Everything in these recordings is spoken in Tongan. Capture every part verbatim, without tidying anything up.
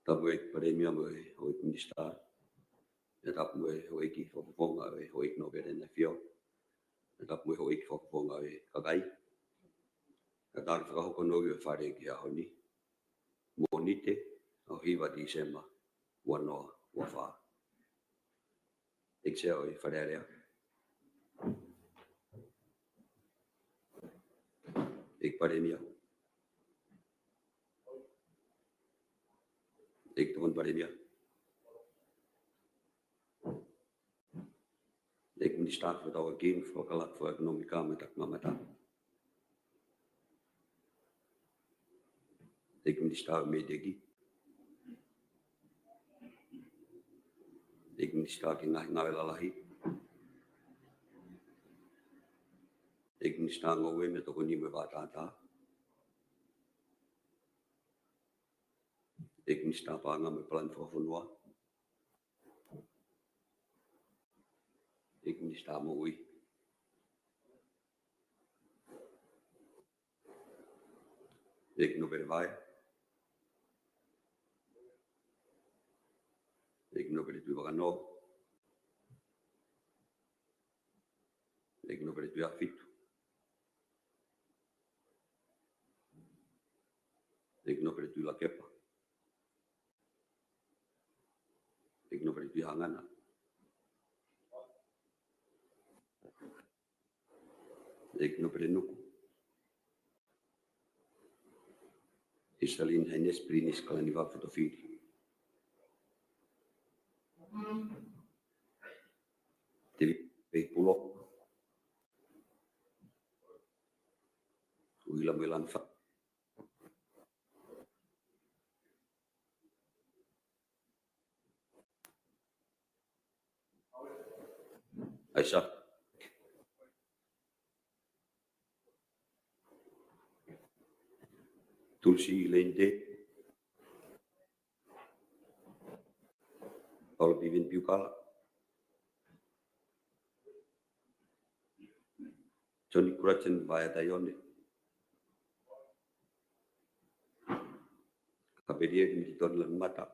Tapu ʻEiki Palēmia mo e Houʻeiki Minisitā. Pea tapu mo e Houʻeiki Fakafofonga ʻo e Houʻeiki Nōpele ʻEne ʻAfio. Pea tapu mo e Houʻeiki Fakafofonga ʻo e kakai. Kae tali fakahoko ʻa e ngāue ʻo e Fale ki he ʻaho ni, Mōnite, ʻaho hiva Tīsema, ua noa ua fā. ʻEiki Sea ʻo e Fale Alea. ʻEiki Palēmia. ʻEiki Tokoni Palēmia. ʻEiki Minisitā Fakataulaʻeiki, Fakalakalaka Fakaʻekonōmika mo e Takimamata. ʻEiki Minisitā MEDEC. ʻEiki Minisitā ki he Ngaahi Ngāue Lalahi. ʻEiki Minisitā Ngoue mo e Tokoni mo e Vaʻa Tātā. ʻEiki Minisitā Paʻanga mo e Palani Fakafonua. ʻEiki Minisitā Moʻui. ʻEiki Nōpele Vaea. ʻEiki Nōpele Tuʻi Vakanō. ʻEiki Nōpele Tuʻiʻāfitu. ʻEiki Nōpele Tuʻilakepa. ʻEiki Nōpele Tuʻihangana. ʻEiki Nōpele Nuku. His Hellenic Highness Prince Kalaniuvalu Fotofili. Tēvita Peipulo. ʻUhila mo e Lanifa. ʻAisa. Tulisi Lende. Paula Piveni Piukala. Johnny Kuraten Vaea Taione. Kapeli e Militoni Lanumata.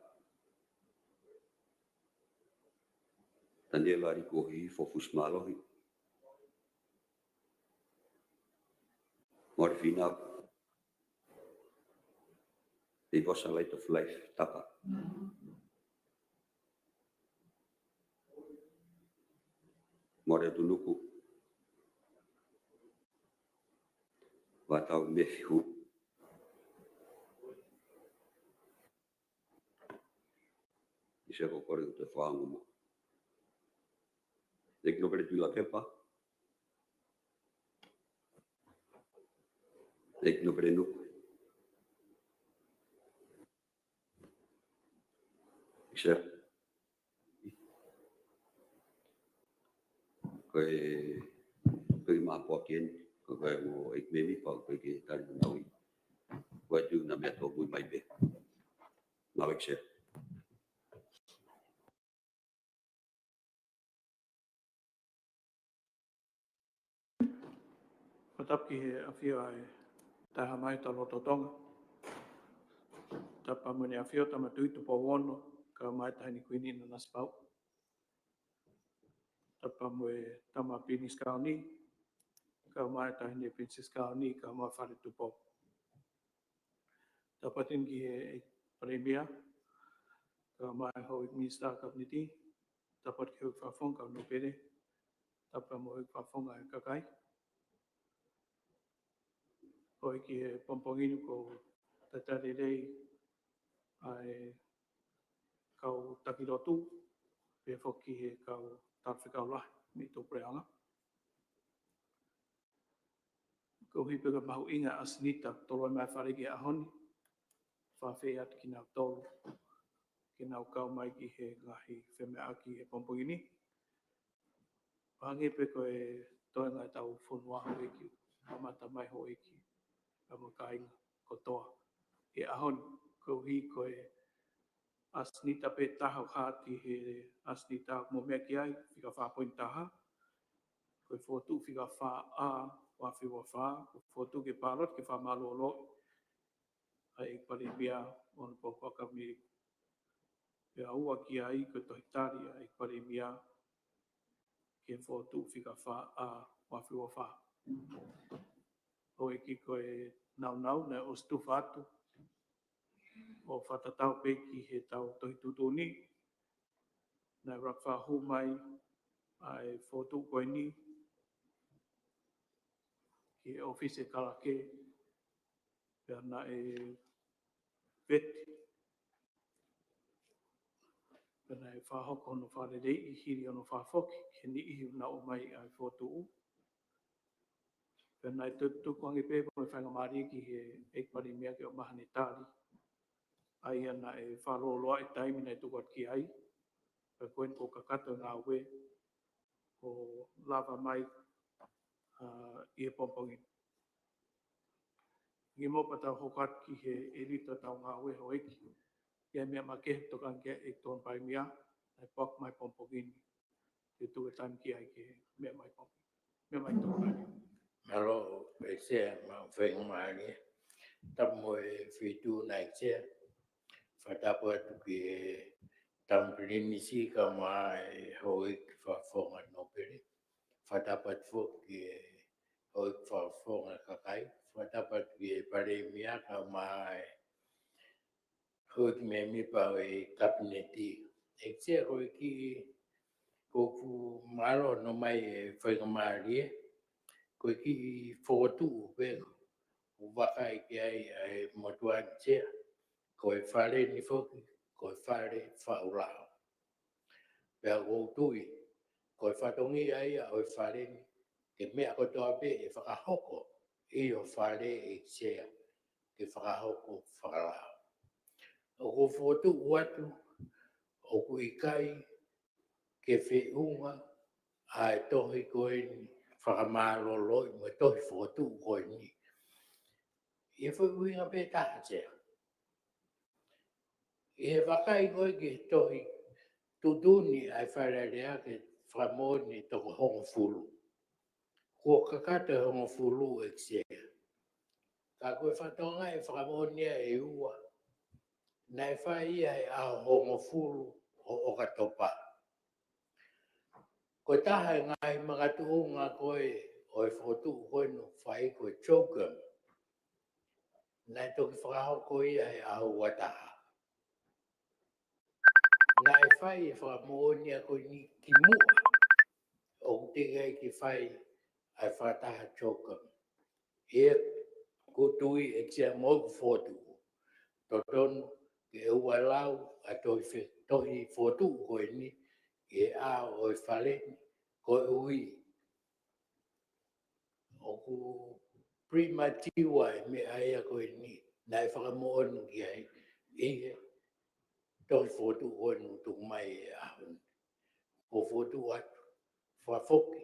Taniela Rikuohi Fofusi Mālohi. Mori Finau. Ivosa Light of Life Tapa. Mori Tunuku. Vatau Mefihu. ʻI se ko kore ko te whangu mo. ʻEiki Nōpele Tuʻilakepa. ʻEiki Nōpele Nuku. ʻEiki Sea. Ko e, ko e maʻa poaki eni, ko e mo ʻEiki Memi, pau ko e ke tali mo naui. Ko e tu na mea tō mui mai pē. Mālō ʻEiki Sea. Ko e tapu ki he ʻafio ʻa e Taʻehāmai ʻo e Lotolotonga. Tapu mo ʻEne ʻAfio Tama Tuʻi Tupou Ono, kae ʻumaʻā e Taʻahine Kuini Nanasipauʻu. Tapu mo e Tama Pilinisi Kauni, kae ʻumaʻā e Taʻahine Pilinisesi Kauni, kae ʻumaʻā e Fale Tupou. Tapu atu ki he Palēmia, kae ʻumaʻā e Houʻeiki Minisitā Kapineti, tapu atu ki he Houʻeiki Fakafofonga Kau Nōpele, tapu mo e Houʻeiki Fakafofonga ʻo e kakai. Houʻeiki, he pongipongi ni ʻoku ou talitali lelei ʻa e kau taki lotu, pea foki he kau talafekau lahi mei tuʻapuleʻanga. Koeʻuhi pē ko e mahuʻinga ʻa e ʻasenita tolo mai e Fale ki he ʻaho ni, fakaafeʻi atu kinautolu ke nau kau mai ki he ngaahi femeʻaʻaki he pongipongi ni. Hangē pē ko e toenga ʻetau fonua Houʻeiki, mamata mai Houʻeiki, kae ʻumaʻā e kāinga kotoa. He ʻaho ni, koeʻuhi ko e ʻasenita pē taha ʻoku hā ʻi he ʻasenita mo meʻa ki ai, fika fā poini taha. Ko e fokotuʻu fika fā ʻa ua afe ua fā, ko e fokotuʻu ke pāloti ke fakamālōlō ʻa e Palēmia ʻo e Pōpoaki Kapineti. Pea ua ki ai ko e tohi tali ʻa e Palēmia ki he fokotuʻu fika fā ʻa ua afe ua fā. Houʻeiki, ko e nāunau naʻe ʻosi tufa atu ʻo fakatatau pē ki heʻetau tohi tuʻutuʻuni, naʻe ʻuluaki fakahū mai ʻa e fokotuʻu ko eni ki he ʻōfisi ʻa e Kalake, pea naʻe veti, pea naʻe fakahoko hono fakaleleiʻi hili hono fakafoki ki he niʻihi ʻoku nau ʻomai ʻa e fokotuʻu. Pea naʻe tukuange pē mo e faingamālie ki he ʻEiki Palēmia ke ʻomai haʻane tali, ʻa ia naʻe fakalōloaʻi e taimi naʻe tuku atu ki ai. Pea ko eni kuo kakato e ngāue ʻo lava mai, ʻa, ʻi he pongipongi ni. Kimuʻa pea tau hoko atu ki he ʻelito ʻetau ngāue, Houʻeiki, ʻi ai ha meʻa makehe ʻoku tokanga ki ai ʻEiki Tokoni Palēmia, naʻe pop mai pongipongi ni, te u tuku e taimi ki ai ke meʻa mai pongipongi, meʻa mai tokoni. Mālō, ʻEiki Sea, maʻu faingamālie. Tapu mo e feituʻu na, ʻEiki Sea. Fakatapu atu ki he Tama Pilinisi kae ʻumaʻā e Houʻeiki Fakafofonga Nōpele. Fakatapu atu foki ki he Houʻeiki Fakafofonga Kakai. Fakatapu atu ki he Palēmia kae ʻumaʻā e Houʻeiki mēmipa ʻo e Kapineti. ʻEiki Sea, ko e kiʻi, ʻoku mālō hono ʻomai e faingamālie, ko e kiʻi fokotuʻu pē ʻoku vakai ki ai ʻa e motuʻa ni, Sea, ko e fale ni foki ko e fale faʻu lao. Pea ʻoku ou tui ko e fatongia ia ʻo e fale ni, ko e meʻa kotoa pē ʻe fakahoko ʻi ho fale, ʻEiki Sea, ke fakahoko fakalao. ʻOku ou fokotuʻu atu ʻoku ʻikai ke feʻunga ʻa e tohi ko eni fakamālōlōʻi mo e tohi fokotuʻu ko eni ʻi he foʻi ʻuhinga pē taha, Sea. ʻI he vakai ko ē ki he tohi tuʻutuʻuni ʻa e Fale Alea ke fakamoʻoni e toko hongofulu, kuo kakato e hongofulu, ʻEiki Sea. Ka ko e fatongia e fakamoʻoni ia ʻe ua, naʻe fai ia he ʻaho hongofulu ʻo ʻOkatopa. Ko e taha e ngaahi makatuʻunga ko ē ʻo e fokotuʻu ko eni ʻoku fai ko e CHOCOM, naʻe toki fakahoko ia he ʻaho ua taha. Naʻe fai e fakamoʻoni ia ko eni kimuʻa ʻoku teʻeki ai ke fai ʻa e fakataha CHOCOM. ʻOku ou tui, ʻEiki Sea, mo ʻeku fokotuʻu, totonu ke ʻoua ʻe lau ʻa e tohi fe-, tohi fokotuʻu ko eni ʻi he ʻao ʻo e fale ni, koeʻuhi ʻoku premature e meʻa ia ko eni naʻe fakamoʻoni ki ai ʻi he tohi fokotuʻu ko eni ʻoku tuku mai he ʻaho ni. ʻOku ou fokotuʻu atu, fakafoki,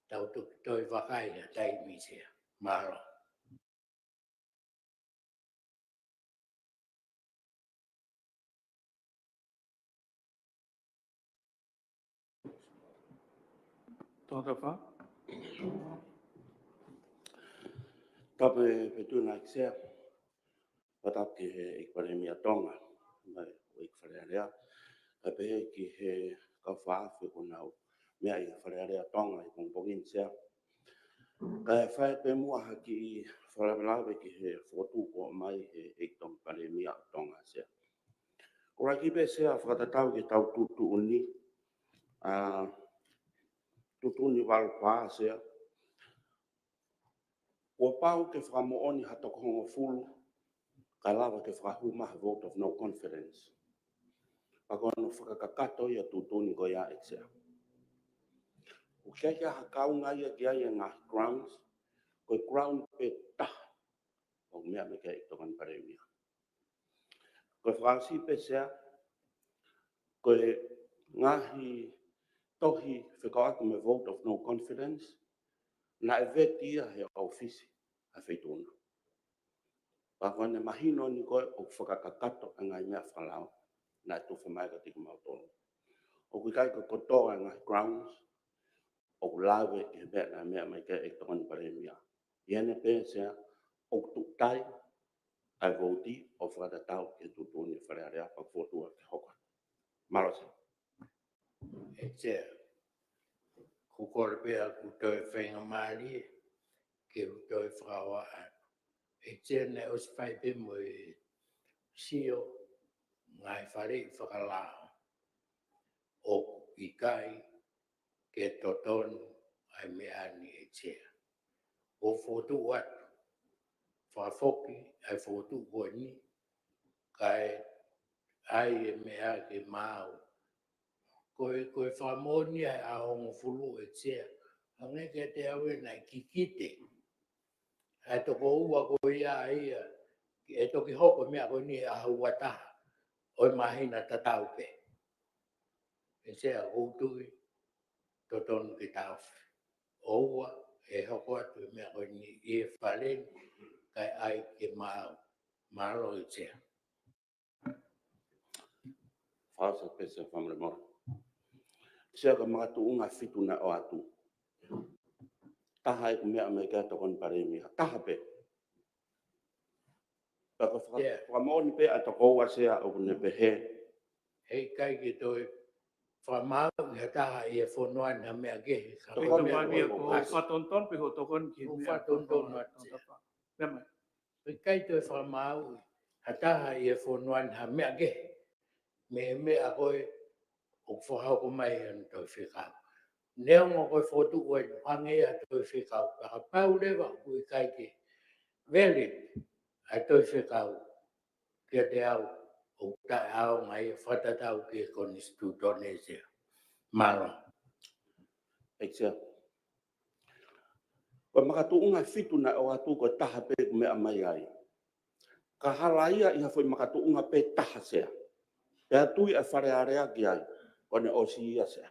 tau toki toe vakai ha taimi, Sea. Mālō. Tō tafa. Tapu e feituʻu na, ʻEiki Sea. Fakatapu ki he ʻEiki Palēmia Tonga, mo e ʻEiki Fale Alea, kae pehē ki he kau fakaafe kuo nau meʻa ʻi he Fale Alea Tonga ʻi he pongipongi ni, Sea. Kae fai pē muʻa ha kiʻi fakalavelave ki he fokotuʻu kuo ʻomai he ʻEiki Tokoni Palēmia ʻo Tonga, Sea. Ko e ʻuluaki pē, Sea, fakatatau ki heʻetau tuʻutuʻuni, ʻa, tuʻutuʻuni valu fā, Sea. Kuo pau ke fakamoʻoni ha toko hongofulu kae lava ke fakahū mai ha vote of no confidence. Pea ko hono fakakakato ia e tuʻutuʻuni ko ia, ʻEiki Sea. ʻOku ʻikai ke ʻi ai ha kaunga ia ki ai e ngaahi grounds, ko e ground pē taha ʻoku meʻa mai ki ai e ʻEiki Tokoni Palēmia. Ko e fakaʻosi pē, Sea, ko e ngaahi tohi fekauʻaki mo e vote of no confidence, naʻe veti ia he ʻōfisi ʻa e feituʻu na. Pea ko ʻene mahino ni ko ē ʻoku fakakakato e ngaahi meʻa fakalao naʻe tufa mai kiate kimautolu. ʻOku ʻikai ko e kotoa e ngaahi grounds ʻoku lave ki he meʻa naʻe meʻa mai ki ai e ʻEiki Tokoni Palēmia. ʻI heʻene pehē, Sea, ʻoku tuʻu tai ʻa e vouti ʻo fakatatau ki he tuʻutuʻuni ʻa e Fale Alea, pea ʻoku fokotuʻu ke hoko. Mālō Sea. ʻE Sea, ʻoku ou kole pē ʻa ʻeku toe faingamālie ke u toe fakahā atu. ʻE Sea, naʻe ʻosi fai pē mo e sio ngaahi faleʻi fakalao ʻoku ʻikai ke totonu ʻa e meʻa ni ʻe Sea. ʻOku ou fokotuʻu atu, fakafoki ʻa e fokotuʻu ko eni, kae ʻai e meʻa ke maau. Ko e, ko e fakamoʻoni ʻa e ʻaho hongofulu ʻe Sea. Hangē kiate au ʻe naʻe kikite ʻa e toko ua ko ia ia, ʻe toki hoko e meʻa ko eni he ʻaho ua taha ʻo e māhina tatau pē. ʻE Sea, ʻoku ou tui totonu ke taʻofi. ʻOua ʻe hoko atu e meʻa ko eni ʻi he fale ni kae ʻai ke maau. Mālō ʻe Sea. Fakafetaʻi pē Sea fakamolemole. Sea, ko e makatuʻunga ʻe fitu naʻe ʻoatu. Taha ʻeku meʻa mai ki ai Tokoni Palēmia. Taha pē. Pea ko e faka-, Sea, fakamoʻoni pē ʻa e toko ua Sea ʻoku ne pehē. Heʻikai ke toe fakamaauʻi ha taha ʻi he fonua ni ha meʻa kehe. Ka ko e meʻa Tokoni Palēmia ko ē ʻoku ʻasi. Fakatonutonu pē hoʻo tokoni ki he meʻa. Fakatonutonu atu Sea. Meʻa mai. Heʻikai toe fakamaauʻi ha taha ʻi he fonua ni ha meʻa kehe mei he meʻa ko ē ʻoku fakahoko mai ʻe he Tohi Fekau. Neongo ko e fokotuʻu ʻeni, hangē ʻa e Tohi Fekau, ka kapau leva ʻoku ʻikai ke valid ʻa e Tohi Fekau kiate au, ʻoku taʻeʻaonga ia, fakatatau ki he konisitūtone Sea. Mālō. ʻE Sea, ko e makatuʻunga ʻe fitu naʻe ʻoatu, ko e taha pē ʻeku meʻa mai ai. Ka hala ia ʻi ha foʻi makatuʻunga pē taha Sea. Pea tui ʻa e Fale Alea ki ai, ko ʻene ʻosi ia Sea.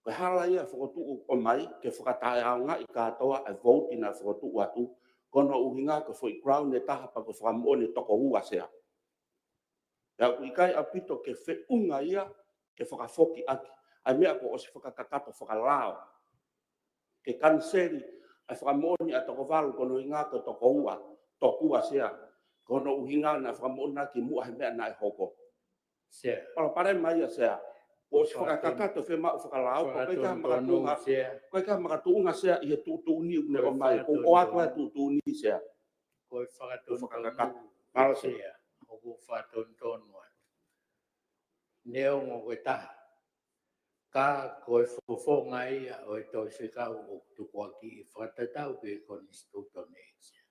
Ko e hala ia ʻa e fokotuʻu ʻomai ke fakataʻeʻaongaʻi kātoa ʻa e vouti naʻe fokotuʻu atu, ko hono ʻuhinga ko e foʻi ground ʻe taha pea ko e fakamoʻoni ʻe toko ua Sea. Pea ʻoku ʻikai ʻaupito ke feʻunga ia ke fakafoki ʻaki ʻa e meʻa kuo ʻosi fakakakato fakalao. Ke kaniseli ʻa e fakamoʻoni ʻa e toko valu ko hono ʻuhinga ko e toko ua, tokua Sea. Ko hono ʻuhinga naʻe fakamoʻoni ʻaki muʻa he meʻa naʻe hoko. Sea. Palopalema ia Sea. Kuo ʻosi fakakakato, fiemaʻu fakalao, ko e ʻikai ha makatuʻunga Sea. Ko e ʻikai ha makatuʻunga Sea ʻi he tuʻutuʻuni ʻoku ne ʻomai. Ko e ʻoatu ʻa e tuʻutuʻuni Sea. Ko e fakatonutonu. Kuo fakakakato. Mālō Sea. ʻOku fakatonutonu atu. Neongo ko e taha. Ka ko e fofonga ia ʻo e Tohi Fekau ʻoku tukuakiʻi fakatatau ki he konisitūtone Sea.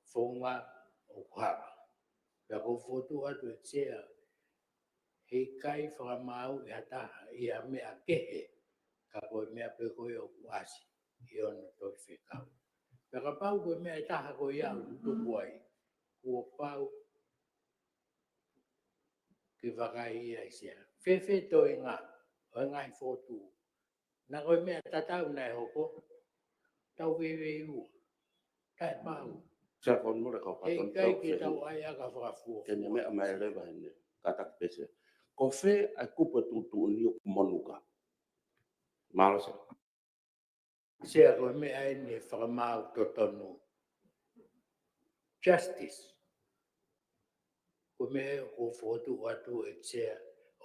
Fofonga ʻoku hala. Pea ʻoku ou fokotuʻu atu ʻe Sea, heʻikai fakamaauʻi ha taha ʻi ha meʻa kehe, ka ko e meʻa pē ko ē ʻoku ʻasi ʻi hono Tohi Fekau. Pea kapau ko e meʻa ʻe taha ko ia ʻoku tuku ai, kuo pau ke vakai ia ʻe Sea. Fēfē toenga ʻo e ngaahi fokotuʻu? Naʻa ko e meʻa tatau naʻe hoko, tau veiveiua. Taʻepau. Sea, ko e mole kau paton. Heʻikai ke tau ʻai ʻa e fakafuofua. Ke ne meʻa mai leva heni. Kātaki pē Sea. Ko fē ʻa e kupu ʻo e tuʻutuʻuni ʻoku monuka? Mālō Sea. Sea, ko e meʻa ʻeni ʻe fakamaau totonu. Justice. Ko e meʻa ʻoku ou fokotuʻu atu ʻe Sea,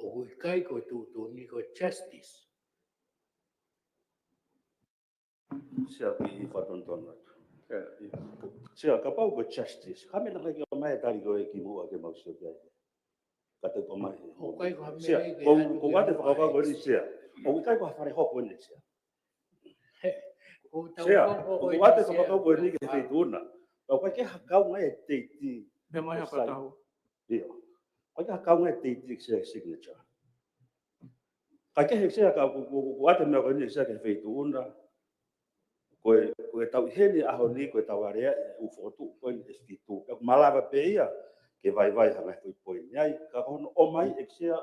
ʻoku ʻikai ko e tuʻutuʻuni ko e justice. Sea, kiʻi fakatonutonu atu. Sea, kapau ko e justice, ka meʻa naʻe ʻikai ke ʻomai e tali ko ē kimuʻa ke mau sio ki ai. Ka te ʻomai. ʻOku ʻikai ko ha meʻa Sea, ʻikai ke ʻoatu ke ʻoatu e fakakaukau ko eni Sea. ʻOku ʻikai ko ha fale hopo eni Sea. He, ʻoku tau Sea, ʻoku ʻoatu e fakakaukau ko eni ki he Feituʻu na. ʻOku ʻikai ke ha kaunga e teiti. Meʻa mai ha fakatahu. ʻIo. ʻOku ʻikai ke ha kaunga e teiti Sea signature. Ka ke he Sea ka ʻoku, ʻoku, ʻoku ʻoatu e meʻa ko eni Sea ki he Feituʻu na. Ko e, ko e tau ʻi heni ʻaho ni, ko e tau alea e ʻū fokotuʻu ko eni ʻe fitu. Pea ʻoku malava pē ia ke vaivai ha ngaahi foʻi poini ai, ka ko hono ʻomai ʻe Sea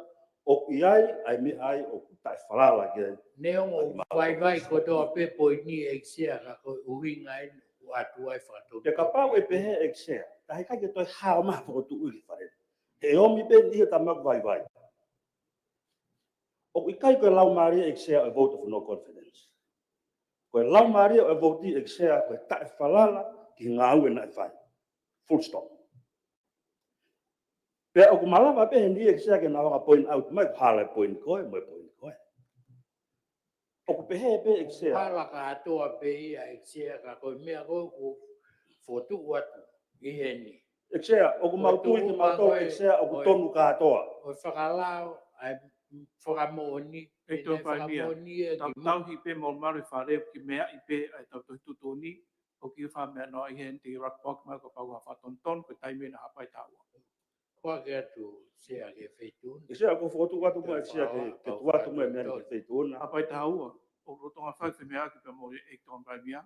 ʻoku ʻi ai ʻa e meʻa ai ʻoku taʻefalala ki ai. Neongo ʻoku vaivai kotoa pē poini ʻe Sea ka ko e ʻuhinga eni ʻoku ʻoatu ai fakatonutonu. Pea kapau ʻe pehē ʻe Sea, ka heʻikai ke toe hao mai ha fokotuʻu ʻi he fale. He ʻomi pē ʻi he tama vaivai. ʻOku ʻikai ko e laumālie ʻe Sea ʻo e vote of no confidence. Ko e laumālie ʻo e vote ʻe Sea ko e taʻefalala ki he ngāue naʻe fai. Full stop. Pea ʻoku malava pē heni ʻEiki Sea ke na hanga point out mai ko e hā e point ko ē, mo e point ko ē. ʻOku pehē pē ʻEiki Sea. Hala kātoa pē ia ʻEiki Sea ka ko e meʻa ko ē ʻoku fokotuʻu atu ʻi heni. ʻEiki Sea, ʻoku mau tui kimautolu ʻEiki Sea ʻoku tonu kātoa. ʻO fakalao, ʻa e fakamoʻoni, ʻEiki Tohi Palēmia, fakamoʻoni ʻa e tau kimautolu. Tauhi pē mo malu fale ki meʻa ʻi pē ʻa e tau tohi tuʻutuʻuni, ʻoku ʻikai ha meʻa noa ʻi heni te i rak pok mai ko e pau ha fakatonutonu ko e taimi ʻe na hapai taua. Ko ake atu Sea ki he feituʻu. ʻEiki Sea, ko e fokotuʻu atu mai ʻEiki Sea ke, ke tuʻu atu mai meʻa ki he feituʻu na. Hapai taua, ʻoku lolotonga fai femeʻaʻaki pea mo e ʻEiki Tohi Palēmia,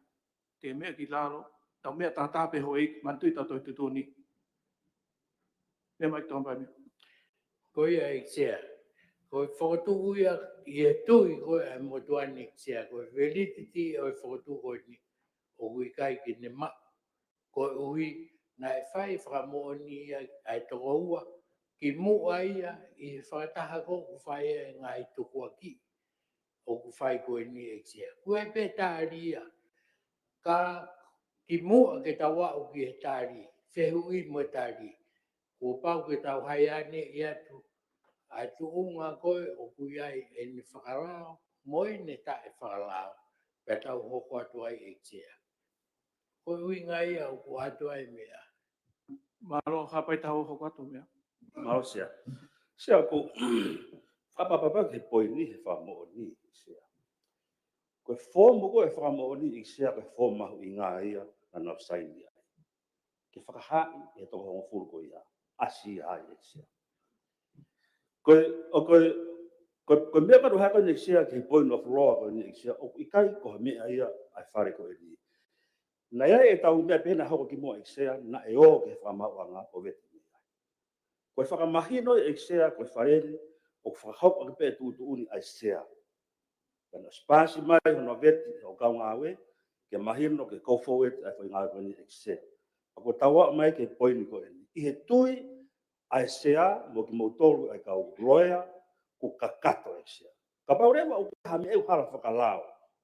te meʻa ki lalo, tau meʻa tātā pē houʻeiki, manatuʻi tau tohi tuʻutuʻuni. Meʻa mai Tohi Palēmia. Ko ia ʻEiki Sea. Ko e fokotuʻu ia ʻi he tui ko ē ʻa e motuʻa ni ʻEiki Sea. Ko e validity ʻo e fokotuʻu ko eni. ʻOku ʻikai ke ne maʻu. Koeʻuhi naʻe fai fakamoʻoni ia ʻa e tokoua, kimuʻa ia ʻi he fakataha ko ē ʻoku fai ai e ngaahi tukuakiʻi ʻoku fai ko eni ʻEiki Sea. Kuo ʻi ai pē tali ia. Ka kimuʻa ke tau aʻu ki he tali, fehuʻi mo e tali, kuo pau ke tau haianeʻi atu ʻa e tuʻunga ko ē ʻoku ʻi ai ʻene fakalao, mo ʻene taʻefakalao, pea tau hoko atu ai ʻEiki Sea. Ko e ʻuhinga ia ʻoku ʻoatu ai e meʻa. Mālō, hapai taua, hoko atu meʻa. Mālō Sea. Sea, ʻoku ou fakapapauʻi pē ki he poini he fakamoʻoni Sea. Ko e foomu ko ē fakamoʻoni ʻEiki Sea ko e foomu mahuʻinga ia naʻa nau saini ai. Ke fakahaaʻi ʻe he toko hongofulu ko ia, ʻasi ai ʻEiki Sea. Ko e, ʻo ko e, ko e, ko e meʻa ko ē naʻe hoko ʻEiki Sea ki he point of law ko eni ʻEiki Sea, ʻoku ʻikai ko ha meʻa ia ʻa e fale ko eni. Naʻe ʻi ai ʻetau meʻa pehē naʻe hoko kimuʻa ʻEiki Sea, naʻe ō ki he fakamaauʻanga ʻo veti mai ai. Ko e fakamahino ʻEiki Sea, ko e fale ni, ʻoku fakahoko ʻaki pē ʻa e tuʻutuʻuni ʻa e Sea. Pea naʻe paasi mai hono veti ʻo e kau ngāue, ke mahino ke go forward ʻa e foʻi ngāue ko eni ʻEiki Sea. Pea kuo tau aʻu mai ki he poini ko eni. ʻI he tui ʻa e Sea mo kimoutolu ʻa e kau loea, kuo kakato ʻEiki Sea. Kapau leva ʻoku ʻi ai ha meʻa ʻoku hala fakalao,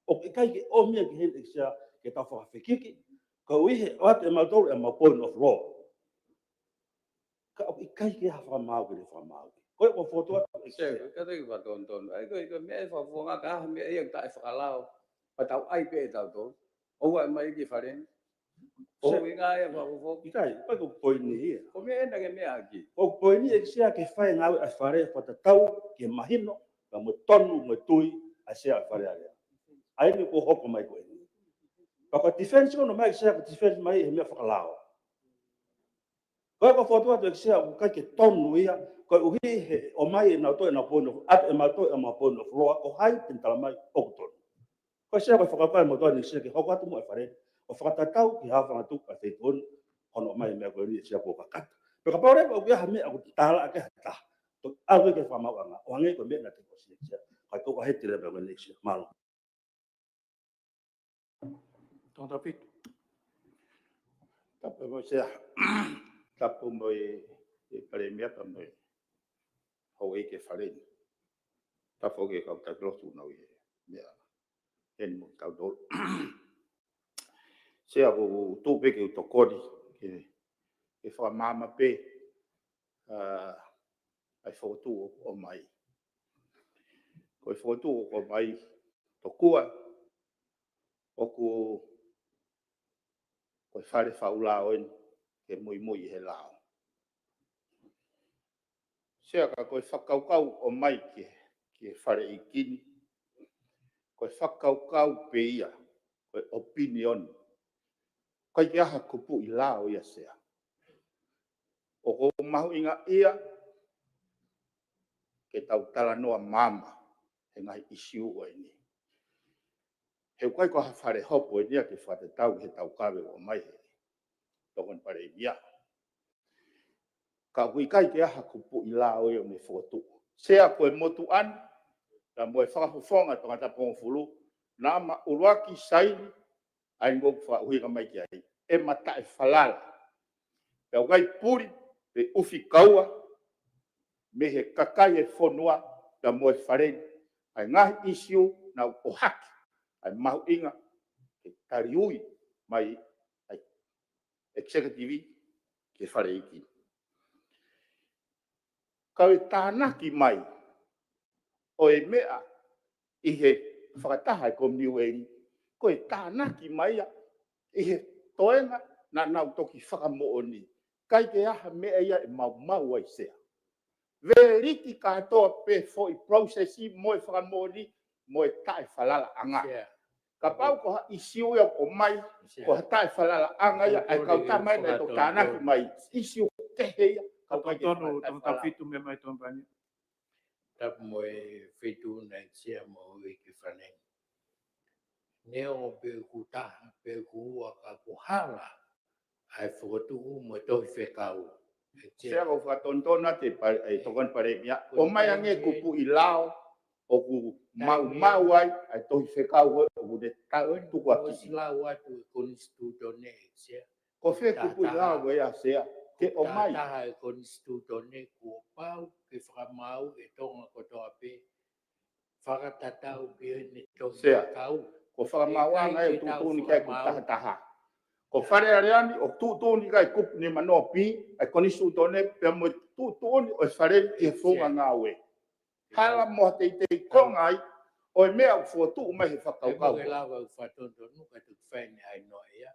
ʻoku ʻikai ke ʻomi ia ki heni ʻEiki Sea ke tau fakafekiki, koeʻuhi he ʻoatu ʻe mautolu ʻemau point of law. Ka ʻoku ʻikai ke ʻi ai ha fakamaau ke ne fakamaau. Ko e ʻoku fokotuʻu atu ʻEiki Sea. Sea, ka te ki fakatonutonu. ʻAi ko e, ko e meʻa ʻe fakafofonga ka ha meʻa ia ʻoku taʻefakalao. Pea tau ʻai pē ʻe tautolu. ʻOua ʻe ʻomai ki fale ni. Sea. ʻOku ʻi ai e ngaahi fakafofonga. ʻIkai, ʻikai ko e poini ia. Ko e meʻa ena ke meʻa ʻaki. Ko e poini ʻEiki Sea ke fai e ngāue ʻa e fale fakatatau ki he mahino, pea mo e tonu mo e tui ʻa e Sea ʻa e Fale Alea. ʻA eni kuo hoko mai ko eni. Pea ko e defense ko ē naʻe ʻomai ʻEiki Sea, ko e defense mai he meʻa fakalao. Ko e ʻoku fokotuʻu atu ʻEiki Sea ʻoku ʻikai ke tonu ia, koeʻuhi he ʻomai ʻe nautolu ʻenau point of, ʻatu ʻe mautolu ʻemau point of law, ko hai te ne tala mai ʻoku tonu. Ko e Sea ko e fakakaukau ʻa e motuʻa ni ʻEiki Sea ke hoko atu muʻa e fale, ʻo fakatatau ki he haʻu fanga tuku ʻa e feituʻu ni, hono ʻomai e meʻa ko eni ʻEiki Sea kuo kakato. Pea kapau leva ʻoku ʻi ai ha meʻa ʻoku tala ʻaki ha taha, toki ʻalu ki he fakamaauʻanga, ʻo hangē ko e meʻa naʻe te kosi ʻEiki Sea, kae ko e heti leva ko eni ʻEiki Sea. Mālō. Tongatapu fitu. Tapu mo e Sea. Tapu mo e, e Palēmia pea mo e houʻeiki e fale ni. Tapu ki he kau taki lotu nau ʻi he meʻa eni mo tautolu. Sea, ʻoku ou tuʻu pē ke u tokoni ke, ke fakamaama pē, ʻa, ʻa e fokotuʻu ʻoku ʻomai. Ko e fokotuʻu ʻoku ʻomai tokua ʻoku, ko e fale faʻu lao eni ke muimui he lao. Sea, ka ko e fakakaukau ʻoku ʻomai ki he, ki he fale ʻeiki ni, ko e fakakaukau pē ia, ko e opinion. ʻIkai ke ʻi ai ha kupuʻi lao ia Sea. ʻOku mahuʻinga ia ke tau talanoa maama he ngaahi ʻisiū ko eni. He ʻoku ʻikai ko ha fale hopo eni ia ke fakatatau ki he taukave ʻoku ʻomai he Tokoni Palēmia. Ka ʻoku ʻikai ke ʻi ai ha kupuʻi lao ia ʻoku ne fokotuʻu. Sea, ko e motuʻa ni, pea mo e fakafofonga Tongatapu hongofulu, naʻa ma ʻuluaki saini ʻa e ngaahi fakaʻuhinga mai ki ai, ʻe ma taʻefalala. Pea ʻoku ʻikai puli pe ʻufi kaua mei he kakai e fonua pea mo e fale ni ʻa e ngaahi ʻisiū naʻa ʻohake ʻa e mahuʻinga ke taliui mai ʻa e executive ki he fale ʻeiki. Tau e tānaki mai ʻo e meʻa ʻi he fakataha e Kominiueli, ko e tānaki mai ia ʻi he toenga naʻa nau toki fakamoʻoni. ʻIkai ke ʻi ai ha meʻa ia ʻe maumau ai, Sea. Veliki kātoa pē foʻi process mo e fakamoʻoni mo e taʻefalalaʻanga. Kapau ko ha ʻisiu ia ʻoku ʻomai, ko ha taʻefalalaʻanga ia, ʻa e kau tama ia naʻe toki tānaki mai, ʻisiu kehe ia, ka ʻoku ʻikai ke fakatātā. Tapu mo e feituʻu na ʻEiki Sea mo e ʻEiki Faneni. Neongo pe ʻoku taha, pe ʻoku ua, ka ʻoku hala ʻa e fokotuʻu mo e tohi fekau. ʻEiki Sea, ʻoku ou fakatonutonu atu e pale-, e Tokoni Palēmia, ʻomai ange e kupu ʻi lao ʻoku maumau ai ʻa e tohi fekau ko ē ʻoku ne tuku atu. ʻOsi lau atu e Konisitūtone, ʻEiki Sea. Ko fē kupu ʻi lao ko ia, Sea, ke ʻomai? Taha e Konisitūtone kuo pau ke fakamaau ʻe Tonga kotoa pē, fakatatau ki heʻene tohi fekau. Ko e fakamaauʻanga ʻoku tuʻutuʻuni ki ai e kupu taha taha. Ko Fale Alea ni ʻoku tuʻutuʻuni ki ai e kupu nimanoa B ʻa e Konisitūtone, pea mo e tuʻutuʻuni ʻo e Fale ki he founga ngāue. Hala mo ha teitei konga ai ʻo e meʻa ʻoku fokotuʻu mai he fakakaukau. Ke lava ʻo fakatonutonu ka te fai ni ai noa ia.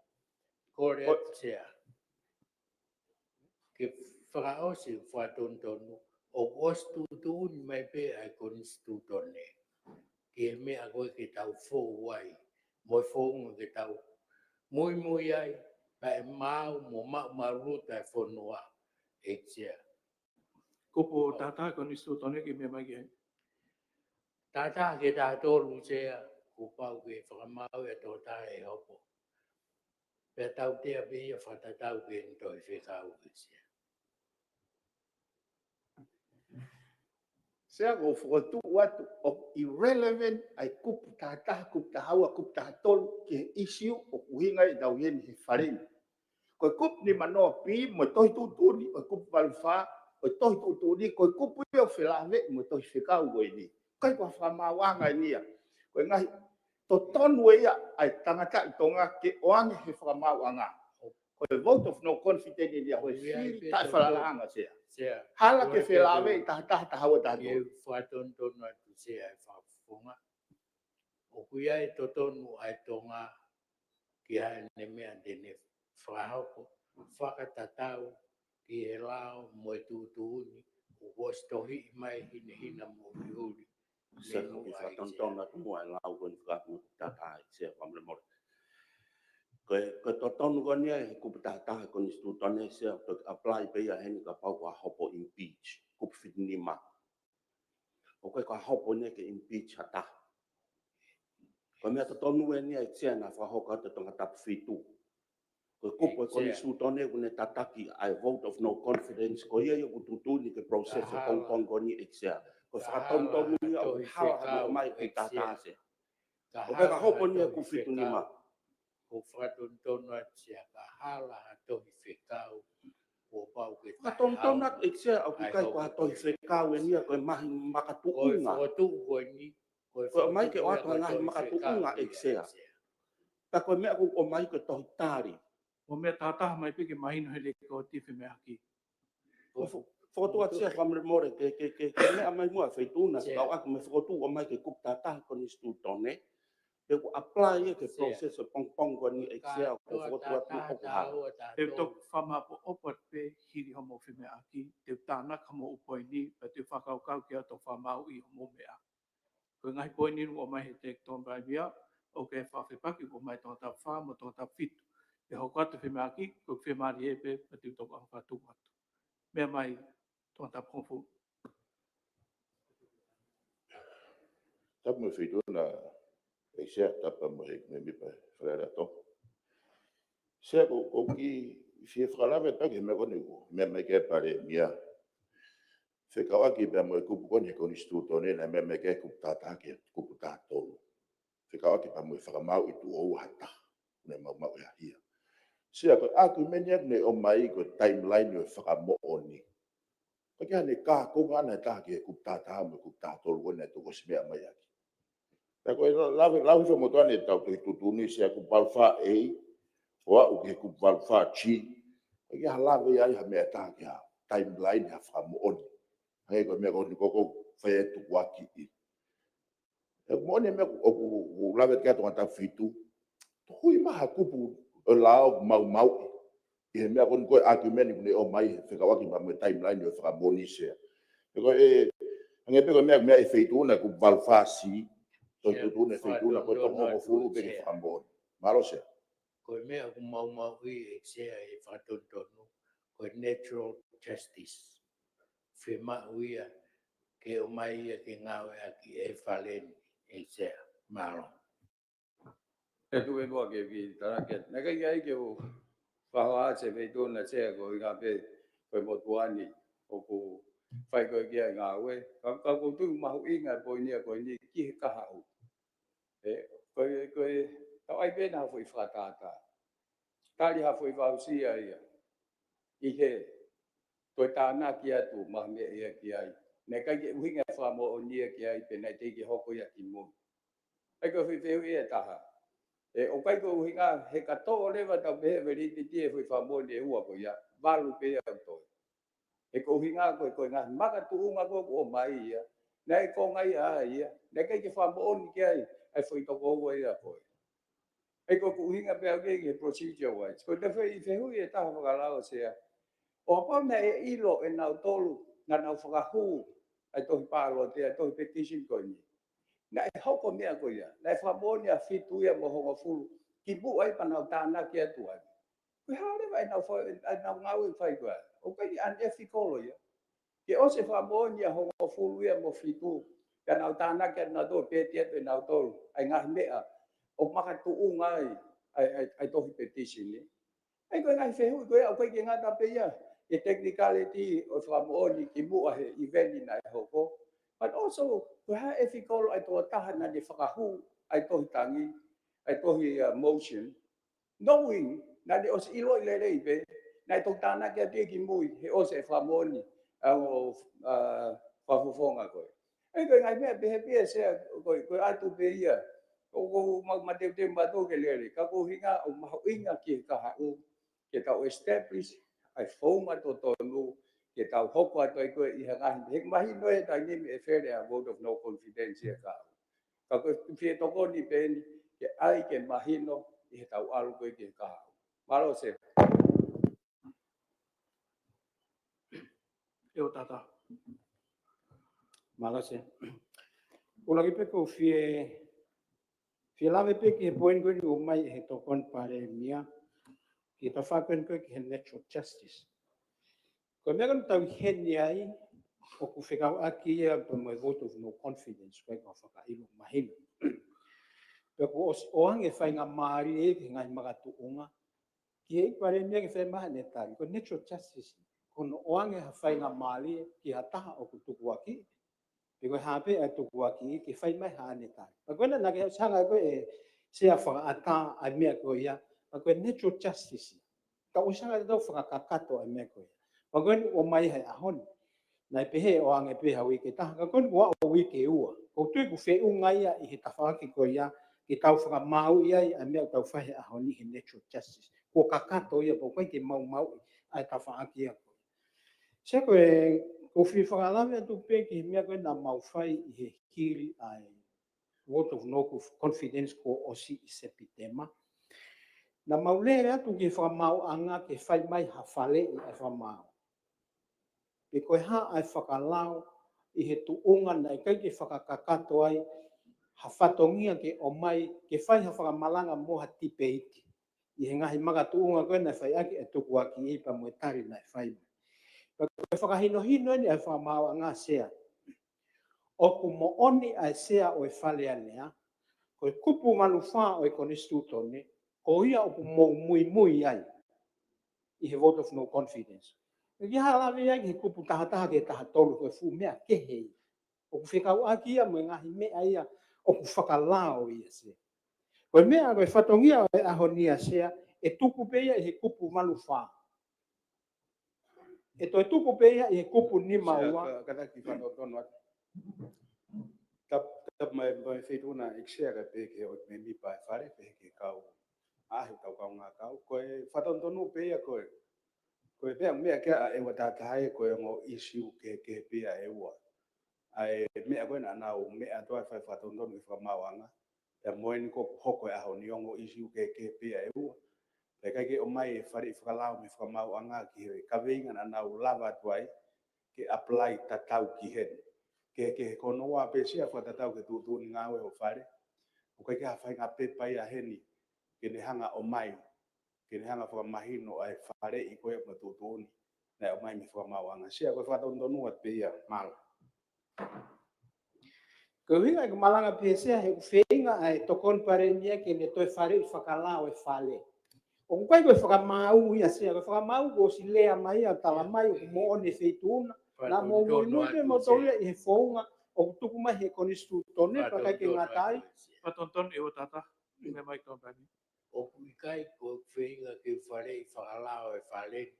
Ko e Sea. Ke fakaʻosi fakatonutonu, ʻoku ʻosi tuʻutuʻuni mai pē ʻa e Konisitūtone ki he meʻa ko ē ke tau fou ai, mo e founga ke tau muimui ai, pea ʻe maau mo maʻumaʻuluta e fonua, ʻEiki Sea. Kupu taha taha Konisitūtone ke meʻa mai ki ai. Taha taha ki he taha tolu, Sea, kuo pau ke fakamaau ʻe ha tokotaha ʻe hopo. Pea tautea pē ia fakatatau ki heʻene tohi fekau, ʻEiki Sea. Sea, ʻoku ou fokotuʻu atu ʻoku irrelevant ʻa e kupu taha taha, kupu taha ua, kupu taha tolu ki he ʻisiu ʻoku ʻuhinga ai ʻetau ʻi heni he Fale ni. Ko e kupu nimanoa B mo e tohi tuʻutuʻuni, ko e kupu valu fā, ko e tohi tuʻutuʻuni, ko e kupu ia ʻoku felāveʻi mo e tohi fekau ko eni. ʻIkai ko ha fakamaauʻanga eni ia. Ko e ngaahi totonu ia ʻa e tangataʻi Tonga ke ʻoange he fakamaauʻanga. Ko e vote of no confidence ia, ko e fili taʻefalalaʻanga, Sea. Hala ke felāveʻi taha taha, taha ua, taha tolu. Fakatonutonu atu, Sea, e fakafofonga. ʻOku ʻi ai e totonu ʻa e Tonga ki haʻane meʻa te ne fakahoko, fakatatau ki he lao mo e tuʻutuʻuni ʻoku ʻosi tohiʻi mai hinehina mo hulihuliʻi. Sea, ko e fakatonutonu atu muʻa e lau ko eni fakaʻamu taha taha, ʻEiki Sea, fakamolemole. Ko e, ko e totonu ko eni ʻa e kupu taha taha Konisitūtone, Sea, ʻoku toki apply pē ia heni kapau ko ha hopo impeach, kupu fitu nima. ʻOku ʻikai ko ha hopo eni ke impeach ha taha. Ko e meʻa totonu eni ia, ʻEiki Sea, naʻe fakahoko atu ʻe Tongatapu fitu. Ko e kupu ʻo e Konisitūtone ʻoku ne tataki ʻa e vote of no confidence, ko ia ia ʻoku tuʻutuʻuni ke process e pongipongi ko eni, ʻEiki Sea. Ko e fakatonutonu ia ʻoku hala ha meʻa ʻomai ʻe he kupu taha taha, Sea. ʻOku ʻikai ko ha hopo eni ia kupu fitu nima. Ko e fakatonutonu atu, Sea, ka hala ha tohi fekau kuo pau ke taʻehao. Fakatonutonu atu, ʻEiki Sea, ʻoku ʻikai ko ha tohi fekau eni ia, ko e ngaahi makatuʻunga. Ko e fokotuʻu ko eni, ko e fokotuʻu ia ko e tohi fekau, ʻEiki Sea. Ko e meʻa ʻoku ʻomai ko e tohi tali. Ko e meʻa taha taha mai pē ke mahino he lekooti e femeʻaʻaki. Ko e fo-, fokotuʻu atu, Sea, fakamolemole, ke, ke, ke, ke meʻa mai muʻa e feituʻu na, Sea, kau ʻaki mo e fokotuʻu ʻomai ki he kupu taha taha Konisitūtone. Pea ʻoku apply ia ki he process ʻo e pongipongi ko eni, ʻEiki Sea, ʻoku ou fokotuʻu atu ʻoku hala. Te u toki fakamāʻopoʻopo atu pē hili hoʻomou femeʻaʻaki, te u tānaki hoʻomou poini, pea te u fakakaukau ki ai ʻo fakamaauʻi hoʻomou meʻa. Ko e ngaahi poini ʻoku ʻomai he Tokoni Palēmia, ʻoku ʻi ai e fakafepaki ʻoku ʻomai ʻe Tongatapu fā mo Tongatapu fitu. ʻE hoko atu e femeʻaʻaki, ko e fiemālie pē, pea te u toki fakatuku atu. Meʻa mai, Tongatapu hongofulu. Tapu mo e feituʻu na, ʻEiki Sea, tapu mo e houʻeiki mēmipa Fale Alea ʻo Tonga. Sea, ʻoku ou, ʻoku ou kiʻi fie fakalave atu ki he meʻa ko eni ʻoku meʻa mai ki ai e Palēmia. Fekauʻaki pea mo e kupu ko eni he Konisitūtone naʻe meʻa mai ki ai e kupu taha taha ki he kupu taha tolu. Fekauʻaki pea mo e fakamaauʻi tuʻo ua ha taha, ʻoku ne maumauʻi ha hia. Sea, ko e ʻākiumeni ʻoku ne ʻomai ko e timeline ʻo e fakamoʻoni. ʻOku ʻikai ke ʻi ai hano kaunga ʻana ʻe taha ki he kupu taha taha mo e kupu taha tolu ko eni naʻe toki ʻosi meʻa mai ʻaki. Pea ko e la-, lave, lave hifo mo tuʻa eni ʻetau tohi tuʻutuʻuni, Sea, kupu valu fā A ʻo aʻu ki he kupu valu fā G. ʻOku ʻikai ha lave ia ʻi ai ha meʻa ʻe taha ki ha timeline, ha fakamoʻoni. Hangē ko e meʻa ko eni ko ē ʻoku fai e tukuakiʻi. ʻOku moʻoni e meʻa ʻoku, ʻoku, ʻoku lave ki ai e toko taha fitu. Hui mai ha kupu ʻo e lao ʻoku maumauʻi ʻi he meʻa ko eni ko e argument ʻoku ne ʻomai he fekauʻaki mo e timeline ʻo e fakamoʻoni Sea. He ko e, hangē pē ko e meʻa, meʻa ʻa e Feituʻuna, kupu valu fā C, tohi tuʻutuʻuni ʻa e Feituʻuna, ko e toko hongofulu pē ke fakamoʻoni. Mālō Sea. Ko e meʻa ʻoku maumauʻi ʻe Sea he fakatonutonu, ko e natural justice. Fiemaʻu ia ke ʻomai ia ke ngāueʻaki ʻe he Fale ni ʻe Sea. Mālō. E tuʻu e noa ke vi tara ke. Naʻe ʻikai ke u faʻa ʻasi e Feituʻuna Sea koeʻuhi pē ko e motuʻa ni ʻoku fai ko ē ki ai e ngāue. Ka, ka ʻoku ou tui ʻoku mahuʻinga e poini ko eni ki he kahaʻu. ʻE, ko e, ko e, tau ʻai pē ʻa e foʻi fakatātā. Tali ha foʻi voucher ia. ʻI he toe tānaki atu mo e meʻa ia ki ai. Naʻe ʻikai ke ʻuhinga e fakamoʻoni ia ki ai, pe naʻe teʻeki ke hoko ia ki mui. ʻA ia ko e foʻi fehuʻi ʻe taha. ʻE, ʻoku ʻikai ko e ʻuhinga he ka toʻo leva tau pehē validity e foʻi fakamoʻoni ʻe ua ko ia, valu pē ia ʻoku toe. He ko e ʻuhinga ko e, ko e ngaahi makatuʻunga ko ē ʻoku ʻomai ia. Naʻe konga ia ai ia. Naʻe ʻikai ke fakamoʻoni ki ai ʻa e foʻi toko ua ia ko ē. ʻA ia ko e ʻuhinga pē ʻoku ʻikai ke procedure wise. Ko e toe foʻi fehuʻi ʻe taha fakalao Sea. ʻO kapau naʻe ʻilo ʻe nautolu, naʻa nau fakahū ʻa e tohi pālote, ʻa e tohi petition ko eni. Naʻe hoko e meʻa ko ia. Naʻe fakamoʻoni ʻa e fitu ia mo e hongofulu. Kimuʻa ai pea nau tānaki atu ai. Ko e hā leva ʻenau fa-, ʻenau ngāue ʻoku fai ko ē. ʻOku ʻikai ke unethical ia. Ke ʻosi e fakamoʻoni ʻa e hongofulu ia mo e fitu. Pea nau tānaki atu nautolu, peti atu ʻe nautolu ʻa e ngaahi meʻa ʻoku makatuʻunga ai ʻa e, ʻa e, ʻa e tohi petition ni. ʻA ia ko e ngaahi fehuʻi ko ia, ʻoku ʻikai ke ngata pē ia he technicality ʻo e fakamoʻoni kimuʻa he event naʻe hoko. But also, ko e hā e ethical ʻa e tokotaha naʻa ne fakahū ʻa e tohi tangi, ʻa e tohi, uh, motion. Knowing, naʻa ne ʻosi ʻiloʻi lelei pē, naʻe toki tānaki atu ia ki mui, he ʻosi e fakamoʻoni, ʻa, ʻo, ʻa, fakafofonga ko ē. ʻA ia ko e ngaahi meʻa pehē pē ia Sea, ko e, ko e ʻatu pē ia. ʻOku ou ma-, mateuteu mautolu ke lele, ka ko e ʻuhinga ʻoku mahuʻinga ki he kahaʻu, ke tau establish ʻa e founga totonu, ke tau hoko atu ai ko ē ʻi he ngaahi, he mahino e taimi ni ʻe fele ʻa e vote of no confidence ia ka. Ka ko e fie tokoni pē eni, ke ʻai ke mahino ʻi heʻetau ʻalu ko ē ki he kahaʻu. Mālō Sea. ʻIo Tata. Mālō Sea. ʻUluaki pē ʻoku ou fie, fie lave pē ki he poini ko eni ʻoku ʻomai ʻe he Tokoni Palēmia, ki he tafaʻaki ko eni ko ē ki he natural justice. Ko e meʻa ko eni ʻoku tau ʻi heni ai, ʻoku fekauʻaki ia pea mo e vote of no confidence, ko e ka fakaʻilo mahino. Pea kuo ʻosi ʻoange faingamālie ki he ngaahi makatuʻunga, ki he ʻEiki Palēmia ke fai mai haʻane tali, ko e natural justice. Ko hono ʻoange ha faingamālie ki ha taha ʻoku tukuakiʻi, pe ko e hā pē ʻa e tukuakiʻi ke fai mai haʻane tali. Pea ko ena naʻa ke ʻosi hanga ko ē Sea ʻo fakaʻatā ʻa e meʻa ko ia, pea ko e natural justice. Ka ʻosi hanga ʻe tautolu ʻo fakakakato ʻa e meʻa ko ia. Pea ko eni ʻoku ʻomai he ʻaho ni. Naʻe pehē ʻe ʻoange pē ha uike ʻe taha, ka ko eni kuo aʻu uike ʻe ua. ʻOku ou tui ʻoku feʻunga ia ʻi he tafaʻaki ko ia, ke tau fakamaauʻi ai ʻa e meʻa ʻoku tau fai he ʻaho ni he natural justice. Kuo kakato ia, pea ʻoku ʻikai ke maumauʻi ʻa e tafaʻaki ia ko ia. Sea ko e, ʻoku ou fie fakalave atu pē ki he meʻa ko ē naʻa mau fai ʻi he hili ʻa e vote of no confidence kuo ʻosi ʻi Sepitema. Naʻa mau lele atu ki he fakamaauʻanga ke fai mai ha faleʻi ʻa e fakamaau. Pe ko e hā ʻa e fakalao ʻi he tuʻunga naʻe ʻikai ke fakakakato ai ha fatongia ke ʻomai, ke fai ha fakamalanga mo ha tipeiti ʻi he ngaahi makatuʻunga ko ē naʻe fai ʻaki e tukuakiʻi pea mo e tali naʻe fai mai. Pea ko e fakahinohino eni ʻa e fakamaauʻanga Sea. ʻOku moʻoni ʻa e Sea ʻo e Fale Alea, ko e kupu valu fā ʻo e Konisitūtone, ko ia ʻoku mou muimui ai ʻi he vote of no confidence. ʻIkai ha lave ai ki he kupu taha taha ki he taha tolu, ko e fuʻu meʻa kehe ia. ʻOku fekauʻaki ia mo e ngaahi meʻa ia ʻoku fakalao ia Sea. Ko e meʻa ko e fatongia ʻo e ʻaho ni ʻa Sea, ʻe tuku pē ia ʻi he kupu valu fā. ʻE toe tuku pē ia ʻi he kupu nima ua. Sea, ka, kātaki fakatotonu atu. Tap-, tapu mo e, mo e Feituʻuna ʻEiki Sea kae pehē ki he ʻoatu mēmipa ʻa e Fale, pehē ki he kau, ʻa e kau kaungā kau. Ko e fakatonutonu pē ia ko e Ko e meʻa, meʻa ke ʻa e ua tātāe, ko e ongo ʻīsiu kehekehe pē ia ʻe ua. ʻA e meʻa ko ē naʻa nau meʻa atu ai fai fakatonutonu ki he fakamaauʻanga. Pea mo eni ko e hoko e ʻaho ni, ongo ʻīsiu kehekehe pē ia ʻe ua. Pea ʻikai ke ʻomai e faleʻi fakalao mei he fakamaauʻanga ki he kaveinga naʻa nau lava atu ai ke apply tatau ki heni. Kehekehe ko hono ua pē Sea, fakatatau ki he tuʻutuʻuni ngāue ʻo e fale. ʻOku ʻikai ke ʻi ai ha faʻahinga pepa ia heni ke ne hanga ʻo ʻomai, ke ne hanga fakamahino ʻa e faleʻi ko ia mo e tuʻutuʻuni naʻe ʻomai mei he fakamaauʻanga. Sea, ko e fakatonutonu atu pē ia, mālō. Ko e ʻuhinga ʻeku malanga pē Sea, he ʻoku feinga ʻa e Tokoni Palēmia ke ne toe faleʻi fakalao e fale. ʻOku ʻikai ko e fakamaau ia Sea, ko e fakamaau kuo ʻosi lea mai ia, tala mai ʻoku moʻoni e feituʻu na. Naʻa mou muimui pē moutolu ia ʻi he founga ʻoku tuku mai he konisitūtone, pea ʻikai ke ngata ai. Fakatonutonu ʻe ua tātāe, meʻa mai Tokoni Palēmia. ʻOku ʻikai ko e feinga ke faleʻi fakalao e fale ni,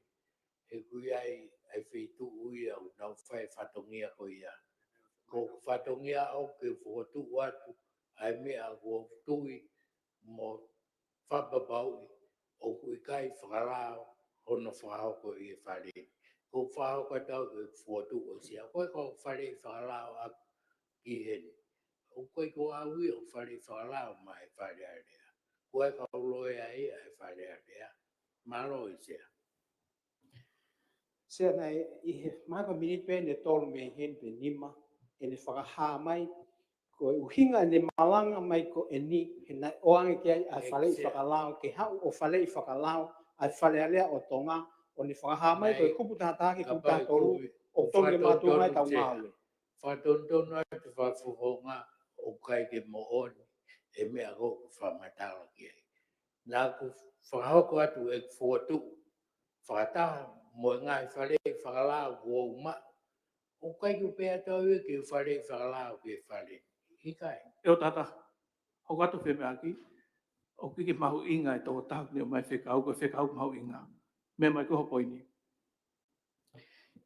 he ʻoku ʻi ai ʻa e feituʻu ia ʻoku nau fai e fatongia ko ia. Ko e fatongia ʻoku ke fokotuʻu atu ʻa e meʻa kuo tui mo fakapapauʻi ʻoku ʻikai fakalao hono fakahoko ʻi he fale ni. Ko e fakahoko atu ke fokotuʻu ʻo Sea, ko e ko e faleʻi fakalao ʻaku ki heni. ʻOku ʻikai ko au ia ʻoku faleʻi fakalao mai e Fale Alea. Ko e kau loea ia ʻa e Fale Alea. Mālō ʻi Sea. Sea, naʻe ʻi he mahalo ko e miniti pē ʻe tolu mei heni pe nima, ʻene fakahā mai, ko e ʻuhinga ʻene malanga mai ko eni, he naʻe ʻoange ki ai ʻa e faleʻi fakalao, ke haʻu ʻo faleʻi fakalao ʻa e Fale Alea ʻo Tonga, ʻo ne fakahā mai ko e kupu taha taha ki he kupu taha tolu, ʻoku tonu ke mātuʻaki ʻetau ngāue. Fakatonutonu atu Fakafofonga, ʻoku ʻikai ke moʻoni e meʻa ko ē ʻoku fakamatala ki ai. Naʻa ku fakahoko atu ʻeku fokotuʻu fakataha mo e ngaahi faleʻi fakalao kuo u maʻu. ʻOku ʻikai ke u pehē atu au ia ke u faleʻi fakalao ki he fale ni. ʻIkai. ʻE ua tātāe. Hoko atu femeʻaki, ʻoku ʻikai ke mahuʻinga e tokotaha ʻoku ne ʻomai e fekau, ko e fekau mahuʻinga. Meʻa mai ki hoʻo poini.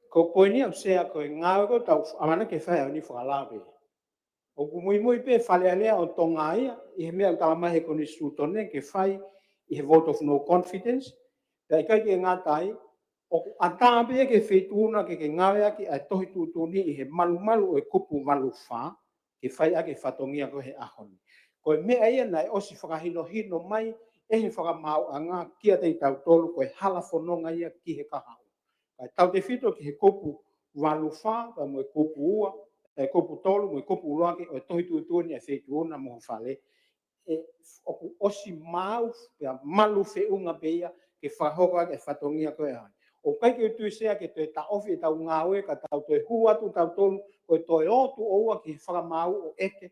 Ko e poini ʻaʻaku Sea, ko e ngāue ko ē ʻoku tau ʻamanaki ke fai he ʻaho ni fakalao pē. ʻOku muimui pē Fale Alea ʻo Tonga ia, ʻi he meʻa ʻoku tala mai he konisitūtone ke fai ʻi he vote of no confidence, pea ʻikai ke ngata ai, ʻoku ʻatā pē ia ki he feituʻu na ke ke ngāueʻaki ʻa e tohi tuʻutuʻuni ʻi he malumalu ʻo e kupu valu fā, ke fai ʻaki e fatongia ko ē he ʻaho ni. Ko e meʻa ia naʻe ʻosi fakahinohino mai ʻe he fakamaauʻanga kiate kitautolu ko e hala fononga ia ki he kahaʻu. Kae tautefito ki he kupu valu fā, pea mo e kupu ua, e kupu tolu, mo e kupu ʻuluaki ʻo e tohi tuʻutuʻuni ʻa e feituʻu na mo ho fale. ʻE, ʻoku ʻosi maau, pea malu feʻunga pē ia, ke fakahoko ʻaki e fatongia ko ē ʻaho ni. ʻOku ʻikai ke u tui Sea ke toe taʻofi ʻetau ngāue, ka tau toe hū atu tautolu, ko e toe ō atu ʻoua ki he fakamaau ʻo ʻeke,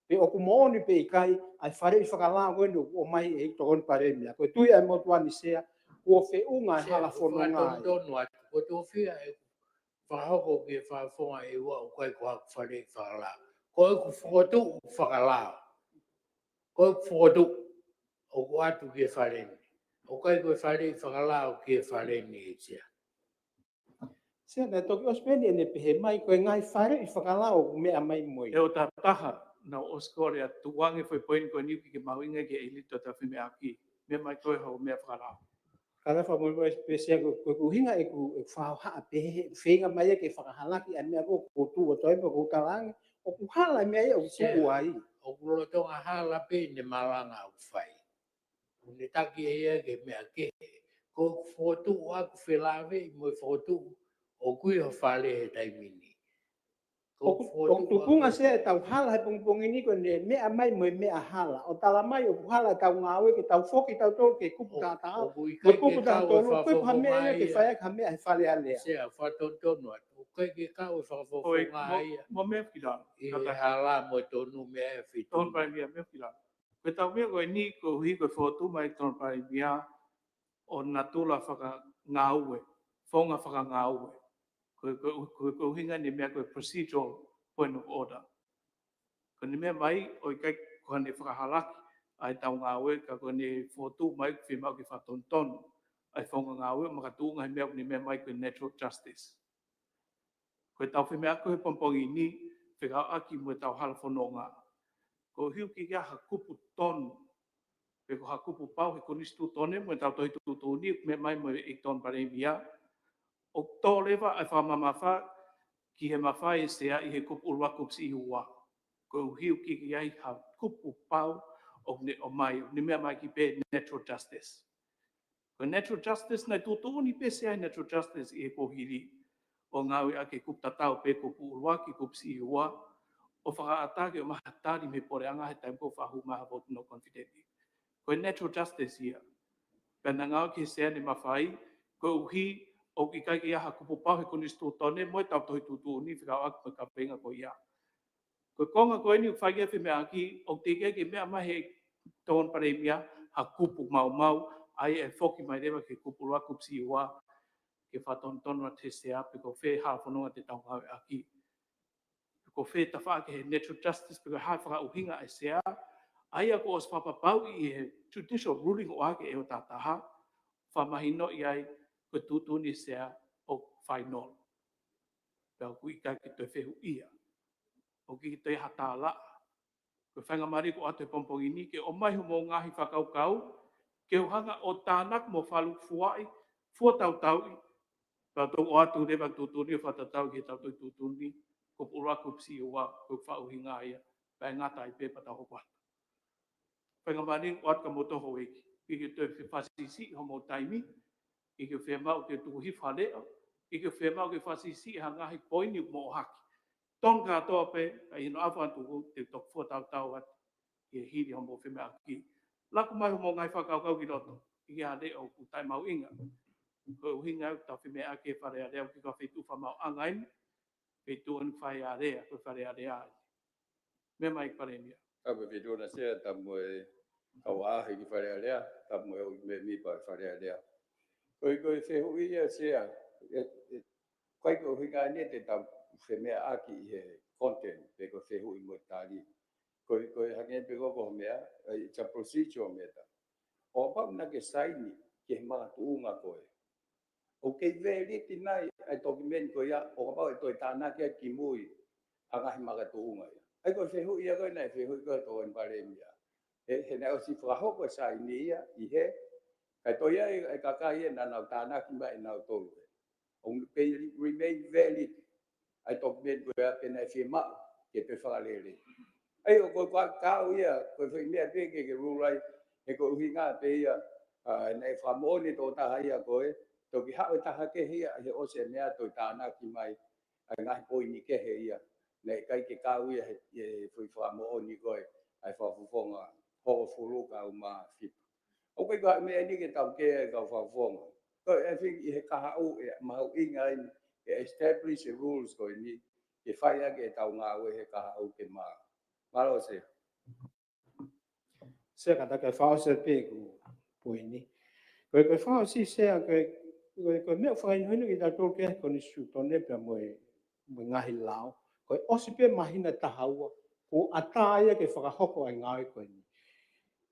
pe ʻoku moʻoni pe ʻikai, ʻa e faleʻi fakalao ko eni ʻoku ʻomai ʻe he Tokoni Palēmia. Ko e tui ʻa e motuʻa ni Sea, kuo feʻunga e hala fononga ai. Fakatonutonu atu, ko e tofiʻa ʻeku fakahoko ki he Fakafofonga ʻe ua ʻoku ʻikai ko haku faleʻi fakalao. Ko ʻeku fokotuʻu fakalao. Ko ʻeku fokotuʻu ʻoku ʻoatu ki he fale ni. ʻOku ʻikai ko e faleʻi fakalao ki he fale ni ʻe Sea. Sea, naʻe toki ʻosi pē eni ʻene pehē mai, ko e ngaahi faleʻi fakalao ʻoku meʻa mai mo ia. ʻE ua tātāe, naʻa ku ʻosi kole atu, tukuange foʻi poini ko eni ʻoku ʻikai ke mahuʻinga ki he ʻilito ʻetau femeʻaki. Meʻa mai ko e hā hoʻo meʻa fakalao. Kātaki fakamolemole pē Sea, ko, ko, ko e ʻuhinga ʻeku, ʻeku fakahohaʻa pē he, feinga mai ia ke fakahalaki ʻa e meʻa ko ē ʻoku ou tuʻu atu ai pea ʻoku ou talaange, ʻoku hala e meʻa ia ʻoku tuʻu ai. ʻOku lolotonga hala pē ʻene malanga ʻoku fai. ʻOku ne taki ʻe ia ki he meʻa kehe. Ko ʻeku fokotuʻu ʻaku felāveʻi mo e fokotuʻu ʻoku ʻi ho fale he taimi ni. Ko ʻeku fokotuʻu ʻaku. ʻOku tupunga Sea ʻetau hala he pongipongi ni ko ʻene meʻa mai mo e meʻa hala. ʻO tala mai ʻoku hala ʻetau ngāue ke tau foki tautolu ki he kupu taha taha. ʻOku ʻikai ke kau e Fakafofonga ia. Ko e kupu taha tolu, ʻoku ʻikai ko ha meʻa ia ke fai ʻaki ha meʻa he Fale Alea. Sea, fakatonutonu atu. ʻOku ʻikai ke kau e Fakafofonga ia. Mo, mo meʻa ki lalo. ʻI he hala mo e tonu meʻa e fitu. Tokoni Palēmia, meʻa ki lalo. Ko ʻetau meʻa ko eni koeʻuhi ko e fokotuʻu mai Tokoni Palēmia ʻo natula fakangāue, founga fakangāue. Ko, ko, ko, ko e ʻuhinga ʻene meʻa ko e procedural point of order. Ko ʻene meʻa mai ʻoku ʻikai ko haʻane fakahalaki ʻa ʻetau ngāue, ka ko ʻene fokotuʻu mai ʻoku fiemaʻu ke fakatonutonu ʻa e founga ngāue, makatuʻunga he meʻa ʻoku ne meʻa mai ko e natural justice. Ko ʻetau femeʻaki he pongipongi ni, fekauʻaki mo ʻetau hala fononga. Koeʻuhi ʻoku ʻikai ha kupu tonu, pe ko ha kupu pau he konisitūtone mo ʻetau tohi tuʻutuʻuni, meʻa mai mo e Tokoni Palēmia, ʻOku tō leva ʻa e fakamamafa ki he mafai ʻa e Sea ʻi he kupu ʻuluaki, kupu siʻi ua. Koeʻuhi ʻoku ʻikai ke ʻi ai ha kupu pau ʻoku ne ʻomai, ʻoku ne meʻa ki ai pē natural justice. Ko e natural justice naʻe tuʻutuʻuni pē ʻe he Sea ʻa e natural justice ʻi he kuohili ʻo ngāueʻaki e kupu tatau pē, kupu ʻuluaki, kupu siʻi ua, ʻo fakaʻatā ke ʻomai ha tali mei he puleʻanga he taimi ko ē ʻoku fakahū mai ha vote no confidence. Ko e natural justice ia. Pea naʻe ngāueʻaki ʻe he Sea ʻene mafai, koeʻuhi ʻoku ʻikai ke ʻi ai ha kupu pau he konisitūtone mo ʻetau tohi tuʻutuʻuni fekauʻaki mo e kaveinga ko ia. Ko e konga ko eni ʻoku fai ki ai e femeʻaʻaki, ʻoku teʻeki ai ke meʻa mai ʻe he Tokoni Palēmia ha kupu maumau, ʻa ia ʻe foki mai leva ki he kupu ʻuluaki, kupu siʻi ua, ke fakatonutonu atu ʻe he Sea pe ko fē hala fononga te tau ngāueʻaki. Ko fē tafaʻaki he natural justice pe ko e hā e fakaʻuhinga ʻa e Sea, ʻa ia kuo ʻosi fakapapauʻi ʻi he judicial ruling ʻo ʻohake ʻe he ʻOtu Taha Taha, fakamahinoʻi ai ko e tuʻutuʻuni ʻa e Sea ʻoku final. Pea ʻoku ʻikai ke toe fehuʻia. ʻOku ʻikai ke toe ʻi ai ha tālaʻa. Ko e faingamālie ʻoku ʻoatu he pongipongi ni ke ʻomai hoʻomou ngaahi fakakaukau, ke u hanga ʻo tānaki mo falufuaʻi, fuatautauʻi, pea tau ʻoatu leva e tuʻutuʻuni ʻo fakatatau ki heʻetau tohi tuʻutuʻuni, kupu ʻuluaki, kupu siʻi ua, ko e fakaʻuhinga ia, pea ʻe ngata ai pē pea tau hoko atu. Faingamālie ʻoku ʻoatu kia moutolu houʻeiki, ʻikai ke toe fefakasiʻisiʻi hoʻomou taimi, ʻikai ke fiemaʻu ke tuku hifo ha leʻo, ʻikai ke fiemaʻu ke fakasiʻisiʻi ha ngaahi poini ʻoku mou ʻohake. Tonu kātoa pē, ʻa ia ʻi hono ʻalu atu, te u toki fuatautau atu, ʻi he hili hoʻomou femeʻaʻaki. Laku mai hoʻomou ngaahi fakakaukau ki loto, ʻikai ha leʻo ʻoku taʻemahuʻinga. Ko e ʻuhinga ʻoku tau femeʻaʻaki he Fale Alea, ʻoku ʻikai ko ha feituʻu fakamaauʻanga eni, feituʻu eni Fale Alea, ko e Fale Alea eni. Meʻa mai Palēmia. Tapu mo e feituʻu na Sea, tapu mo e kau ʻaʻahi ki Fale Alea, tapu mo e ʻū mēmipa ʻo e Fale Alea. Ko e, ko e fehuʻi ia Sea, ʻe, ʻe, ʻikai ko e ʻuhinga eni te tau femeʻaʻaki ʻi he content, pe ko e fehuʻi mo e tali. Ko e, ko e hangē pē ko e, ko e meʻa, it's a procedural matter. ʻO kapau naʻa ke saini ki he makatuʻunga ko ē, ʻoku kei valid nai ʻa e document ko ia, ʻo kapau ʻe toe tānaki atu ki mui ʻa e ngaahi makatuʻunga ia. ʻA ia ko e fehuʻi ia ko ē naʻe fehuʻi ko ē ʻe he Tokoni Palēmia. He, he naʻe ʻosi fakahoko e saini ia ʻi he, kae toe ʻi ai e kakai ia naʻa nau tānaki mai ʻe nautolu. ʻOku kei remain valid ʻa e document ko ia pe naʻe fiemaʻu ke toe fakalele. ʻA ia ʻoku ou kau ia, ko e foʻi meʻa pē ke, ke rule ai, he ko e ʻuhinga pē ia, ʻa, naʻe fakamoʻoni ʻe he tokotaha ia ko ē, toki haʻu e taha kehe ia, he ʻosi e meʻa toe tānaki mai ʻa e ngaahi poini kehe ia. Naʻe ʻikai ke kau ia he, he foʻi fakamoʻoni ko ē ʻa e fakafofonga hongofulu kae ʻuma fitu. ʻOku ʻikai ko ha meʻa eni ke tau kē ai kau fakafofonga. Ko e, I think ʻi he kahaʻu ʻe mahuʻinga eni, ʻe establish e rules ko eni, ke fai ʻaki ʻetau ngāue he kahaʻu ke maau. Mālō Sea. Sea, kātaki ʻo fakaʻosi pē ʻeku poini. Ko e, ko e fakaʻosi Sea, ko e, ko e, ko e meʻa ʻoku fakahinohino kitautolu ki ai he konisitūtone pea mo e, mo e ngaahi lao. Ko e ʻosi pē māhina ʻe taha ua, kuo ʻatā ia ke fakahoko ʻa e ngāue ko eni.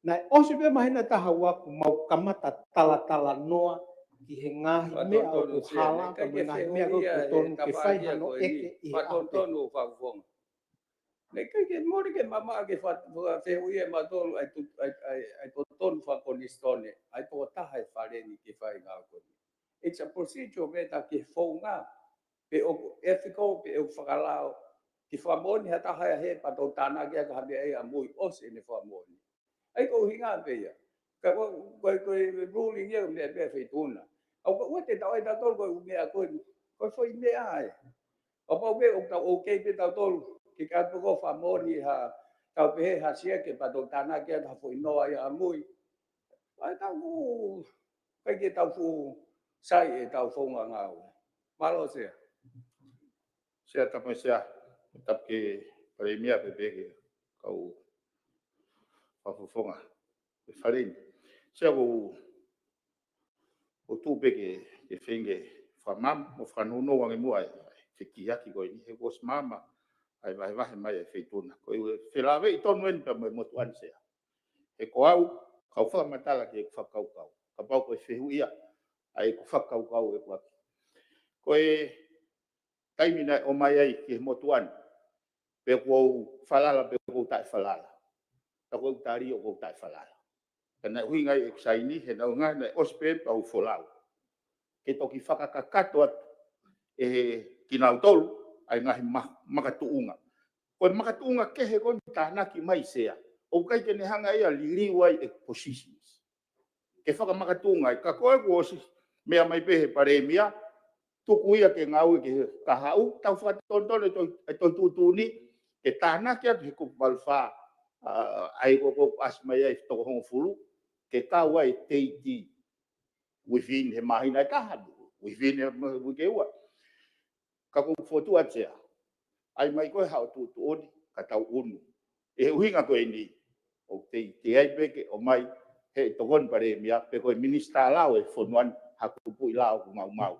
Naʻe ʻosi pē māhina ʻe taha ua kuo mau kamata talatalanoa ki he ngaahi meʻa ʻoku hala, ka mo e ngaahi meʻa ʻoku tonu ke fai hano ʻeke ʻi he ʻaho. Naʻe ʻikai ke mole ke mamaʻo ke fa-, fa-, fehuʻia ʻe mautolu ʻa e tu-, ʻa e, ʻa e, ʻa e totonu fakakonisitūtone, ʻa e tokotaha ʻi he Fale ni ke fai e ngāue ko eni. It's a procedural matter ki he founga, pe ʻoku ethical, pe ʻoku fakalao, ke fakamoʻoni ha taha ia he pea tau tānaki ʻaki ha meʻa ia ʻamui ʻosi ʻene fakamoʻoni. ʻA ia ko e ʻuhinga pē ia. Ka ko, ko, ko e ruling ia meʻa pē feituʻu na. ʻA ia ko e ʻuhinga te tau ʻai tautolu ko e meʻa ko eni, ko e foʻi meʻa ia. ʻO pau pē ʻoku tau okay pē tautolu, ke ka toko fakamoʻoni ha, tau pehē ha Sea ke pea tau tānaki atu ha foʻi noa ia ʻamui. ʻA ia tau ʻikai ke tau fuʻu sai ʻetau founga ngāue. Mālō Sea. Sea, tapu mo e Sea, tapu ki he Palēmia pea pehē ki he kau fakafofonga ʻo e Fale ni. Sea, ʻoku ou tuʻu pē ke, ke feinga ke fakamaama mo fakanounou ange muʻa ʻa e, ʻa e fekiaki ko eni he kuo ʻosi maama ʻa e vahevahe mai ʻa e feituʻu na. Ko e felāveʻi tonu eni pea mo e motuʻa ni Sea. He ko au, kau fakamatala ki heʻeku fakakaukau. Kapau ko e fehuʻi ia ʻa ʻeku fakakaukau ʻeku ʻaki. Ko e taimi naʻe ʻomai ai ki he motuʻa ni, pe ʻoku ou falala, pe ʻoku ou taʻefalala. Ka ko ʻeku tali ʻoku ou taʻefalala. Ka naʻe ʻuhinga ai ʻeku saini, he naʻe ʻuhinga naʻe ʻosi pē pea u folau. Ke toki fakakakato atu ʻe he kinautolu ʻa e ngaahi ma-, makatuʻunga. Ko e makatuʻunga kehe ko eni tānaki mai Sea. ʻOku ʻikai ke ne hanga ia ʻo liliu ai e positions. Ke fakamakatuʻunga ai, ka ko e kuo ʻosi meʻa mai pē he palēmia, tuku ia ke ngāue ki he kahaʻu, tau fakatonutonu e tohi, e tohi tuʻutuʻuni, ke tānaki atu he kupu valu fā, ʻa, ʻa ia ko, ko ʻasi mai ai toko hongofulu, ke kau ai e teiti within he māhina ʻe taha, within he ma-, uike ua. Ka ʻoku ou fokotuʻu atu Sea, ʻai mai koe haʻo tuʻutuʻuni, ka tau ʻunu. ʻI he ʻuhinga ko eni, ʻoku teʻeki ai pē ke ʻomai he tokoni palēmia, pe ko e minisitā lao ʻo e fonua ni, ha kupuʻi lao ʻoku maumau.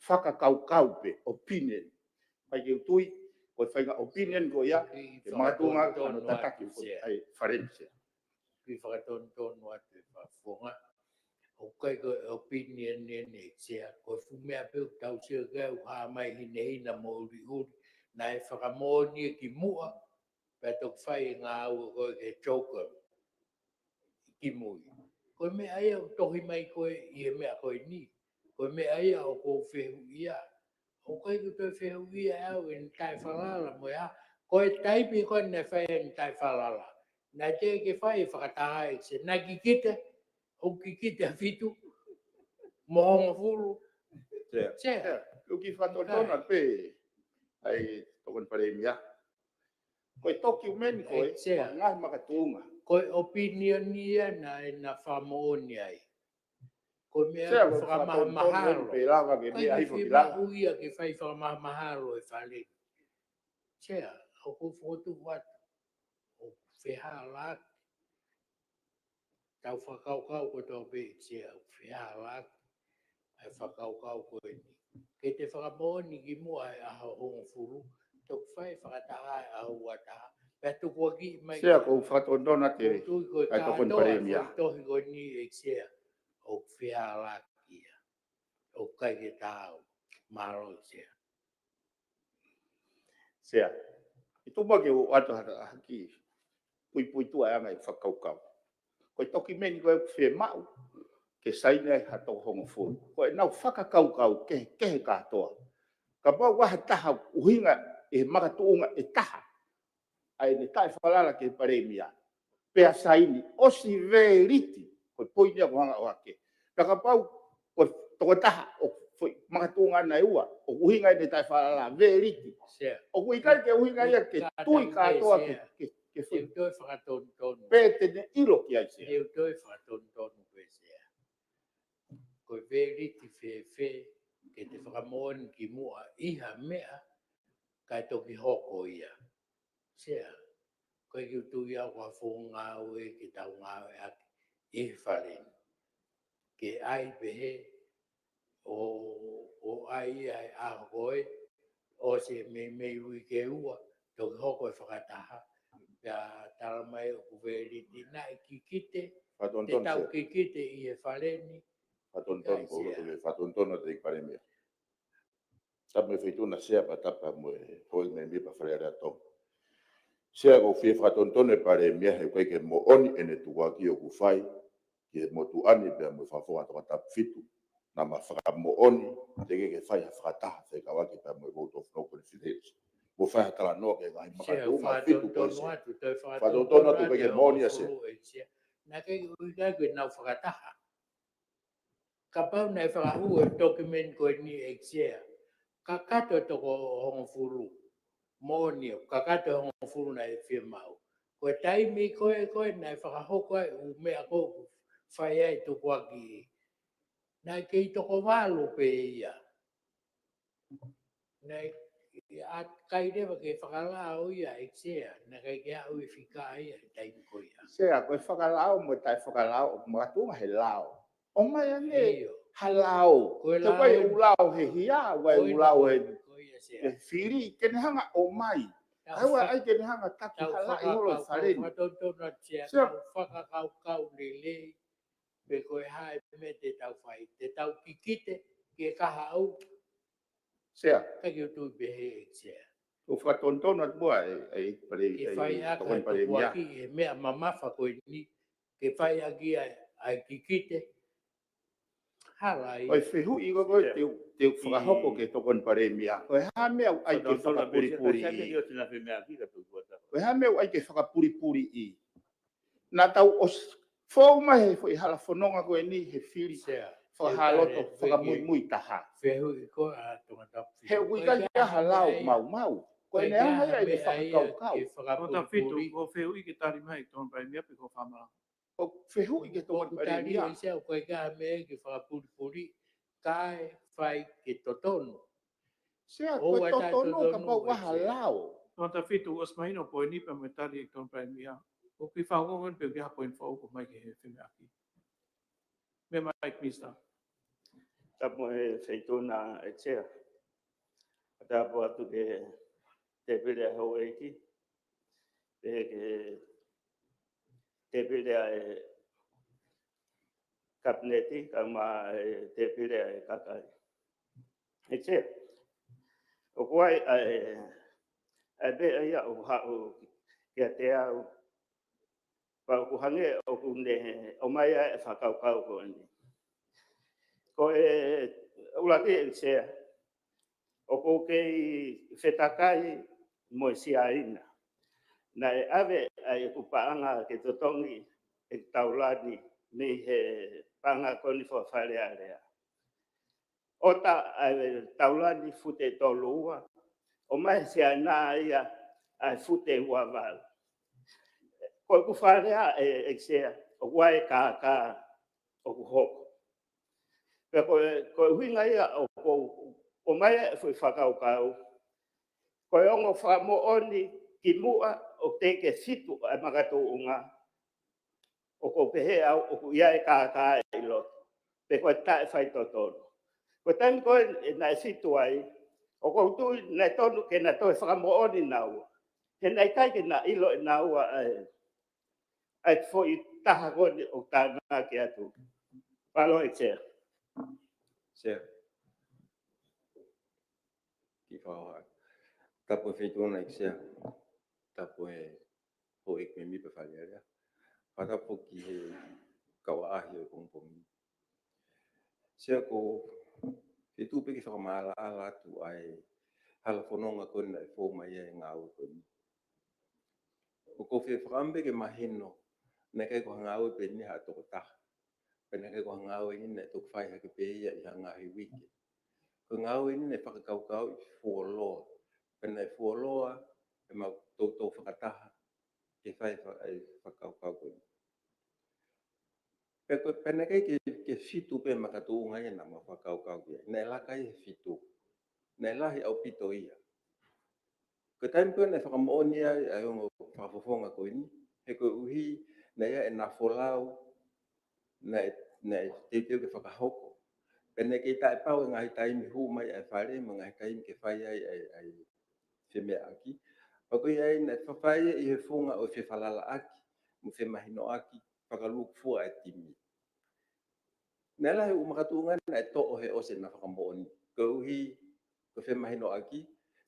Fakakaukau pē, opinion. ʻIkai ke u tui, ko e faʻahinga opinion ko ia, ʻi he makatuʻunga, ʻoku tataki fo-, ʻa e Fale ni Sea. Kiʻi fakatonutonu atu e fakafofonga. ʻOku ʻikai ko e opinion eni ʻEiki Sea. Ko e fuʻu meʻa pē ʻoku tau sio ki ai ʻoku hā mai hinehina mo ʻuliʻuli. Naʻe fakamoʻoni ia kimuʻa, pea toki fai e ngāue ko ē ke choke kimui. Ko e meʻa ia ʻoku tohi mai ko ē ʻi he meʻa ko eni. Ko e meʻa ia ʻoku ou fehuʻia. ʻOku ʻikai ke u toe fehuʻia ʻe au ʻene taʻefalala mo e hā. Ko e taimi ko ē naʻe fai ai ʻene taʻefalala, naʻe teʻeki ke fai e fakataha ʻEiki Sea. Naʻe kikite, ʻoku kikite ʻa fitu mo hongofulu. Sea. Sea. Sea. ʻOku ou kiʻi fakatonutonu atu pē, ʻa e tokoni palēmia. Ko e tokiumeni ko ē, ʻEiki Sea, ngaahi makatuʻunga. Ko e opinion ia naʻe na fakamoʻoni ai. Ko e meʻa Sea, ʻoku ko e fakamahamahalo. Pē lava ke ʻikai meʻa ke hifo ki lava. Fiemaʻu ia ke fai fakamahamahalo e Fale ni. Sea, ʻoku ou fokotuʻu atu, ʻoku fehālaaki. Tau fakakaukau kotoa pē ʻEiki Sea, ʻoku fehālaaki ʻa e fakakaukau ko eni. Ke te fakamoʻoni kimuʻa he ʻaho hongofulu, toki fai fakataha he ʻaho ua taha, pea tukuakiʻi mai Sea, ʻoku ou fakatonutonu atu e, ʻoku ou tui ko e ʻa e tokoni kātoa palēmia. Ko e tohi ko eni ʻEiki Sea, ʻoku fehālaaki ia. ʻOku ʻikai ke taau. Mālō Sea. Sea. ʻI tuʻa ke u ʻoatu ha, ha kiʻi puipuituʻa ʻa e anga e fakakaukau. Ko e tokiumeni ko ē ʻoku fiemaʻu ke saini ai ha toko hongofulu. Ko ʻenau fakakaukau kehekehe kātoa. Kapau ʻoku ʻi ai ha taha ʻuhinga ʻi he makatuʻunga ʻe taha ʻa ʻene taʻefalala ki he palēmia, pea saini, ʻosi veliti, ko e poini ia ʻoku ou hanga ʻo ʻohake. Pea kapau ko e tokotaha ʻoku foʻi makatuʻunga ʻe ua, ʻoku ʻuhinga ʻene taʻefalala, veliti. Sea. ʻOku ʻikai ke ʻuhinga ia ke tui kātoa ke, ke, ke foʻi. Te u toe fakatonutonu. Pe te ne ʻilo ki ai Sea. Te u toe fakatonutonu pē Sea. Ko e veliti fēfē ke te fakamoʻoni kimuʻa ʻi ha meʻa, kae toki hoko ia. Sea, ʻoku ʻikai ke u tui au ko ha founga ngāue ke tau ngāueʻaki ʻi he Fale ni. Ke ʻai pehē ʻo, ʻo ʻai ia he ʻaho ko ē, ʻosi e meimei uike ua, toki hoko e fakataha, pea tala mai ʻoku veliti naʻe kikite, Fakatonutonu te tau Sea. Kikite ʻi he Fale ni. Fakatonutonu, ʻIkai ko u Sea. Loto ke fakatonutonu atu ʻEiki Palēmia. Tapu mo e Feituʻu na Sea pea tapu mo e houʻeiki mēmipa Fale Alea Tonga. Sea, ʻoku ou fie fakatonutonu e Palēmia he ʻoku ʻikai ke moʻoni ʻene tukuakiʻi ʻoku fai ki he motuʻa ni pea mo e fakafofonga Tongatapu fitu. Naʻa ma fakamoʻoni teʻeki ke fai ha fakataha fekauʻaki pea mo e vote of no confidence. Mo fai ha talanoa ki he ngaahi Sea, makatuʻunga fitu ko ē Sea. Fakatonutonu atu, toe fakatonutonu atu, ʻoku ʻikai ke moʻoni ia Sea. Fakatonutonu atu, ʻEiki Sea. Naʻe ʻikai ke ʻuhinga ia ke nau fakataha. Kapau naʻe fakahū e document ko eni ʻEiki Sea, kakato e toko hongofulu. Moʻoni ʻoku kakato e hongofulu naʻe fiemaʻu. Ko e taimi ko ē, ko ē naʻe fakahoko ai ʻū meʻa ko ē ʻoku fai ai e tukuakiʻi, naʻe kei toko valu pē ia. Naʻe ʻikai leva ke fakalao ia ʻEiki Sea, naʻe ʻikai ke aʻu e fika ia he taimi ko ia. Sea, ko e fakalao mo e taʻefakalao, ʻoku makatuʻunga he lao. ʻOmai ange ʻIo. Ha lao. Ko e Te lao ʻoku ʻi ai eni. ʻŪ lao he hia, ʻoku ʻi ai ʻŪ lao he, ko ia Sea. He fili, ke ne hanga ʻo ʻomai. Tau ʻAua fa-, ʻai ke ne hanga taki tau halaʻi holo e fakakau-, Fale ni. Fakatonutonu atu Sea, Sea. Tau fakakaukau lelei, pe ko e hā e meʻa te tau fai, te tau kikite ki he kahaʻu. Sea. ʻIkai ke u tui pehē ʻEiki Sea. ʻOku ou fakatonutonu atu muʻa e, e, pale, Ke e, fai ʻaki tokoni e Palēmia. Tukuakiʻi e meʻa mamafa ko eni, ke fai ʻaki ʻa e, ʻa e kikite. Hala ia. Ko e fehuʻi ko ē te u, te u fakahoko ki he Tokoni Palēmia. Ko e hā e meʻa ʻoku ʻai ke fakapulipuli? Ko e hā e meʻa ʻoku ʻai ke fakapulipuli? Naʻa tau ʻosi fou mai he foʻi hala fononga ko eni he fili fakahā loto fakamuimui taha. Fehuʻi ko ē ʻa Tongatapu. He ʻoku ʻikai ke ʻi ai ha lao maumau. Ko ʻene anga ia ʻene fakakaukau. Tongatapu, ko e fehuʻi ke tali mai Tokoni Palēmia pe ko e fakamalanga? ʻOku fehuʻi ki he Tokoni Palēmia. Ko e tali ʻo ʻIsea, ʻoku ʻikai ke ʻi ai ha meʻa ke fakapulipuli, kae fai ke totonu. Sea, ko e totonu kapau ʻoku ʻi ai ha lao. Tongatapu, ʻosi mahino poini pea mo e tali ʻa Tokoni Palēmia. ʻOku ou fakaongo pe ʻoku ʻi ai ha poini foʻou ʻoku ʻomai ki he femeʻaʻaki. Meʻa mai, Minisitā. Tapu mo e Feituʻu na ʻEiki Sea. Tapu atu ki he tēpile ʻa e houʻeiki. Pehē ki he tēpile ʻa e Kapineti, kae ʻumaʻā e tēpile ʻa e kakai. ʻEiki Sea, ʻoku ʻi ai ʻa e, ʻa e meʻa ia ʻoku haʻu kiate au, pea ʻoku hangē ʻoku ne ʻomai ʻa e fakakaukau ko eni. Ko e ʻuluaki, ʻEiki Sea, ʻoku ou kei fetakai mo e Siaina. Naʻe ʻave ʻa ʻeku paʻanga ke totongi ʻeku taulani mei he paʻanga ko eni Fale Alea. ʻOta ʻa e taulani fute tolu ua, ʻomai ʻe he Siaina ia ʻa e fute ua valu. Ko ʻeku fale ʻa e, ʻEiki Sea, ʻoku ʻi ai e kākā ʻoku hoko. Pea ko e, ko e ʻuhinga ia ʻoku ou ʻomai ʻa e foʻi fakakaukau, ko e ongo fakamoʻoni kimuʻa ʻoku teʻeki ke fitu ʻa e makatuʻunga, ʻoku ou pehē au ʻoku ʻi ai e kākā ʻi loto, pe ko e taʻefaitotonu. Ko e taimi ko ē naʻe fitu ai, ʻoku ou tui naʻe tonu ke na toe fakamoʻoni naua. He naʻe ʻikai ke na ʻilo ʻe naua ʻa e, ʻa e foʻi taha ko eni ʻoku tānaki atu. Mālō ʻEiki Sea. Sea. Kiʻi fakahoko. Tapu e Feituʻu na ʻEiki Sea. Tapu e houʻeiki mēmipa Fale Alea. Fakatapu ki he kau ʻaʻahi ʻo e pongipongi. Sea, ʻoku ou fie tuʻu pē ke fakamaʻalaʻala atu ʻa e hala fononga ko eni naʻe fou mai ai e ngāue ko eni. ʻOku ou fie fakaʻamu pē ke mahino, naʻe ʻikai ko ha ngāue pē eni ha tokotaha. Pea naʻe ʻikai ko ha ngāue eni naʻe toki fai hake pē ia ʻi ha ngaahi uike. Ko e ngāue eni naʻe fakakaukauʻi fuoloa. Pea naʻe fuoloa ʻemau toutou fakataha ke fai fa-, ʻa e fakakaukau ko eni. Pea ko, pea naʻe ʻikai ke, ke fitu pē makatuʻunga ia naʻa mau fakakaukau ki ai. Naʻe laka ia he fitu. Naʻe lahi ʻaupito ia. Ko e taimi ko ē naʻe fakamoʻoni ai ʻa e ongo fakafofonga ko eni, he koeʻuhi naʻe ʻi ai e nafolau naʻe, naʻe teuteu ke fakahoko. Pea naʻe kei taʻepau e ngaahi taimi hū mai ʻa e fale, mo e ngaahi taimi ke fai ai ʻa e, ʻa e femeʻaʻaki. Pea ko ia ai naʻe fafai ʻi he funga ʻo e fefalalaʻaki mo e femahinoʻaki fakalūkufua ʻa e timi. Naʻe lahi e ʻū makatuʻunga naʻe toʻo he ʻosi ʻena fakamoʻoni. Koeʻuhi ko e femahinoʻaki,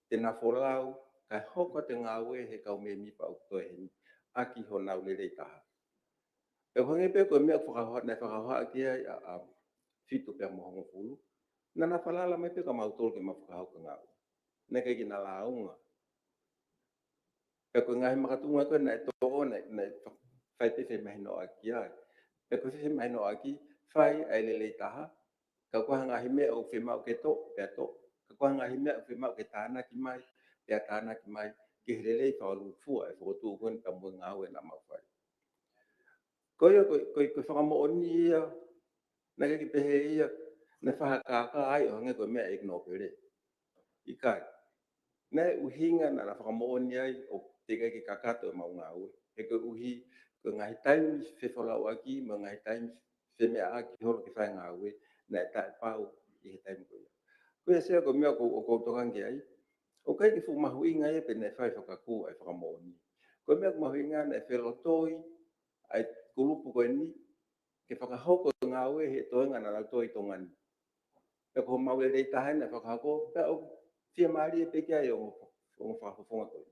te na folau, kae hoko atu e ngāue he kau mēmipa ʻoku toe heni, ʻaki honau lelei taha. Pea ʻoku hangē pē ko e meʻa ʻoku fakahoha, naʻe fakahohaʻaki ai ʻa, ʻa Fitu pea mo Hongofulu. Naʻa na falala mai pē kia mautolu ke mau fakahoko e ngāue. Naʻe ʻikai ke na lāunga. Pea ko e ngaahi makatuʻunga ko ē naʻe toʻo, naʻe, naʻe fa-, fai pē femahinoʻaki ai. Pea ko e femahinoʻaki, fai ʻa e lelei taha. Ka ko e hā e ngaahi meʻa ʻoku fiemaʻu ke toʻo, pea toʻo. Ka ko e hā e ngaahi meʻa ʻoku fiemaʻu ke tānaki mai, pea tānaki mai. Ki he lelei fakalūkufua e fokotuʻu ko eni pea mo e ngāue naʻa mau fai. Ko ia, ko, ko, ko e fakamoʻoni ia, naʻe ʻikai ke pehē ia, naʻe fakakākā ai ʻo hangē ko e meʻa ʻa ʻEiki Nōpele. ʻIkai. Naʻe ʻuhinga naʻa na fakamoʻoni ai ʻoku teʻeki ai ke kakato ʻemau ngāue. He koeʻuhi, ko e ngaahi taimi fefolauʻaki, mo e ngaahi taimi femeʻaʻaki holo ke fai e ngāue, naʻe taʻepau ʻi he taimi ko ia. Ko ia Sea ko e meʻa ʻoku, ʻoku ou tokanga ki ai. ʻOku ʻikai ke fuʻu mahuʻinga ia pe naʻe fai fakakū ʻa e fakamoʻoni. Ko e meʻa ʻoku mahuʻinga naʻe felotoi ʻa e kulupu ko eni, ke fakahoko e ngāue he toenga naʻa nau toe ʻi Tonga ni. Pea ko homau lelei taha ʻena fakahoko, pea ʻoku fiemālie pē ki ai ʻa e ongo, ongo fakafofonga ko eni.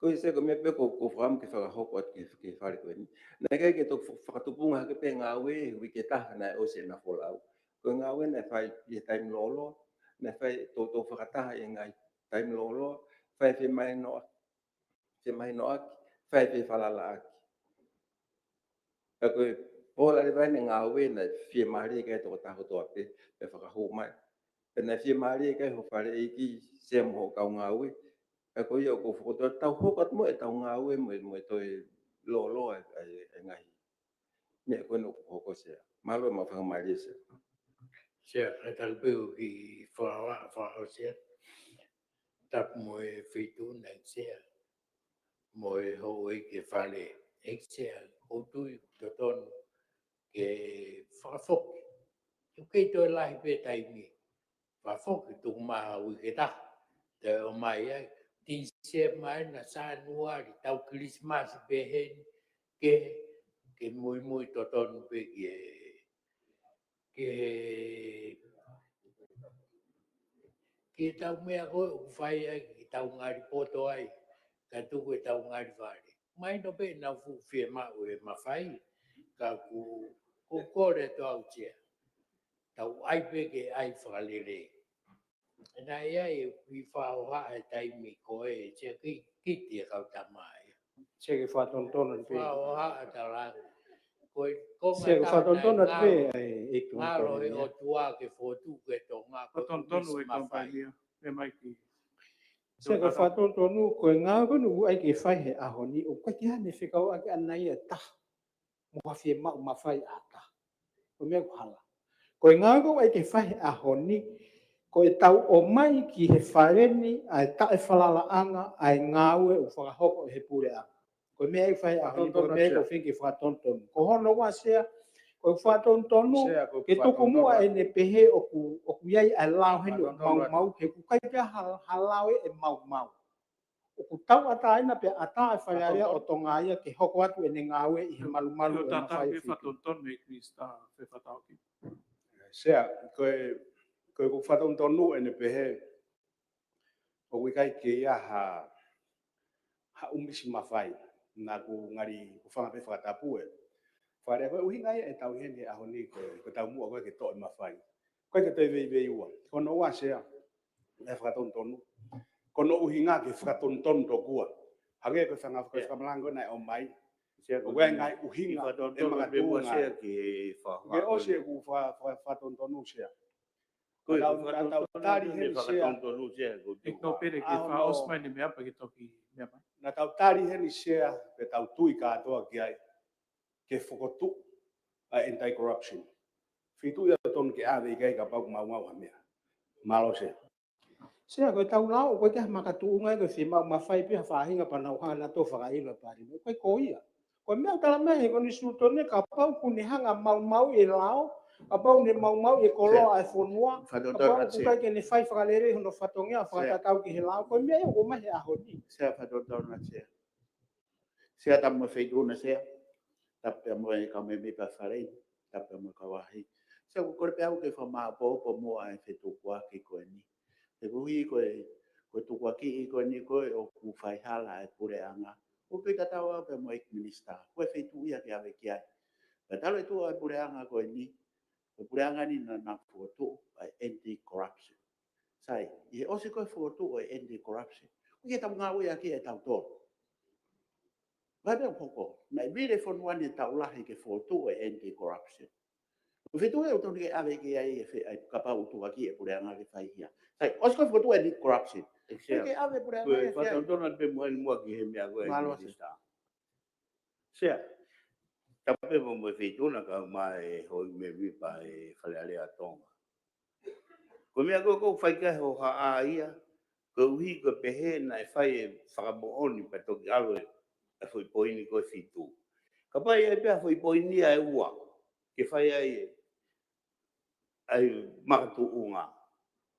Ko ia Sea, ko e meʻa pē ʻoku ou, ʻoku ou fakaʻamu ke fakahoko atu ki he, ki he fale ko eni. Naʻe ʻikai ke toki fa-, fakatupunga hake pē ngāue he uike ʻe taha naʻe ʻosi ʻena folau. Ko e ngāue naʻe fai ʻi he taimi lōloa, naʻe fai toutou fakataha ʻi he ngaahi taimi lōloa, fai fiemahinoʻaki, fiemahinoʻaki, fai fefalalaʻaki. Ka ko e pola leva ʻene ngāue naʻe fiemālie ki ai e tokotaha kotoa pē, pea fakahū mai. Pea naʻe fiemālie ki ai hoʻo faleʻeiki Sea mo hoʻo kau ngāue. Ka ko ia ʻoku ou fokotuʻu, tau hoko atu mo ʻetau ngāue mo e, mo e toe lōloa e, e, e ngaahi meʻa ko eni ʻoku hoko Sea. Mālō e maʻu faingamālie Sea. Sea, ka talu pē ʻoku ou fakahā, fakahā Sea. Tapu mo e feituʻu na ʻEiki Sea. Mo e houʻeiki e fale ʻEiki Sea, ʻoku ou tui ʻoku totonu ke fakafoki. ʻOku kei toe lahi pē taimi. Fakafoki tuku mai ha uike ʻe taha. Toe ʻomai ai. Tini Sea mai na Sānuali, tau Kilisimasi pē heni. Ke, ke muimui totonu pē ki he, ki he, ki heʻetau meʻa ko ē ʻoku fai ai, ke tau ngali poto ai, ka tuku ʻetau ngali fale. Mahino pē ʻenau fuʻu fiemaʻu e mafai, ka ʻoku, ʻoku ou kole atu au Sea. Tau ʻai pē ke ʻai fakalelei. Naʻe ʻi ai e kui faoha e taimi ko ē, Sea, ki, kiʻi e kau tama ia. Sea, ke fakatonutonu atu pē. Faoha ʻa e tala. Ko e, ko e Sea, ke ngata fakatonutonu atu pē, ngalo, ai, e tu ngalo ko e ia. ʻOtua ke fotu ke Tonga, ko e Fakatonutonu ʻumisi e mafai. Kampani ia, e mai ki. Sea, ke fakatonutonu, ko e ngāue ko eni ʻoku ʻai ke fai he ʻaho ni, ʻoku ʻikai ke ʻi ai hano fekauʻaki ʻaʻana ia ʻe taha mo ha fiemaʻu mafai ʻa ha taha. Ko e meʻa ʻoku hala. Ko e ngāue ko ē ʻoku ʻai ke fai he ʻaho ni, ko ʻetau ʻomai ki he fale ni ʻa e taʻefalalaʻanga ʻa e ngāue ʻoku fakahoko ʻe he puleʻanga. Ko e meʻa ʻoku fai he ʻaho ni, ko e meʻa ʻoku feinga ke fakatonutonu. Ko hono ua Sea, ko e fakatonutonu, Sea, ko e fakatonutonu. Ke tuku muʻa ʻene pehē ʻoku, ʻoku ʻi ai ʻa e lao heni ʻoku maumau, he ʻoku ʻikai ke ʻi ai ha, ha lao ʻe maumau. ʻOku tauʻatāina pea ʻatā e Fale Alea ʻo Tonga ia ke hoko atu ʻene ngāue ʻi he malumalu ʻo e mafai ʻo e feituʻu. Fakatonutonu e Minisitā Fefataoki. Sea, ko e, ko e ʻoku fakatonutonu ʻene pehē ʻoku ʻikai ke ʻi ai ha, ha ʻumisi mafai, naʻa ku ngali ʻoku fanga pē fakatapu e. Fale ko e ʻuhinga ia ʻetau ʻi heni he ʻaho ni ko e, ko e taumuʻa ko ē ke toʻo e mafai. Ko e ke toe veiveiua. Ko hono ua Sea, ʻe fakatonutonu. Ko hono ʻuhinga ke fakatonutonu tokua. Hangē ko e fanga, ko e fakamalanga ko ē naʻe ʻomai. Sea, ko e ngaahi ʻuhinga ʻe makatuʻunga. Sea, ke faka-, ke ʻosi ʻeku fa-, fa-, fakatonutonu Sea. Ko e naʻa tau, naʻa tau tali heni Sea. Fakatonutonu Sea, ko e ʻEiki Nōpele ke fakaʻosi mai ʻene meʻa pea ke toki meʻa mai. Naʻa tau tali heni Sea, pea tau tui kātoa ki ai. Ke fokotuʻu ʻa e anti-corruption. Feituʻu ia ʻoku totonu ke ʻave ki ai kapau ʻoku maumau ha meʻa. Mālō Sea. Sea, ko ʻetau lao, ʻoku ʻikai ke ʻi ai ha makatuʻunga ia, ko e fiemaʻu mafai pē ha faʻahinga pea nau hanga nautolu ʻo fakaʻilo e Pālime. ʻOku ʻikai ko ia. Ko e meʻa ʻoku tala mai he konisitūtone, kapau ʻoku ne hanga ʻo maumauʻi e lao, kapau ʻoku ne maumauʻi e koloa ʻa e fonua, kapau ʻoku ʻikai ke ne fai fakalelei hono fatongia ʻo fakatatau ki he lao, ko e meʻa ia ʻoku ʻomai he ʻaho ni. Sea, fakatonutonu Sea. Sea, tapu mo e feituʻu na Sea, tapu pea mo e kau mēmipa Fale, tapu pea mo e kau ʻaʻahi. Sea, ʻoku ou kole pē au ke fakamāʻopoʻopo muʻa e fetukuaki ko eni. He koeʻuhi ko e, ko e tukuakiʻi ko eni ko ē ʻoku faihala e puleʻanga. ʻOku ou kei tatau au pea mo e ʻEiki Minisitā. Ko e feituʻu ia ke ʻave ki ai. Pea talu e tuʻu ʻa e puleʻanga ko eni, ko e puleʻanga ni naʻa, naʻa fokotuʻu ʻa e anti-corruption. Sai, ʻi he ʻosi ko ē fokotuʻu e anti-corruption, ʻoku ʻikai ke tau ngāueʻaki ʻe tautolu. Vai pea hoko, naʻe vili e fonua ni e taʻu lahi ke fokotuʻu e anti-corruption. Ko e feituʻu ia ʻoku totonu ke ʻave ki ai e fe-, ʻa e kapau ʻoku tukuakiʻi e puleʻanga ke fai hia. Sai, ʻosi ko ē fokotuʻu e anti-corruption. ʻIkai ke ʻave e puleʻanga ia ki ai. Fakatonutonu pē muʻa eni muʻa ki he meʻa ko ē. Mālō Sea. Minisitā. Sea, tapu pē mo e feituʻu na kae ʻumaʻā e houʻeiki mēmipa e Fale Alea ʻo Tonga. Ko e meʻa ko ē ʻoku fai ki ai e hohaʻa ia, koeʻuhi ko e pehē naʻe fai e fakamoʻoni pea toki ʻalu e, e foʻi poini ko ē ʻe fitu. Kapau ʻe ʻi ai pē ha foʻi poini ia ʻe ua, ke fai ai e ʻai makatuʻunga.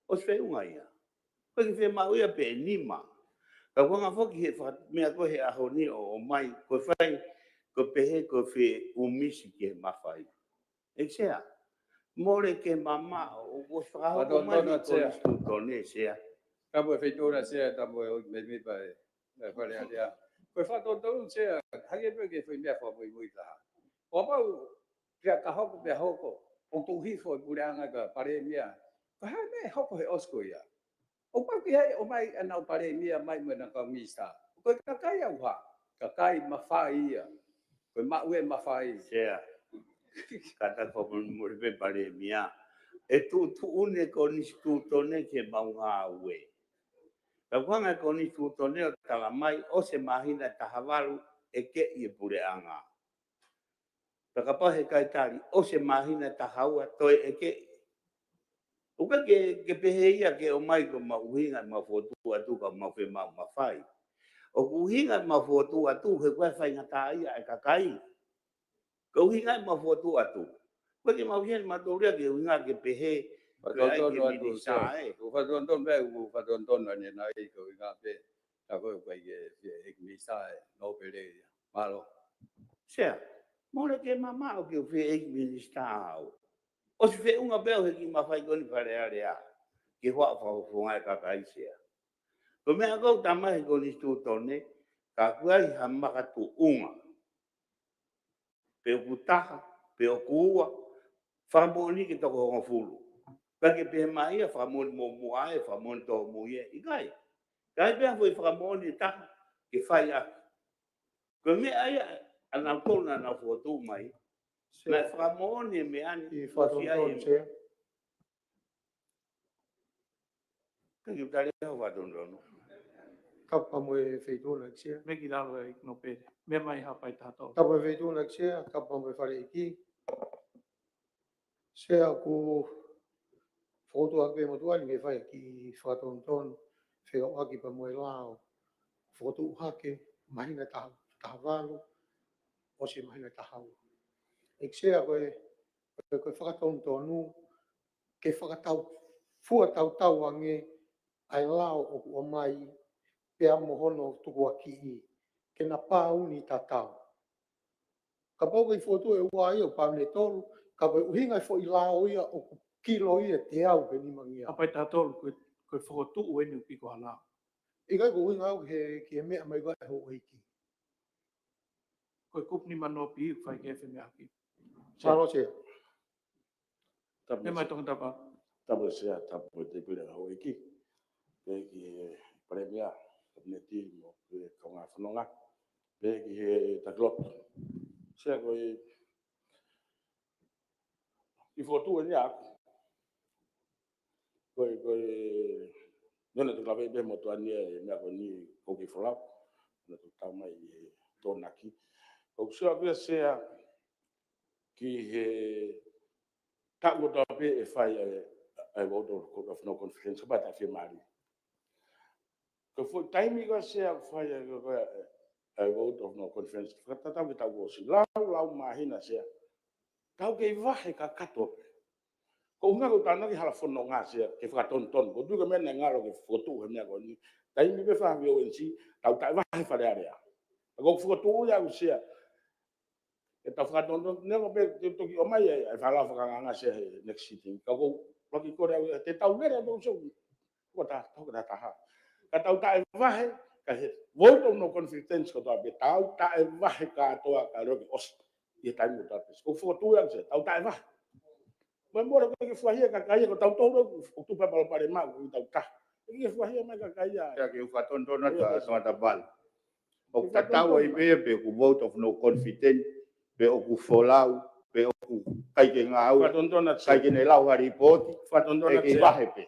ʻOsi feʻunga ia. Ko e ke fiemaʻu ia pē ʻe nima. Ka ʻoku hanga foki he faka-, meʻa ko ē he ʻaho ni ʻo, ʻomai, ko e fai, ko e pehē, ko e feʻumisi ki he mafai. ʻEiki Sea, mole ke mamaʻo, ʻoku ʻosi fakahoko mai he konisitūtone Sea. Tapu e feituʻu na Sea, tapu e houʻeiki mēmipa e ʻE Fale Alea. Ko e fakatonutonu Sea, hangē pē ko e foʻi meʻa fakamuimui taha. ʻO kapau pea ka hoko pea hoko, ʻo tuʻu hifo e puleʻanga ka palēmia. Ko e hā e meʻa ʻe hoko he ʻosi ko ia? ʻO pau ki ai ʻo ʻomai ʻenau palēmia mai mo ʻenau kau minisitā. Ko e kakai ʻauha, kakai mafai ia. Ko e maʻu e mafai. Sea, kātaki fakamolemole pē palēmia. ʻE tuʻutuʻuni e konisitūtone ke mau ngāue. Ka ʻoku hanga e konisitūtone ʻo tala mai ʻosi e māhina ʻe taha valu ʻe keʻi e puleʻanga. Pea kapau he ʻikai tali, ʻosi e māhina ʻe taha ua toe ʻe keʻi. ʻOku ʻikai ke, ke pehē ia ke ʻomai ko ʻemau ʻuhinga ʻemau fokotuʻu atu ka mau fe mau mafai. ʻOku ʻuhinga ʻemau fokotuʻu atu he ʻoku ʻi ai e faingataʻaʻia ʻa e kakai. Ko e ʻuhinga ʻemau fokotuʻu atu. ʻOku ʻikai ke mau ʻuhinga ʻemau tōlia ke ʻuhinga ke pehē, ko e ʻai ke Fakatonutonu atu, minisitā Sea. ʻE. Ko e fakatonutonu pē, ko e fakatonutonu ʻanenai, ko e ʻuhinga pē, ka ko e ʻikai ke, ke ʻEiki Minisitā ʻe, nō pele ia. Mālō. Sea, mole ke mamaʻo ke u fie ʻEiki Minisitā au. ʻOsi feʻunga pē au he kiʻi mafai ko eni Fale Alea. Ke hoa fakafofonga e kakai Sea. Ko e meʻa ʻoku tala mai he konisitūtone, ka ʻoku ʻi ai ha makatuʻunga. Pe ʻoku taha, pe ʻoku ua, fakamoʻoni ke toko hongofulu. Ka ke pehē mai ia fakamoʻoni muʻomuʻa ē, fakamoʻoni tōmui ē, ʻikai. Ka ʻi ai pē ha foʻi fakamoʻoni ʻe taha, ke fai ʻaki. Ko e meʻa ia, ʻa nautolu naʻa nau fokotuʻu mai. Sea. Naʻe fakamoʻoni e meʻa ni, ʻi ʻosi ai fakatonutonu e Sea. Ka ki tale ho fakatonutonu. Tapu mo e Feituʻu na ʻEiki Sea. Meʻa ki lalo ʻEiki Nōpele. Meʻa mai Haʻapai taha tolu. Tapu mo e Feituʻu na ʻEiki Sea, tapu mo e Fale ʻEiki. Sea ʻoku fokotuʻu ake pē motuʻa ni ke fai e kiʻi fakatonutonu. Fekauʻaki pea mo e lao. Fokotuʻu hake, māhina taha, taha valu, ʻosi māhina taha ua. ʻEiki Sea ko e, ko e, ko e fakatonutonu, ke fakatau, fua tautau ange ʻa e lao ʻoku ʻomai pea mo hono tukuakiʻi, ke na pāuni tatau. Kapau ʻoku ʻi fokotuʻu ʻe ua ia ʻoku pāuni ʻe tolu, ka ko e ʻuhinga e foʻi lao ia ʻoku kilo ia ʻe teau pe nimangeau. Haʻapai taha tolu, ko e, ko e fokotuʻu eni ʻoku ʻikai ko ha lao. ʻIkai ko e ʻuhinga au he, ki he meʻa mai ko ē houʻeiki. Ko e kupu ni manopi ʻoku fai ki he femeʻaʻaki. Mālō Sea. Tapu Meʻa mai Sea. Tongatapu. Tapu Sea, tapu mo e tēpile houʻeiki. Pea ki he Palēmia, Kapineti, mo e kaungā fononga. Pea ki he taki lotu. Sea ko e, ʻi fokotuʻu eni ʻaʻaku. Ko e, ko e, nona tu kave pē motuʻa ni e meʻa ko eni ko ke folau. Nona tu tau mai e tōnaki. Ko Sea ko e Sea ki he taʻu kotoa pē ʻe fai e, e vote of, of no confidence, ka pata fie mali. Ko e foʻi taimi ko ē Sea ʻoku fai e, ko e, e vote of no confidence. Fakatatau ki he taʻu kuo ʻosi. Lau, lau māhina Sea. Tau kei vahe kakato pē. Ko e ʻuhinga ko e tānaki hala fononga Sea, ke fakatonutonu. Ko e tuʻu ka meʻa naʻe ngalo ke fokotuʻu he meʻa ko eni. Taimi pē fai V O N C, tau taʻe vahe Fale Alea. Ko e fokotuʻu ia ʻoku Sea. ʻE tau fakatonutonu, neongo pē te toki ʻomai e, e fakalao fakaangaanga Sea he next sitting. Ka ʻoku ou laki kole au, te tau lele au tau sou. Ko ta, tau ka taha. Ka tau taʻe vahe, ka he vote of no confidence ko tau pē tau taʻe vahe kātoa ka leo ke ʻosi. ʻI he taimi ko tau pē. Ko e fokotuʻu ia ʻoku Sea, tau taʻe vahe. Mo e mole ko e ke fuahia kakai ia, ko tau tolu, ʻoku tupa palopalema, ko tau taha. ʻE ke fuahia mai kakai ia. Ia ke u fakatonutonu atu Ia, ʻa ia. Tongatapu. ʻOku tatau ai pē pe ʻoku vote of no confidence, pe ʻoku folau, pe ʻoku ʻikai ke ngāue, Fakatonutonu atu ʻikai ke ne lau ha lipooti, Fakatonutonu ʻe ke atu vahe pē.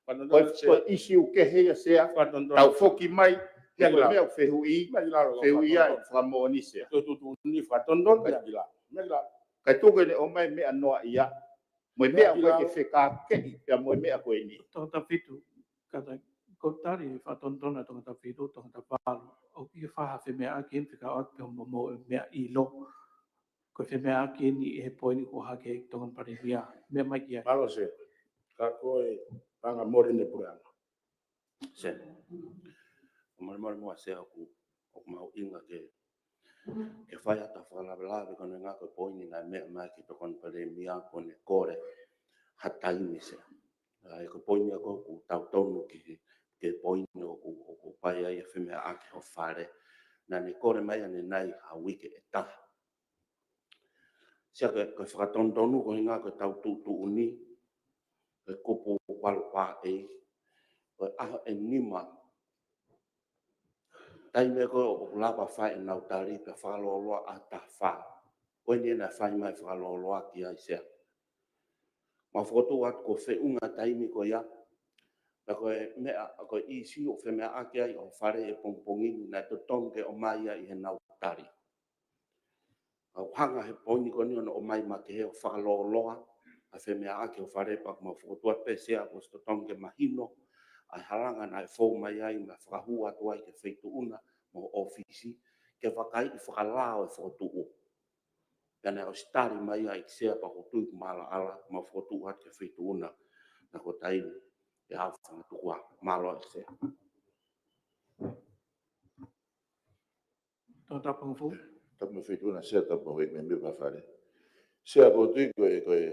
Fakatonutonu Ko e, atu ko e issue kehe ia Sea, Fakatonutonu tau atu foki mai, he Meʻa ko e ki lalo. meʻa ʻoku fehuʻi, Meʻa ki lalo, fehuʻi ai, Fakatonutonu. fakamoʻoni Sea. Ko e tuʻutuʻuni Fakatonutonu Kai. Meʻa ki lalo. Meʻa ki lalo. Kai tuku ʻene ʻomai meʻa noa ia, mo e Meʻa meʻa ki ko ē lalo. ke fekākeʻi, pea mo e meʻa ko eni. Tongatapu fitu, kātaki, ko e tali Fakatonutonu Tongatapu fitu, Tongatapu valu. ʻOku ʻi ai ha femeʻaʻaki eni fekauʻaki pea mo, mo e meʻa ʻilo. Ko e femeʻaʻaki eni he poini ko hake Tonga Palēmia. Meʻa mai ki ai. Mālō Sea. Ka ko e paʻanga mole ʻene puleʻanga. Sea. Mole mole mo Sea ʻoku, ʻoku mahuʻinga ke, ke fai ʻa e fakalavelave ko eni ngā ko e poini naʻe meʻa mai ki he Tonga Palēmia ko ʻene kole ha taimi Sea. ʻA ia ko e poini ʻoku ou tau tonu ki he ki he poini ʻoku, ʻoku ʻikai ai ʻa e femeʻaʻaki ho fale. Naʻá ne kole mai ʻanenai ha uike ʻe taha. Sea ko e, ko e fakatonutonu ko e ʻuhinga ko ʻetau tuʻutuʻuni, ko e kupu valu pā ʻe, ko e ʻaho ʻe nima. Taimi ko ē ʻoku lava fai ʻenau tali pea fakalōloa ʻaho taha fā. Ko eni naʻe fai mai fakalōloa ki ai Sea. Mau fokotuʻu atu ko e feʻunga taimi ko ia. Pea ko e meʻa, ko e ʻīsiu ʻoku femeʻaʻaki ai ho fale he pongipongi ni naʻe totonu ke ʻomai ia ʻi heʻenau tali. ʻOku hanga he poini ko eni ʻo ne ʻomai makehe ʻo fakalōloa ʻa e femeʻaʻaki ho fale pea ʻoku mau fokotuʻu atu pē Sea kuo ʻosi totonu ke mahino ʻa e halanga naʻe fou mai ai mo fakahū atu ai ki he feituʻu na mo e ʻōfisi ke vakaiʻi fakalao e fokotuʻu. Pea naʻe ʻosi tali mai ai ʻEiki Sea pea ʻoku ou tui kuo māʻalaʻala, mau fokotuʻu atu ki he feituʻu na, na ko taimi ʻe hao fanga tuku ā. Mālō ʻEiki Sea. Tō tapu mo e feituʻu na Sea, tapu mo e mēmipa fale. Sea ʻoku ou tui ko e, ko e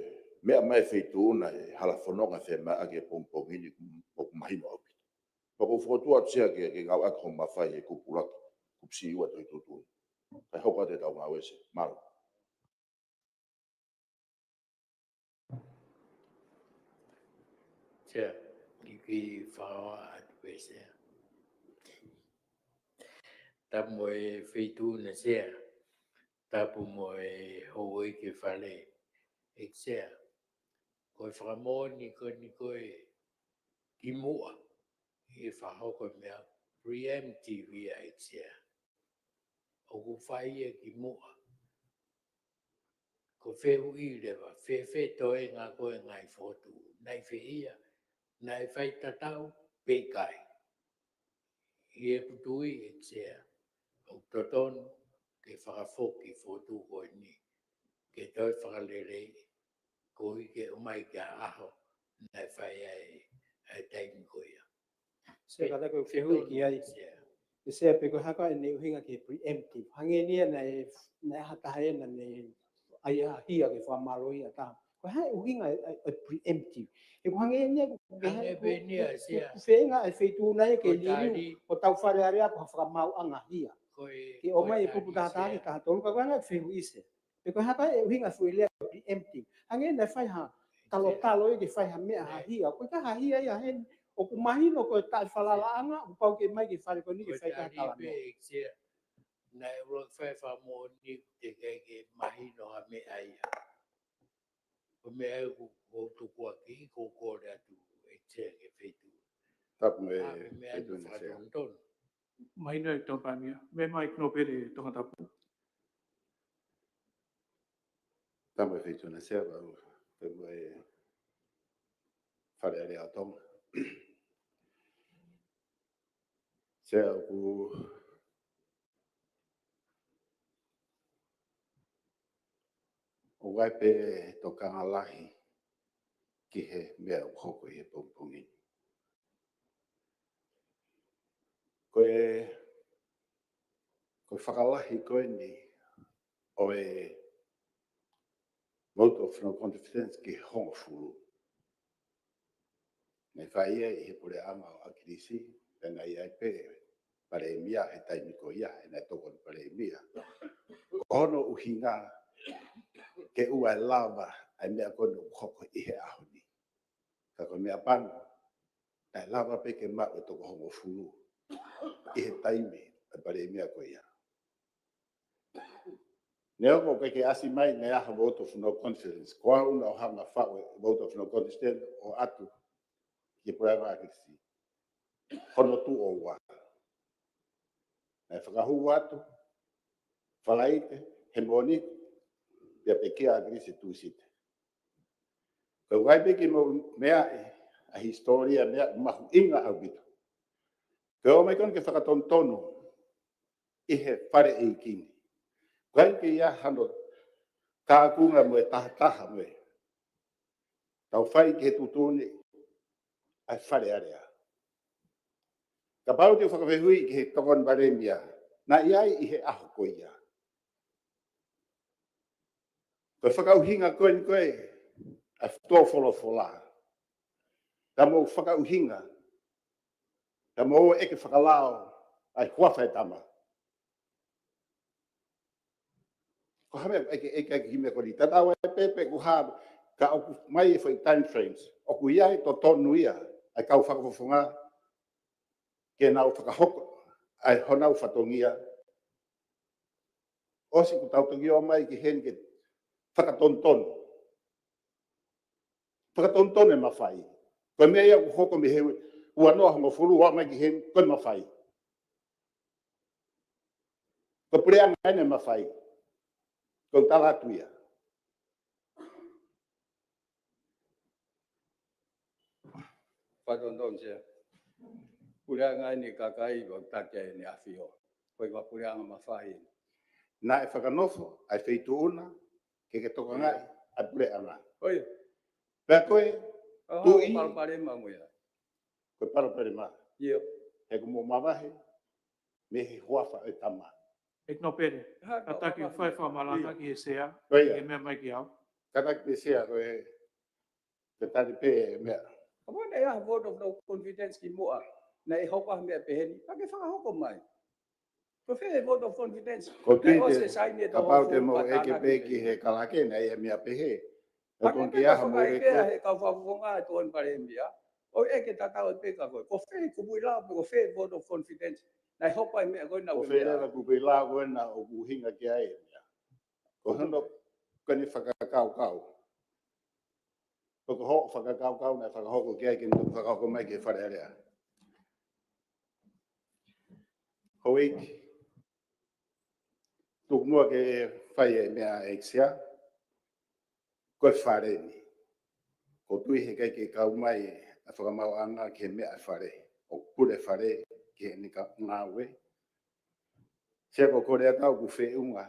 meʻa mai feituʻu na ʻe hala fononga femeʻaʻaki he pongipongi ni ʻoku mahino ʻaupito. Pea ʻoku ou fokotuʻu atu Sea ke, ke ngāueʻaki hoʻo mafai he kupu ʻuluaki, kupu siʻi ua ʻo e tuʻutuʻuni. Kae hoko atu ʻetau ngāue Sea. Mālō. Sea, kiʻi fakahoa atu pē Sea. Tapu mo e feituʻu na Sea. Tapu mo e houʻeiki fale ʻEiki Sea. Ko e fakamoʻoni ko eni ko e kimuʻa ʻi he fakahoko e meʻa preemptive ia ʻEiki Sea. ʻOku fai ia kimuʻa. Ko e fehuʻi leva, fēfē toenga ko e ngaahi fokotuʻu. Naʻe fēfē ia, naʻe fai tatau pe ʻikai. ʻI heʻeku tui ʻEiki Sea, ʻoku totonu ke fakafoki fokotuʻu ko eni ke toe fakaleleiʻi koeʻuhi ke ʻomai ki he ʻaho naʻe fai ai ʻa e taimi ko ia. Sea, kātaki ʻeku fehuʻi ki ai. Sea. ʻE Sea, pe ko e hā koā ʻene ʻuhinga ki he preemptive. Hangē ni ia naʻe, naʻe ʻi ai ha taha ʻe naʻá ne ʻai ha hia ke fakamālohiʻi ha taha. Ko e hā e ʻuhinga ʻo e, ʻo e preemptive? He ʻoku hangē ni ia ʻoku, ʻoku, ʻoku feinga e feituʻu na ia ke liliu hotau Fale Alea ko ha fakamaauʻanga hia. Ke ʻomai e kupu taha taha ki he taha tolu, ka ko e hā e fehuʻi Sea? Pe ko e hā koā e ʻuhinga foʻi lea preemptive? Hangē naʻe fai ha talotalo ia ke fai ha meʻa ha hia. Ko e hā ha hia ia heni? ʻOku mahino ko e taʻefalalaʻanga, ʻoku pau ke ʻomai ki he fale ko eni ke fai ha talamea. Naʻe ʻuluaki fai fakamoʻoni teʻeki ke mahino ha meʻa ia. Ko e meʻa ia ʻoku ou tukuakiʻi, ʻoku ou kole atu ʻEiki Sea ki he feituʻu. Tapu mo e feituʻu na Sea. Mahino e tau pāmia. Meʻa mai Nōpele Tongatapu. Tapu mo e feituʻu na Sea, pea u, pea mo e Fale Alea ʻo Tonga. Sea ʻoku, ʻoku ʻi ai pē tokanga lahi ki he meʻa ʻoku hoko ʻi he pongipongi ni. Ko e, ko e fakalahi ko eni ʻo e vote of no confidence ki he hongofulu. Naʻe fai ia ʻi he puleʻanga ʻo ʻAkilisi, pea naʻe ʻi ai pē palēmia he taimi ko ia, he naʻe tokoni palēmia. Ko hono ʻuhinga ke ʻoua ʻe lava ʻa e meʻa ko eni ʻoku hoko ʻi he ʻaho ni. Ka ko e meʻa pango, naʻe lava pē ke maʻu e toko hongofulu ʻi he taimi ʻo e palēmia ko ia. Neongo ʻoku ʻikai ke ʻasi mai ne aha vote of no confidence, ko au naʻá ku hanga ʻo faʻu e vote of no confidence ʻo ʻoatu ki he puleʻanga ʻAkilisi. Hono tuʻo ua. Naʻe fakahū atu Falaite, he Mōnite, pea pekia ʻAkilisi Tūsite. Ko e ʻuhinga pē ke mou meaʻi ʻa e hisitōlia, meʻa mahuʻinga ʻaupito. Ko e ō mai ko eni ke fakatonutonu ʻi he fale ʻeiki ni. ʻIkai ke ʻi ai hano tākunga mo e tahataha mo e tau fai ki he tuʻutuʻuni ʻa e Fale Alea. Kapau te u fakafehuʻi ki he tokoni palēmia, naʻe ʻi ai ʻi he ʻaho ko ia. Ko e fakaʻuhinga ko eni ko e ʻa e tō folofola. Ka mou fakaʻuhinga Ka mou ʻeke fakalao ʻa e huafa e tama. Ko e hā e meʻa ʻoku ʻeke, ʻeke, ʻeke ki he meʻa ko eni, tatau ai pē pe ko e hā, ka ʻoku ʻomai e foʻi time frames. ʻOku ʻi ai e totonu ia ʻa e kau fakafofonga ke nau fakahoko ʻa e honau fatongia. ʻOsi kuo tau toki ō mai ki heni ke fakatonutonu. Fakatonutonu e mafai. Ko e meʻa ia ʻoku hoko mei he ua noa hongofulu ʻo aʻu mai ki heni, ko e mafai. Ko e puleʻanga ʻeni e mafai. Ko e tala atu ia. Fakatonutonu Sea. Puleʻanga ʻeni e kakai ʻoku taki ai ʻEne ʻAfio. Ko e ʻuhinga puleʻanga mafai. Naʻe fakanofo ʻa e feituʻu na ke ke tokangaʻi ʻa e puleʻanga. ʻIo. Pea ko e tuʻi. Palopalema mo ia. Ko e palopalema. ʻIo. He ʻoku mou mavahe mei he huafa e tama. ʻEiki Nōpele, kātaki ʻo fai fakamalanga ki he Sea, ʻio, ki he meʻa mai kiate au. Kātaki pē Sea, ko e ke tali pē meʻa. Ka ʻoku ʻi ai e vote of no confidence kimuʻa, naʻe hoko ai e meʻa pehē ni, pea ke fakahoko mai. Ko fē e vote of confidence? Ko e ʻosi e saini e kapau te mou ʻeke pē ki he kalake, naʻe ʻi ai e meʻa pehē. Ko e konga ke ʻaho mo e ko e kau fakafofonga e Tokoni Palēmia. ʻOku ʻeke tatau pē kia koe. Ko fē kupuʻi lao pe ko fē vote of confidence naʻe hoko ai e meʻa ko ena? Ko fē leva kupuʻi lao ko ena ʻoku ʻuhinga ki ai e meʻa? Ko hono ko eni fakakaukau. Ko hoʻo fakakaukau naʻe fakahoko ki ai ke ne fakahoko mai ki he Fale Alea. Houʻeiki, tuku muʻa ke fai e meʻa ʻEiki Sea. Ko e Fale ni. ʻOku ou tui heʻikai ke kau mai ʻa e fakamaauʻanga ki he meʻa e Fale. ʻOku pule e Fale ki heʻene ngāue. Sea, ko e kole atu ʻoku feʻunga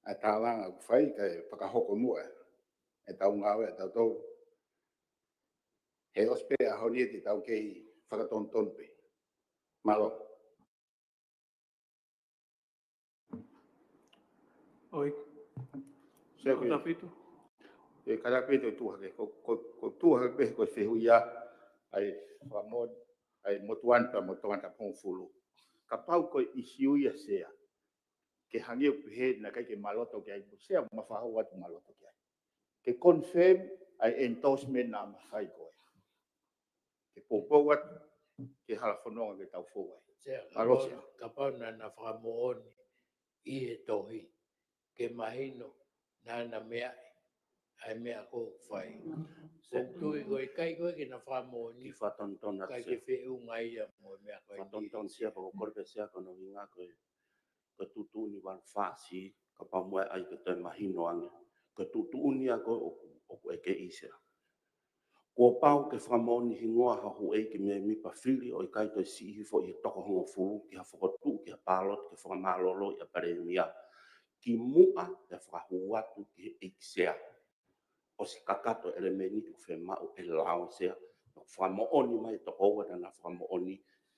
ʻa e tālanga ʻoku fai kae fakahoko muʻa ʻetau ngāue ʻatautolu. He ʻosi pē ʻaho ni te tau kei fakatonutonu pē. Mālō. ʻOi. Sea, ko e tafito. ʻE, kātaki pē ʻo tuʻu hake, ko, ko, ko e tuʻu hake pē ko e fehuʻi ia, ʻa e fakamoʻoni, ʻa e motuʻa ni pea mo Tongatapu hongofulu. Kapau ko e ʻisiū ia Sea, ke hangē ʻoku pehē naʻe ʻikai ke ma loto ki ai, Sea, ma fakahoko atu ma loto ki ai. Ke confirm ʻa e endorsement naʻa ma fai ko ē. Ke poupou atu ki he hala fononga ke tau fou ai. Sea, mālō kapau, Sea, kapau naʻa na fakamoʻoni ʻi he tohi, ke mahino naʻa na meaʻi ʻa e meʻa ʻoku fai. Sea, ʻoku ou tui ʻoku ʻikai ko ē ke na fakamoʻoni. Kiʻi fakatonutonu atu, Sea. ʻIkai ke feʻunga ia mo e meʻa ko eni. Fakatonutonu Sea, pea ʻoku ou kole pē Sea, ko hono ʻuhinga ko e, ko e tuʻutuʻuni valu fā C, kapau ʻoku ʻi ai ke toe mahino ange. Ko e tuʻutuʻuni ia ko ē ʻoku, ʻoku ʻeke ʻi Sea. Kuo pau ke fakamoʻoni hingoa ha houʻeiki mēmipa fili ʻo ʻikai toe siʻi hifo ʻi he toko hongofulu ki ha fokotuʻu ki ha pāloti ke fakamālōlōʻi ʻa e Palēmia. Kimuʻa pea fakahū atu ki he ʻEiki Sea. ʻOsi kakato e ʻelemēniti ʻoku fiemaʻu ʻe he lao, Sea. Fakamoʻoni mai e toko ua naʻa na fakamoʻoni,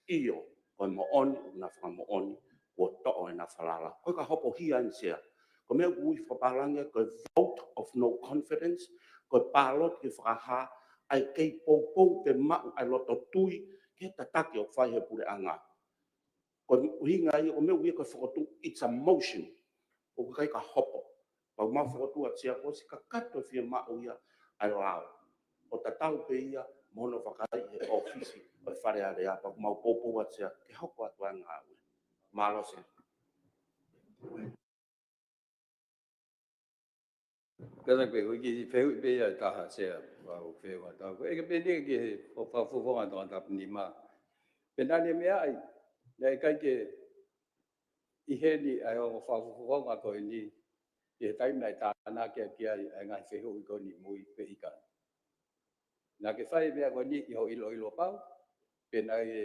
ʻio, ko e moʻoni ʻoku na fakamoʻoni, kuo toʻo ʻena falala. Ko e ka hopo hia eni Sea. Ko e meʻa ʻoku ui fakapālangi ko e vote of no confidence, ko e pāloti ke fakahā ʻa e kei poupou pe maʻu ʻa e loto tui ki he tataki ʻoku fai ʻe he puleʻanga. Ko e ʻuhinga ia, ko e meʻa ʻoku ui ko e fokotuʻu, it's a motion. ʻOku ʻikai ka hopo. Pea ʻoku mau fokotuʻu atu Sea, kuo ʻosi kakato e fiemaʻu ia ʻa e lao. ʻO tatau pē ia mo hono vakaiʻi ʻe he ʻōfisi ʻo e Fale Alea, pea ʻoku mau poupou atu Sea, ke hoko atu ʻa e ngāue. Mālō Sea. Kātaki pē, ko e kiʻi fehuʻi pē ia ʻe taha Sea, ʻoku ou fehuʻi atu. Ko e ʻeke pē eni ki he fakafofonga Tongatapu nima. Pe naʻa ne meaʻi, naʻe ʻikai ke ʻi heni ʻa e ongo fakafofonga ko eni, ʻi he taimi naʻe tānaki ki ai ʻa e ngaahi fehuʻi ko eni mui pe ʻikai. Naʻa ke fai e meʻa ko eni ʻi hoʻo ʻiloʻilo pau, pe naʻe,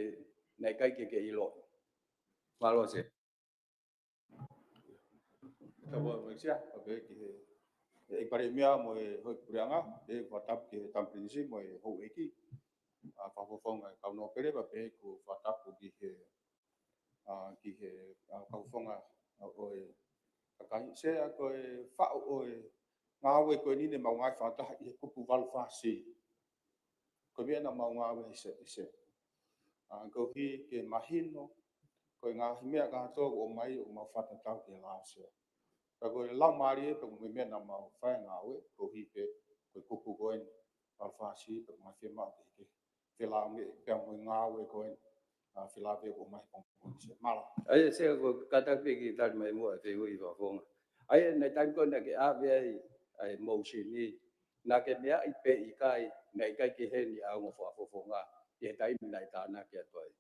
naʻe ʻikai ke ke ʻilo. Mālō Sea. Tau ua Sea, pea pehē ki he, ʻe Palēmia mo e houʻeiki puleʻanga, ʻe fakatapu ki he Tama Pilinisi mo e houʻeiki, ʻa, fakafofonga e kau nōpele, pea pehē ʻoku fakatapu ki he, ʻa, ki he, ʻa, fakafofonga, ʻa, ʻo e kakai Sea, ko e faʻu ʻo e ngāue ko eni ne mau ngāue fakataha ʻi he kupu valu fā C. Ko e meʻa naʻa mau ngāue ʻi Sea, ʻi Sea. ʻA, koeʻuhi ke mahino, ko e ngaahi meʻa kātoa ʻoku ʻomai ʻoku mau fakatatau ki he lao Sea. Ka ko e laumālie pē ko e meʻa naʻa mau fai ngāue, koeʻuhi pē ko e kupu ko eni, Palofasi pē ko e ngaahi fiemaʻu ke, ke felāveʻi pea mo e ngāue ko eni, ʻa, felāveʻi ʻoku ʻomai pongipongi Sea. Mālō. ʻA ia Sea ko e kātaki pē ke tali mai muʻa e fehuʻi fakafofonga. ʻA ia naʻe taimi ko ē naʻa ke ʻave ai ʻa e motion ni, naʻa ke meaʻi pe ʻikai, naʻe ʻikai ke ʻi heni ʻa e ongo fakafofonga ʻi he taimi naʻe tānaki atu ai.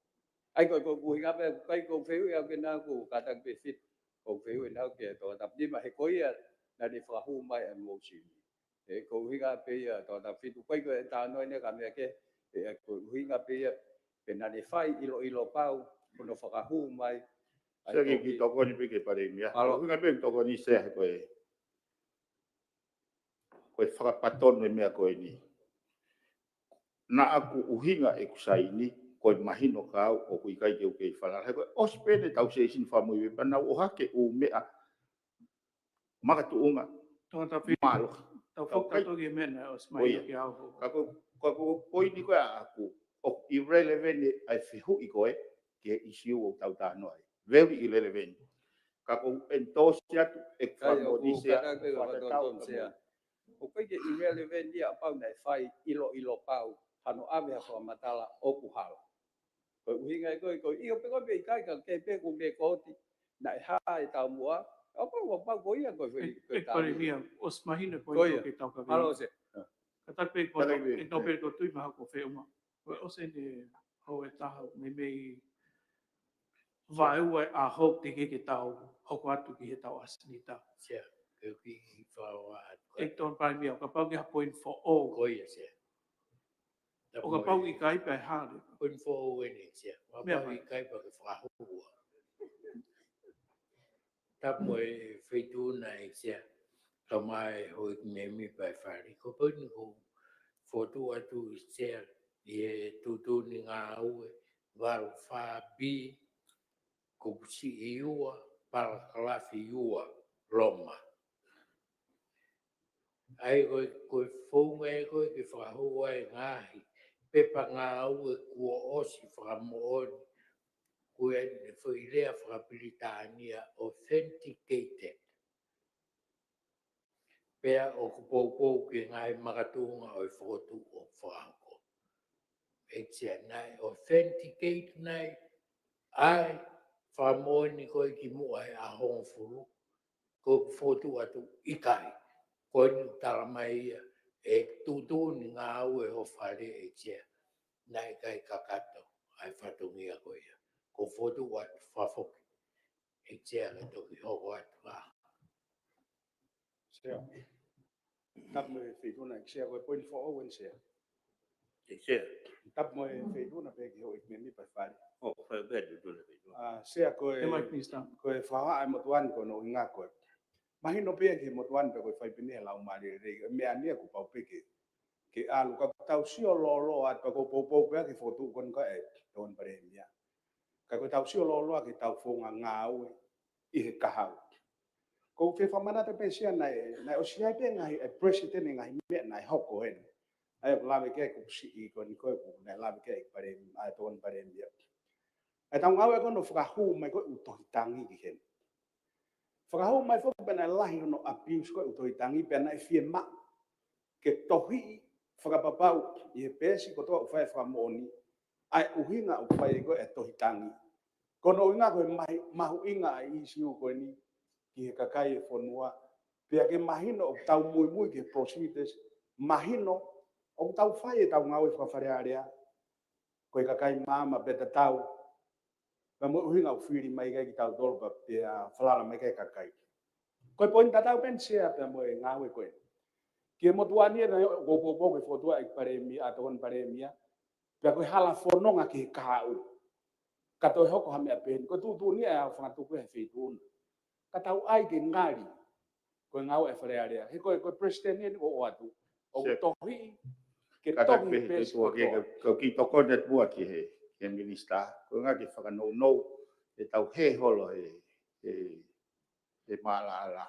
ʻA ia ko e, ko e ʻuhinga pē, ʻikai ko e fehuʻi au ke nau, ko e kātaki pē Fitu, ko e fehuʻi naʻa ke tokatapulima he ko ia naʻa ne fakahū mai ʻa e motion ni. ʻE, ko e ʻuhinga pē ia, tokatapulima Fitu, ʻikai ko e talanoa eni ka meʻa kehe, ʻe, ko e ʻuhinga pē ia, pe naʻa ne fai ʻiloʻilo pau, ko hono fakahū mai. ʻA ia Sea, ko kiʻi, kiʻi tokoni pē ki he Palēmia. Mālō. ʻUhinga pē tokoni Sea he ko e, ko e fakapatonu e meʻa ko eni. Naʻa ku ʻuhinga ʻeku saini, ko e mahino kiate au ʻoku ʻikai ke u kei falala. He ko e ʻosi pē ʻetau session fakamui pē pea naʻa ku ʻohake ʻū meʻa makatuʻunga. Tokatapulima Fitu. Mālō. Tau Tau fakatatau ki he meʻa naʻe ʻosi mai ʻIo. Kiate au. Ka ko, ka ko e poini ko ē ʻaʻaku, ʻoku irrelevant ʻa e fehuʻi ko ē ki he issue ʻoku tau talanoa ai. Very irrelevant. Ka ʻoku ou endorse atu ʻeku Ka ia, fakamoʻoni ʻoku Sea, kātaki pē ʻoku fakatatau fakatonutonu Sea. Mo ʻoku ʻikai ke irrelevant ia kapau naʻe fai ʻiloʻilo pau, hano ʻave ha fakamatala ʻoku hala. Ko e ʻuhinga ia ko e, ko e ʻio pe ko e ʻikai ka ke pē ko e me koti, naʻe hā e taumuʻa, ʻo pau, ʻo pau ko ia ko e, ʻE, ko e ʻe taumuʻa. Palēmia, ʻosi mahino ko Ko ia ia. Ke tau ka Mālō Sea. Kātaki pē ko Kātaki pē. ʻE tau pē ko Tui Maha ko Feuma. Ko e ʻosi eni ʻo e taha, meimei vaeua ʻa hope te ke ke tau hoko atu ki he tau ʻasenita. Sea, ke u kiʻi fakaʻosi atu. ʻE tokoni Palēmia, ʻo kapau ke ha point four oh. Ko ia Sea. ʻO kapau ʻikai pea hale. Point four oh eni Sea. Meʻa Kapau mai. ʻIkai pea ke fakahū ua. Tapu mo e Feituʻuna ʻEiki Sea. Ka mai ho ʻEiki Mēmipa ʻi he Fale. Ko e poini ʻoku ou fokotuʻu atu ʻEiki Sea ʻi he tuʻutuʻuni ngāue valu fā B, kupusiʻi ua, palakalafi ua, Loma. ʻA ia ko e, ko e founga ia ko ē ke fakahū ai e ngaahi pepa ngāue kuo ʻosi fakamoʻoni, ko e foʻi lea fakapilitānia authenticated. Pea ʻoku poupou ki he ngaahi makatuʻunga ʻo e fokotuʻu ʻoku fakahoko. ʻEiki Sea, naʻe authenticate nai ʻa e fakamoʻoni ko ē kimuʻa he ʻaho hongofulu, ko ʻeku fokotuʻu atu ʻikai. Ko eni ʻoku tala mai ia ʻe he tuʻutuʻuni ngāue ho Fale ʻEiki Sea, naʻe ʻikai kakato ʻa e fatongia ko ia. Ko e fokotuʻu atu fakafoki ʻEiki Sea ke toki hoko atu ā. Sea. Tapu mo e Feituʻuna ʻEiki Sea, ko e point four oh eni Sea. ʻEiki Sea. Tapu mo e Feituʻuna pea ki ho ʻEiki Mēmipa ʻi he Fale. ʻO, fai pē tuʻutuʻuna Feituʻuna. ʻA, Sea ko e, Te mai Minisitā. Ko e fakaʻā e motuʻa ni ko hono ʻuhinga ko e mahino pē ia ki he motuʻa ni pea ko e fai pē eni he laumālie lelei, meʻa ni ia kuo pau pē ke, ke ʻalu ka tau sio lōloa atu pea ko e poupou pē ia ki he fokotuʻu ko eni ko ē ʻa e Tokoni Palēmia. Ka ko e tau sio lōloa ki he tau founga ngāue ʻi he kahaʻu. Ko e fakamanatu pē Sea naʻe, naʻe ʻosi ʻi ai pē ngaahi, ʻe President ngaahi meʻa naʻe hoko heni. ʻA ia ʻoku lave ki ai kupusiʻi ko eni ko ē ʻoku ne lave ki ai Palēmia, ʻa e Tokoni Palēmia. ʻA e tau ngāue ko ē naʻe fakahū mai ko ē ʻoku tohi tangi ki heni. Fakahū mai foki pea naʻe lahi hono abuse ko ē ʻoku tohi tangi pea naʻe fiemaʻu ke tohiʻi fakapapau ʻi he peesi kotoa ʻoku fai e fakamoʻoni ʻa e ʻuhinga ʻoku fai ai ko ē e tohi tangi. Ko hono ʻuhinga ko e mahi-, mahuʻinga ʻa e ʻīsiu ko eni ki he kakai e fonua, pea ke mahino ʻoku tau muimui ki he procedures, mahino ʻoku tau fai e tau ngāue fakafalealea, ko e kakai maama pea tatau, pea mo e ʻuhinga ʻoku fili mai ki ai kitautolu pea, pea falala mai ki ai kakai. Ko e poini tatau pē eni Sea pea mo e ngāue ko ē. Ki he motuʻa ni ʻe naʻe ʻoku poupou ki he fokotuʻu ʻa e Palēmia, ʻa e Tokoni Palēmia, pea ko e hala fononga ki he kahaʻu. Ka toe hoko ha meʻa pehē ni, ko e tuʻutuʻuni ia ʻa e fakatuku ʻe he Feituʻuna. Ka tau ʻai ke ngali ko e ngāue ʻa e Falealea. He ko e, ko e President eni ʻoku ʻoatu. ʻOku Sea. Tohi, ke Kātaki tohi pē he he peesi Feituʻu ke, kotoa. Ke, ke kiʻi tokoni atu muʻa ki he, ki he Minisitā. Ko e ʻuhinga ke fakanounou, ʻe tau hē holo he, he, he mālala.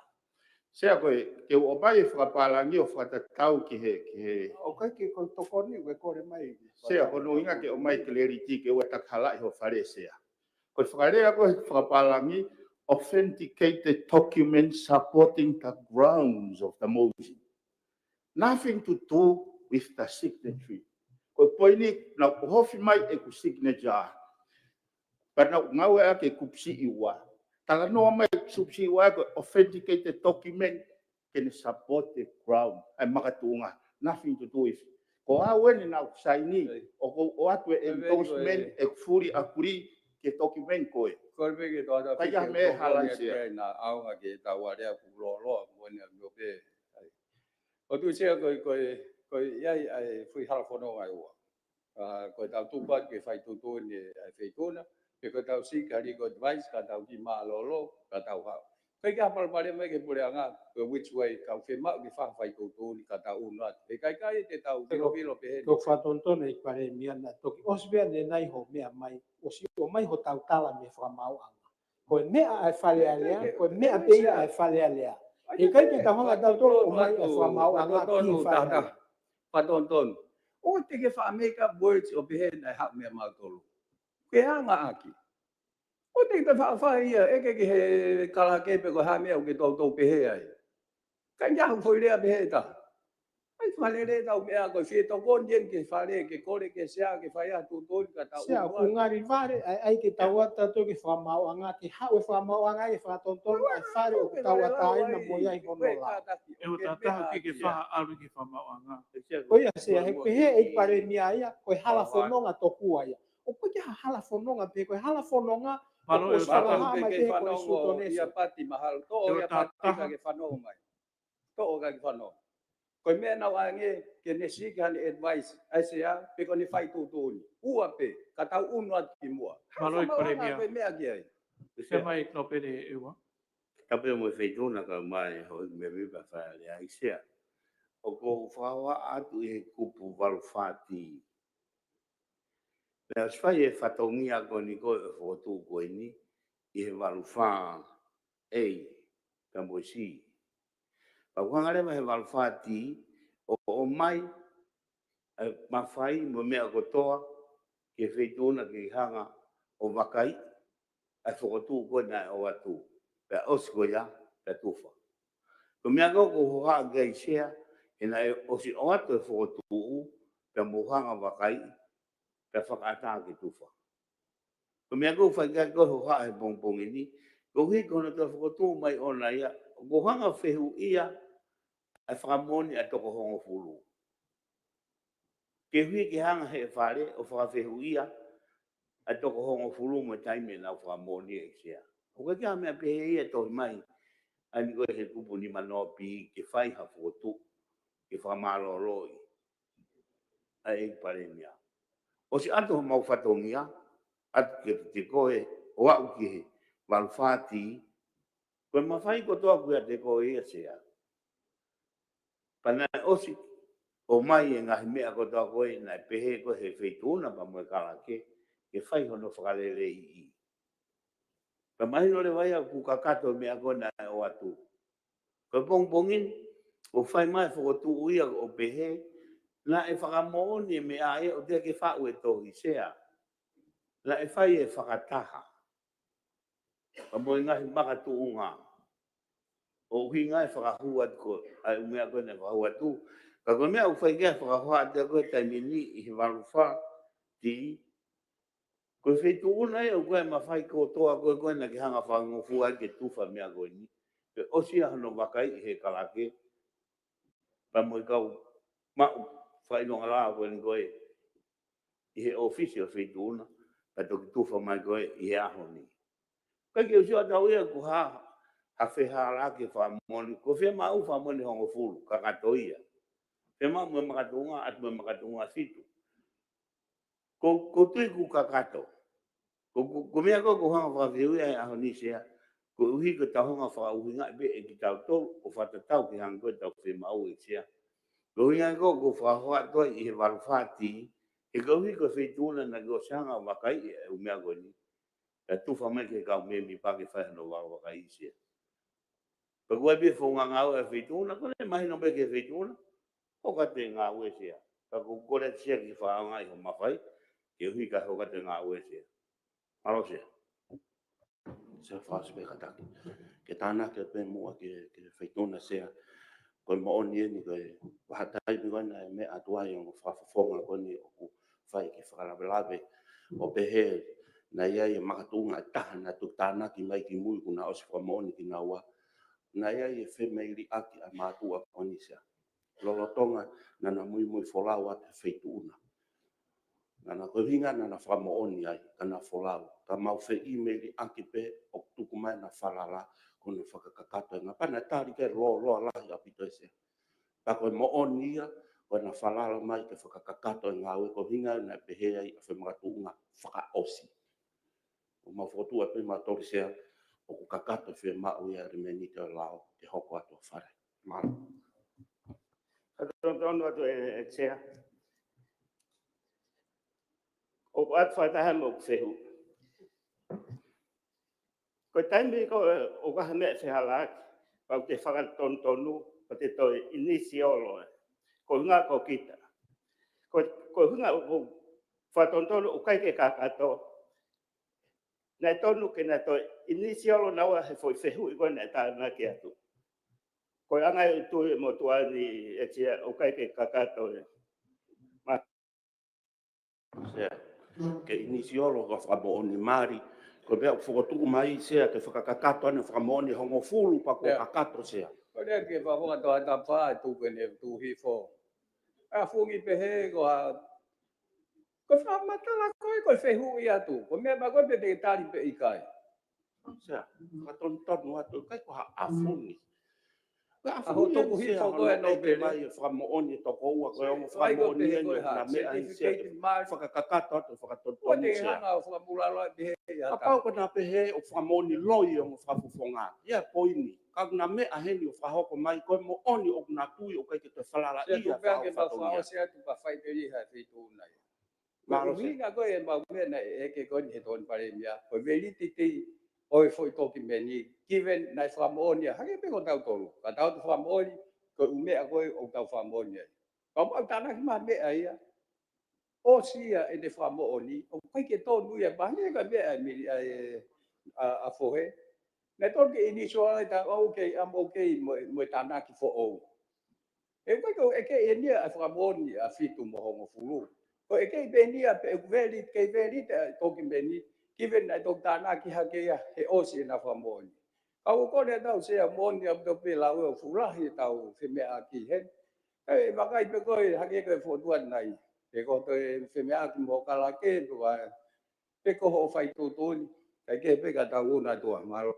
Sea ko e, ke ʻomai e fakapālangi ʻo fakatatau ki he, ki he. ʻOku ʻikai ke ko e tokoni, ʻoku ke kole mai. Sea ko hono ʻuhinga ke ʻomai clarity ke ʻoua takahalaʻi ho fale Sea. Ko e fakalea ko e fakapālangi, authenticated document supporting the grounds of the motion. Nothing to do with the signatory. Ko e poini, naʻa ku ʻohofi mai ʻeku signature. Pea naʻa ku ngāueʻaki e kupu siʻi ua. Talanoa mai e kupu siʻi ua ko e authenticated document ke ne support the ground. ʻAi makatuʻunga. Nothing to do with. Ko au eni naʻa ku saini. ʻOku ou ʻoatu e endorsement, e fully agree ki he document ko ē. Ko e pē ke tō atu. ʻIkai ha meʻa hala Sea. Naʻa ʻaonga ke tau alea ku loloa, mo ni a mio pē. ʻOku ou tui Sea ko e, ko e, ko e, ʻi ai, ʻa e fuʻu hala fononga ʻe ua. ʻA, ko e tau tuku atu ke fai tuʻutuʻuni ʻa e Feituʻuna, pe ko e tau seek legal advice, ka tau kiʻi mālōlō, ka tau haʻu. ʻIkai ke ha palopalema mai ki he Puleʻanga, ko e which way, ka ʻoku fiemaʻu ke fai ha fai tuʻutuʻuni, ka tau ʻunu atu. ʻIkai ke tau filo filo pehē. Ko e fakatonutonu ʻEiki Palēmia naʻe toki ʻosi pē ʻanenai hoʻo meʻa mai, ʻosi ʻomai hotau tala mei he Fakamaauʻanga. Ko e meʻa ʻa e Fale Alea, ko e meʻa pē ia ʻa e Fale Alea. ʻIkai ke tau hanga tautolu ʻo ʻomai ʻa e Fakamaauʻanga ki he Fale Alea. Fakatonutonu. ʻOua te ke faʻa make up words ʻo pehē naʻe haʻu mei mautolu. Ke anga ʻaki. ʻOua te ke faʻa fai ia, ʻeke ki he kalake pe ko e hā e meʻa ʻoku ke toutou pehē ai. ʻIkai ke ʻi ai ha foʻi lea pehē ʻe taha. ʻAi fakalele ʻetau meʻa ko e fie tokoni eni ki he fale, ke kole ki he Sea, ke fai ha tuʻutuʻuni ka tau Sea, ʻunu atu. ʻOku ngali vale, ʻai, ʻai ke tau atu tautolu ki he Fakamaauʻanga, ke haʻu e Fakamaauʻanga, ke fakatonutonu ʻa e fale ʻoku tauʻatāina mo ia ʻi hono lao. ʻE ʻo tataha ki he faha ʻalu ki he Fakamaauʻanga. Ko ia Sea, he pehē ʻEiki Palēmia ia, ko e hala fononga tokua ia. ʻOku ʻikai ke ha hala fononga, pe ko e hala fononga, ʻoku ʻosi fakahā mai pē ko e Sea Tonesi. Ia pati mahalo, toʻo ia pati ka ke fanongo mai. Toʻo ka ke fanongo. Ko e meʻa naʻa ku ʻange ke ne seek haʻane advice, ʻa e Sea, pe ko ʻene fai tuʻutuʻuni. Ua pē, ka tau ʻunu atu ki muʻa. Mālō ʻEiki Palēmia. Ko e meʻa ki ai. Sea mai, Nōpele ʻEua. Tapu mo e Feituʻuna kae ʻumaʻā e houʻeiki mēmipa Fale Alea ʻEiki Sea. ʻOku ou fakahohaʻa atu ʻi he kupu valu fā T. Pea ʻosi fai e fatongia ko eni ko e fokotuʻu ko eni ʻi he valu fā A pea mo e C. Pea ʻoku hanga leva he valu fā T ʻo, ʻomai e mafai mo e meʻa kotoa ki he Feituʻuna ke hanga ʻo vakaiʻi ʻa e fokotuʻu ko ē naʻe ʻoatu. Pea ʻosi ko ia, pea tufa. Ko e meʻa ko ē ʻoku ou hohaʻa ki ai Sea, he naʻe ʻosi ʻoatu e fokotuʻu, pea mou hanga ʻo vakaiʻi, pea fakaʻatā ke tufa. Ko e meʻa ʻoku ou fai ki ai ko e hohaʻa he pongipongi ni, koeʻuhi ko hono toe fokotuʻu mai ʻona ia, ʻoku ou hanga ʻo fehuʻia ʻa e fakamoʻoni ʻa e toko hongofulu. Koeʻuhi ke hanga he fale ʻo fakafehuʻia ʻa e toko hongofulu mo e taimi ʻenau fakamoʻoni ʻEiki Sea. ʻOku ʻikai ke ʻi ai ha meʻa pehē ia ʻe tohi mai, ʻa eni ko e he kupu nimanoa B ke fai ha fokotuʻu, ke fakamālōlōʻi ʻa e ʻEiki Palēmia. ʻOsi ʻoatu homau fatongia, ʻatu kiate koe, ʻo aʻu ki he valu fā T, ko e mafai kotoa ʻoku ʻiate koe ia Sea. Pea naʻe ʻosi ʻomai e ngaahi meʻa kotoa ko ē naʻe pehē ko ē he Feituʻuna pea mo e kalake, ke fai hono fakaleleiʻi. Pea mahino leva ia ʻoku kakato e meʻa ko ē naʻe ʻoatu. Ko e pongipongi ni, ʻoku fai mai e fokotuʻu ia ʻo pehē, naʻe fakamoʻoni e meʻa ia ʻoku teʻeki ke faʻu e tohi Sea. Naʻe fai e fakataha. Pea mo e ngaahi makatuʻunga. ʻO ʻuhinga e fakahua atu ko, ʻa e ʻū meʻa ko ē naʻe fakahua atu. Ka ko e meʻa ʻoku fai ki ai e fakahohaʻa atu ko ē he taimi ni ʻi he valu fā T, ko e Feituʻuna ia ʻoku ʻi ai e mafai kotoa ko ē ko ē naʻa ke hanga ʻo fakangofua ai ke tufa e meʻa ko eni. Pea ʻosi ia hono vakaiʻi he kalake. Pea mo e kau maʻu fakaʻilonga lao ko eni ko ē ʻi he ʻōfisi ʻo e Feituʻuna, pea toki tufa mai ko ē ʻi he ʻaho ni. ʻIkai ke u sio ʻatau ia ko ha, ha fehālaaki fakamoʻoni, ko e fiemaʻu fakamoʻoni hongofulu, kakato ia. Fiemaʻu mo e makatuʻunga, ʻatu mo e makatuʻunga fitu. Ko, ʻoku ou tui ʻoku kakato. Ko, ko, ko e meʻa ko ē ʻoku ou hanga ʻo fakafehuʻia he ʻaho ni Sea, koeʻuhi ko ʻetau hanga ʻo fakaʻuhingaʻi pē ʻe kitautolu ʻo fakatatau ki he anga ko ē ʻetau fiemaʻu ʻEiki Sea. Ko e ʻuhinga ia ko ē ʻoku ou fakahohaʻa atu ai ʻi he valu fā T, he koeʻuhi ko e Feituʻuna naʻa ke ʻosi hanga ʻo vakaiʻi e ʻū meʻa ko eni. Pea tufa mai ki he kau mēmipa ke fai hono vakavakaiʻi Sea. ʻoku ʻi ai pē founga ngāue ʻa e feituʻu na, ko ʻene mahino pē ki he feituʻu na, hoko atu e ngāue Sea. Ka ʻoku ou kole atu Sea ke fakaʻaongaʻi hoʻo mafai, koeʻuhi kae hoko atu e ngāue Sea. Mālō Sea. Sea Fasi pē kātaki. Ke tānaki pē muʻa ki he, ki he feituʻu na Sea. Ko e moʻoni eni ko e vahaʻa taimi ko ena ʻe meʻa atu ai e ongo fakafofonga ko eni ʻoku fai ki he fakalavelave. ʻO pehē, naʻe ʻi ai e makatuʻunga ʻe taha naʻe toki tānaki mai ki mui kuo na ʻosi fakamoʻoni kinaua. Naʻe ʻi ai e femeiliʻaki ʻa e mātuʻa ko eni Sea. Lolotonga naʻa na muimui folau atu he feituʻu na. Naʻa na ko e ʻuhinga naʻa na fakamoʻoni ai, ka na folau. Ka mau femeiliʻaki pē ʻoku tuku mai na falala, ko na fakakakato e ngāue. Pea naʻe tali ke lōloa lahi ʻaupito ē Sea. Pea ko e moʻoni ia, ko ʻena falala mai ke fakakakato e ngāue ko e ʻuhinga naʻe pehē ai ʻa e femakatuʻunga fakaʻosi. ʻOku mau fokotuʻu pē mautolu Sea, ʻoku kakato e fiemaʻu ia ʻa e Miniti ʻo e Lao, ke hoko atu ʻa Fale. Mālō. Ka tonu tonu atu ē, ē Sea. ʻOku ʻoatu fakataha mo ʻeku fehuʻi. Ko e taimi ko ē ʻoku ʻi ai ha meʻa ʻe fehālaaki, pau ke fakatonutonu, pea te toe ʻinisiolo ē. Ko e ʻuhinga ko kita. Ko, ko e ʻuhinga ʻoku fakatonutonu ʻoku ʻikai ke kakato. Naʻe tonu ke na toe ʻinisiolo naua he foʻi fehuʻi ko ē naʻe tānaki atu. Ko e anga ʻeku tui mo tuʻa ni ē Sea ʻoku ʻikai ke kakato ē. Mā- Sea, ke ʻinisiolo ko e fakamoʻoni mali. Ko e meʻa ʻoku fokotuʻu mai Sea ke fakakakato ʻene fakamoʻoni hongofulu pea kuo kakato Sea. Ko e lea ke fakatoa tapa atu ke ne tuʻu hifo. ʻA fungi pehē ko ha, ko e fakamatala ko ē, ko e fehuʻi atu. Ko e meʻa ma ko ē pe te tali pe ʻikai. Sea, fakatonutonu atu, ʻikai ko ha ʻa fungi. Ko e ʻa fungi ʻoku hifo ko ē ʻo pehē mai e fakamoʻoni ʻe toko ua, ko e ongo fakamoʻoni eni ʻoku na meʻa ai Sea ke fakakakato atu, fakatonutonu Sea. Kapau ko na pehē ʻoku fakamoʻoni loi e ongo fakafofonga. Ia poini, ka ʻoku na meʻa heni ʻo fakahoko mai, ko e moʻoni ʻoku na tui ʻoku ʻikai ke toe falala ia fakafofonga. Mālō Sea. Ko e ʻuhinga ko ē ʻemau meʻa naʻe ʻeke ko eni he Tokoni Palēmia, ko e validity ʻo e foʻi tokimeni, given naʻe fakamoʻoni ia, hangē pē ko tautolu. Ka tau toe fakamoʻoni, ko e ʻū meʻa ko ē ʻoku tau fakamoʻoni ai. Ka mau tānaki mai meʻa ia, ʻosi ia ʻene fakamoʻoni, ʻoku ʻikai ke tonu ia, pea hangē ko e meʻa ʻa e mili-, ʻa e, ʻa, ʻa Fohe. Naʻe tonu ke ʻinisiolo ai ta, okay, I'm okay mo, mo e tānaki foʻou. ʻE ʻikai ke ʻeke eni ia ʻa e fakamoʻoni ʻa fitu mo hongofulu. Ko e ʻeke pē eni ia pe ʻoku valid, ʻikai valid ʻa e tokimeni, given naʻe toki tānaki hake ia he ʻosi ʻena fakamoʻoni. Ka ʻoku ou kole atu Sea moʻoni ʻaupito pē lau ʻo fuʻu lahi ʻetau femeʻaʻaki heni. ʻE vakai pē ko e hangē ko e fokotuʻu atu nai. Pe ko e toe femeʻaʻaki mo Kalake, pe ko e, pe ko hoʻo fai tuʻutuʻuni. Kae kehe pē ka tau ʻunu atu ā, mālō.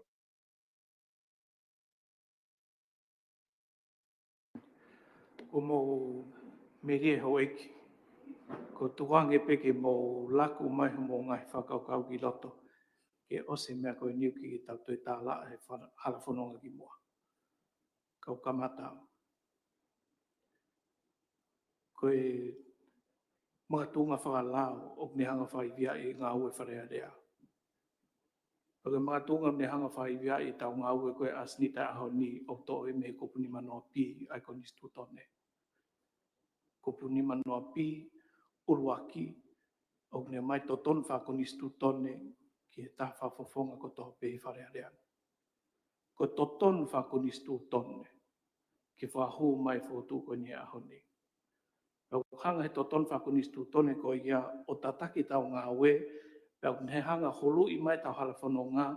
Ko mou melie Houʻeiki, ko e tukuange pē ke mou laku mai homou ngaahi fakakaukau ki loto, ke ʻosi e meʻa ko eni ʻoku ʻikai ke tau toe tālaʻa he fa-, hala fononga ki muʻa. Kau kamata au. Ko e makatuʻunga fakalao ʻoku ne hanga ʻo faiveaʻi e ngāue Fale Alea. Pea ko e makatuʻunga ne hanga ʻo faiveaʻi ʻetau ngāue ko ē ʻa e ʻasenita ʻaho ni ʻoku toʻo ia mei he kupu nimanoa B ʻa e Konisitūtone. Kupu nimanoa B, ʻuluaki, ʻoku ne ʻomai totonu fakakonisitūtone ki he taha fakafofonga kotoa pē he Fale Alea. Ko e totonu fakakonisitūtone ke fakahū mai e fokotuʻu ko eni he ʻaho ni. Pea ʻoku hanga he totonu fakakonisitūtone ko ia ʻo tataki ʻetau ngāue, pea ʻoku ne hanga ʻo huluʻi mai ʻetau hala fononga,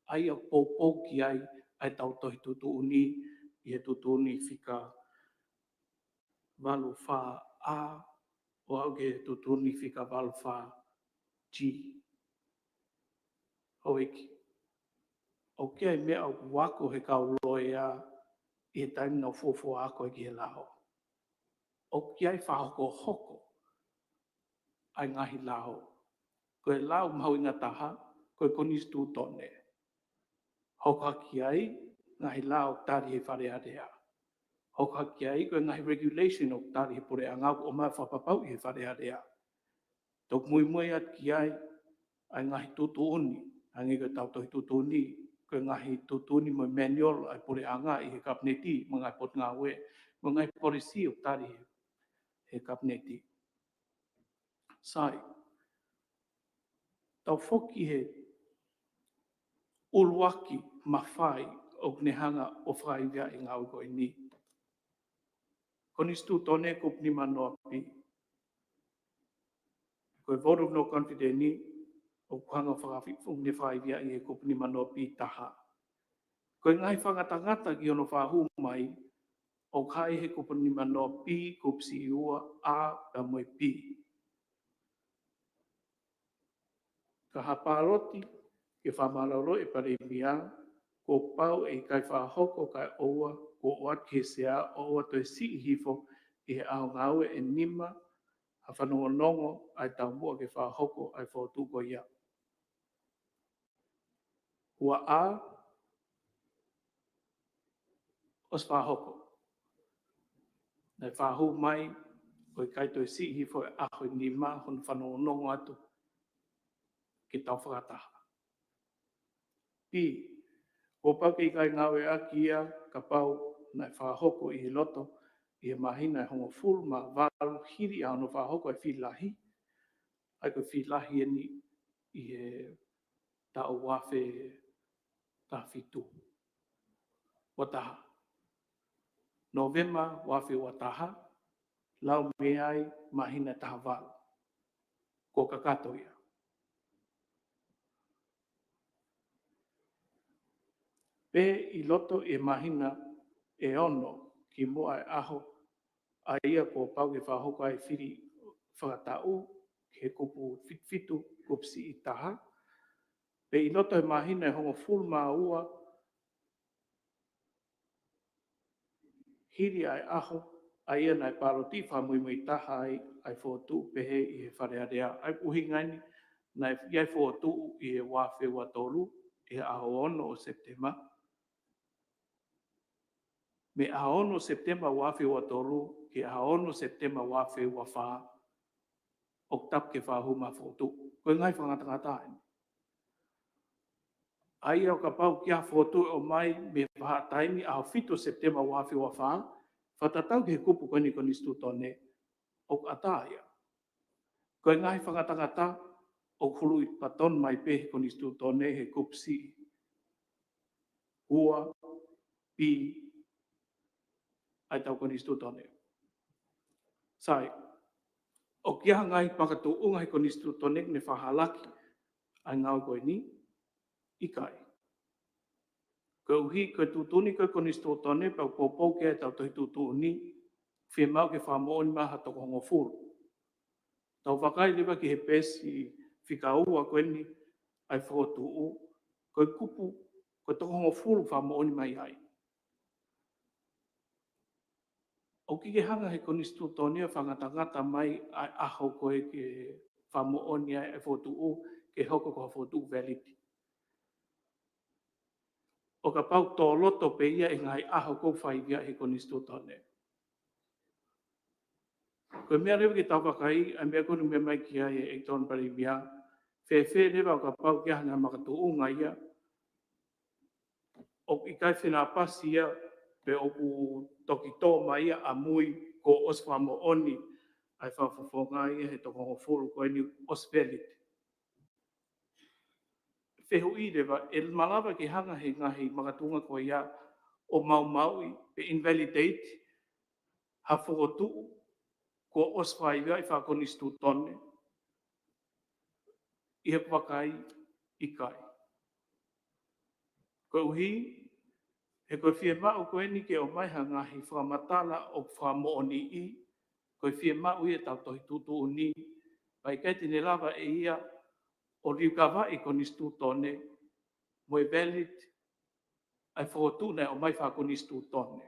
ʻa ia ʻoku poupou ki ai ʻa ʻetau tohi tuʻutuʻuni, ʻi he tuʻutuʻuni fika valu fā A, ʻo aʻu ki he tuʻutuʻuni fika valu fā G. Houʻeiki, ʻoku ʻi ai e meʻa ʻoku ako he kau loea ʻi he taimi naʻa nau fuofua ako ai ki he lao. ʻOku ʻi ai e fakahokohoko ʻa e ngaahi lao. Ko e lao mahuʻinga taha, ko e konisitūtone. Hoko hake ai e ngaahi lao ʻoku tali he Fale Alea. Hoko hake ai ko e ngaahi regulation ʻoku tali he puleʻanga ʻoku ʻomai ʻo fakapapauʻi he Fale Alea. Toki muimui atu ki ai ʻa e ngaahi tuʻutuʻuni, hangē ko ʻetau tohi tuʻutuʻuni, ko e ngaahi tuʻutuʻuni mo e manual ʻa e puleʻanga ʻi he Kapineti, mo e ngaahi potungāue, mo e ngaahi polisī ʻoku tali he, he Kapineti. Sai, tau foki he ʻuluaki mafai ʻoku ne hanga ʻo fakaivia ʻi he ngāue ko eni. Konisitūtone kupu nima noa B. Ko e vote of no confidence ni ʻoku hanga fakafi-, ʻoku ne fakaivia ʻi he kupu nima noa B taha. Ko e ngaahi fakangatangata ki hono fakahū mai, ʻoku hā ʻi he kupu nima noa B, kupu C ua, A, pea mo e B. Ka ha pāloti ke fakamālōlō e Palēmia, kuo pau ʻe ʻikai fakahoko kae ʻoua kuo ʻoatu ki he Sea ʻo ʻoua toe siʻi hifo ʻi he ʻaho ngāue ʻe nima ha fanongonongo ʻa e taumuʻa ke fakahoko ʻa e fokotuʻu ko ia. Ua A, ʻosi fakahoko. Naʻe fakahū mai ʻo ʻikai toe siʻi hifo e ʻaho ʻe nima hono fanongonongo atu ke tau fakataha. B, kuo pau ke ʻikai ngāueʻaki ia kapau naʻe fakahoko ʻi loto ʻi he māhina ʻe hongofulu mā valu hili ʻa hono fakahoko e fili lahi, ʻa ia ko e fili lahi eni ʻi he taʻu ua afe taha fitu. Ua taha. Nōvema ua afe ua taha, lau mei ai māhina ʻe taha valu. Kuo kakato ia. Pe ʻi loto ʻi he māhina ʻe ono kimuʻa e ʻaho ʻa ia kuo pau ke fakahoko ai e fili fakataʻu ki he kupu fitu fitu, kupu siʻi taha. Pe ʻi loto he māhina ʻe hongofulu mā ua hili ʻa e ʻaho ʻa ia naʻe pāloti fakamuimui taha ai ʻa e fokotuʻu pehē ʻi he Fale Alea. ʻA ia ko e ʻuhinga eni naʻe ʻi ai e fokotuʻu ʻi he ua afe ua tolu ʻi he ʻaho ono ʻo Sepitema. Mei he ʻaho ono Sepitema ua afe ua tolu ki he ʻaho ono Sepitema ua afe ua fā, ʻoku tapu ke fakahū mai e fokotuʻu. Ko e ngaahi fakangatangata eni. ʻA ia ʻo kapau ʻoku ʻi ai ha fokotuʻu ʻe ʻomai mei he vahaʻa taimi ʻaho fitu Sepitema ua afe ua fā, fakatatau ki he kupu ko eni Konisitūtone, ʻoku ʻatā ia. Ko e ngaahi fakangatangata ʻoku huluʻi patoni mai pē he Konisitūtone he kupu siʻi ua B ʻa ʻetau Konisitūtone. Sai, ʻoku ʻi ai ha ngaahi makatuʻunga he Konisitūtone ʻoku ne fakahalaki ʻa e ngāue ko eni? ʻIkai. Koeʻuhi ko e tuʻutuʻuni ko e Konisitūtone pea ʻoku poupou ki ai ʻetau tohi tuʻutuʻuni, fiemaʻu ke fakamoʻoni mai ha toko hongofulu. Tau vakai leva ki he peesi fika ua ko eni ʻa e fokotuʻu, ko e kupu, ko e toko hongofulu fakamoʻoni mai ai. ʻOku ʻikai ke hanga he Konisitūtone ʻo fakangatangata mai ʻa e ʻaho ko ē ke fakamoʻoni ai e fokotuʻu ke hoko ko ha fokotuʻu valid. ʻO kapau tō loto pē ia ʻi he ngaahi ʻaho kuo fakaivia he Konisitūtone. Ko e meʻa leva ke tau vakai, ʻa e meʻa ko eni ʻoku meʻa mai ki ai e ʻEiki Tokoni Palēmia, fēfē leva ʻo kapau ʻoku ʻi ai ha ngaahi makatuʻunga ia ʻoku ʻikai fenāpasi ia pe ʻoku toki tō mai ia ʻamui kuo ʻosi fakamoʻoni ʻa e fakafofonga ia he toko hongofulu ko eni ʻosi valid. Fehuʻi leva, ʻe malava ke hanga he ngaahi makatuʻunga ko ia ʻo maumauʻi pe invalidate ha fokotuʻu kuo ʻosi fakaivia ʻi he fakakonisitūtone? ʻI heʻeku vakai, ʻikai. Koeʻuhi, he ko e fiemaʻu ko eni ke ʻomai ha ngaahi fakamatala ʻoku fakamoʻoniʻi, ko e fiemaʻu ia ʻetau tohi tuʻutuʻuni, pea ʻikai te ne lava ʻe ia ʻo liukavaʻi e konisitūtone mo e valid ʻa e fokotuʻu naʻe ʻomai fakakonisitūtone.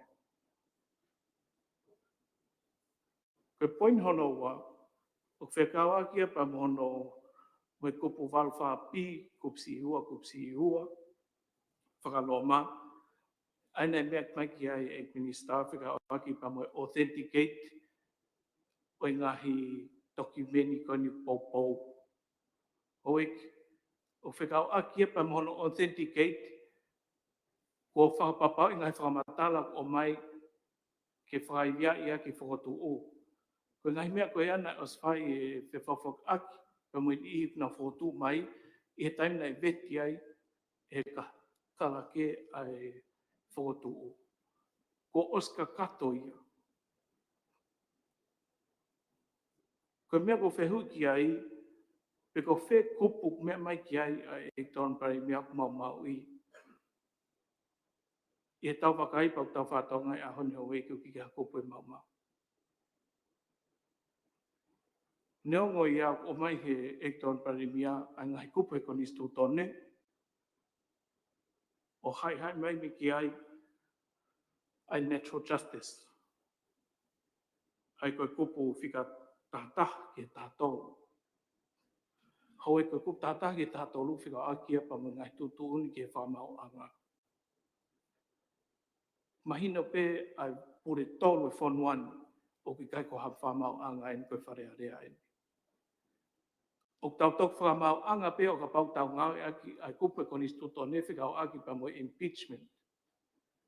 Ko e poini hono ua, ʻoku fekauʻaki ia pea mo hono, mo e kupu valu fā B, kupu siʻi ua, kupu siʻi ua, fakaloma, ʻa ia naʻe meʻa mai ki ai e minisitā, fekauʻaki pea mo e authenticate ʻo e ngaahi tokimeni ko eni poupou. ʻOku, ʻoku fekauʻaki ia pea mo hono authenticate Kuo fakapapauʻi ngaahi fakamatala ʻoku ʻomai ke fakaivia ia ki he fokotuʻu. Ko e ngaahi meʻa ko ia naʻe ʻosi fai e fefaufakaʻaki, pea mo e niʻihi naʻe fokotuʻu mai, ʻi he taimi naʻe veti ai e ka-, kalake ʻa e fokotuʻu. Kuo ʻosi kakato ia. Ko e meʻa ʻoku ou fehuʻi ki ai, pe ko fē kupu ʻoku meʻa mai ki ai ʻa e ʻEiki Tokoni Palēmia ʻoku maumauʻi. ʻI heʻetau vakai pea ʻoku tau fakatokangaʻi ʻaho ni houʻeiki ʻoku ʻikai ha kupu ʻe maumau. Neongo ia ʻoku ʻomai he ʻEiki Tokoni Palēmia ʻa e ngaahi kupu he konisitūtone, ʻo haʻihaʻi mai mei ki ai ʻa e natural justice. ʻA ia ko e kupu fika tahataha ki he tahatolu. Houʻeiki, ko e kupu tahataha ki he tahatolu fekauʻaki ia pea mo e ngaahi tuʻutuʻuni ki he fakamaauʻanga. Mahino pē ʻa e pule tolu e fonua ni ʻoku ʻikai ko ha fakamaauʻanga eni, ko e Fale Alea eni. ʻOku tau toki fakamaauʻanga pē ʻo kapau ʻoku tau ngāueʻaki ʻa e kupu he konisitūtone fekauʻaki pea mo e impeachment,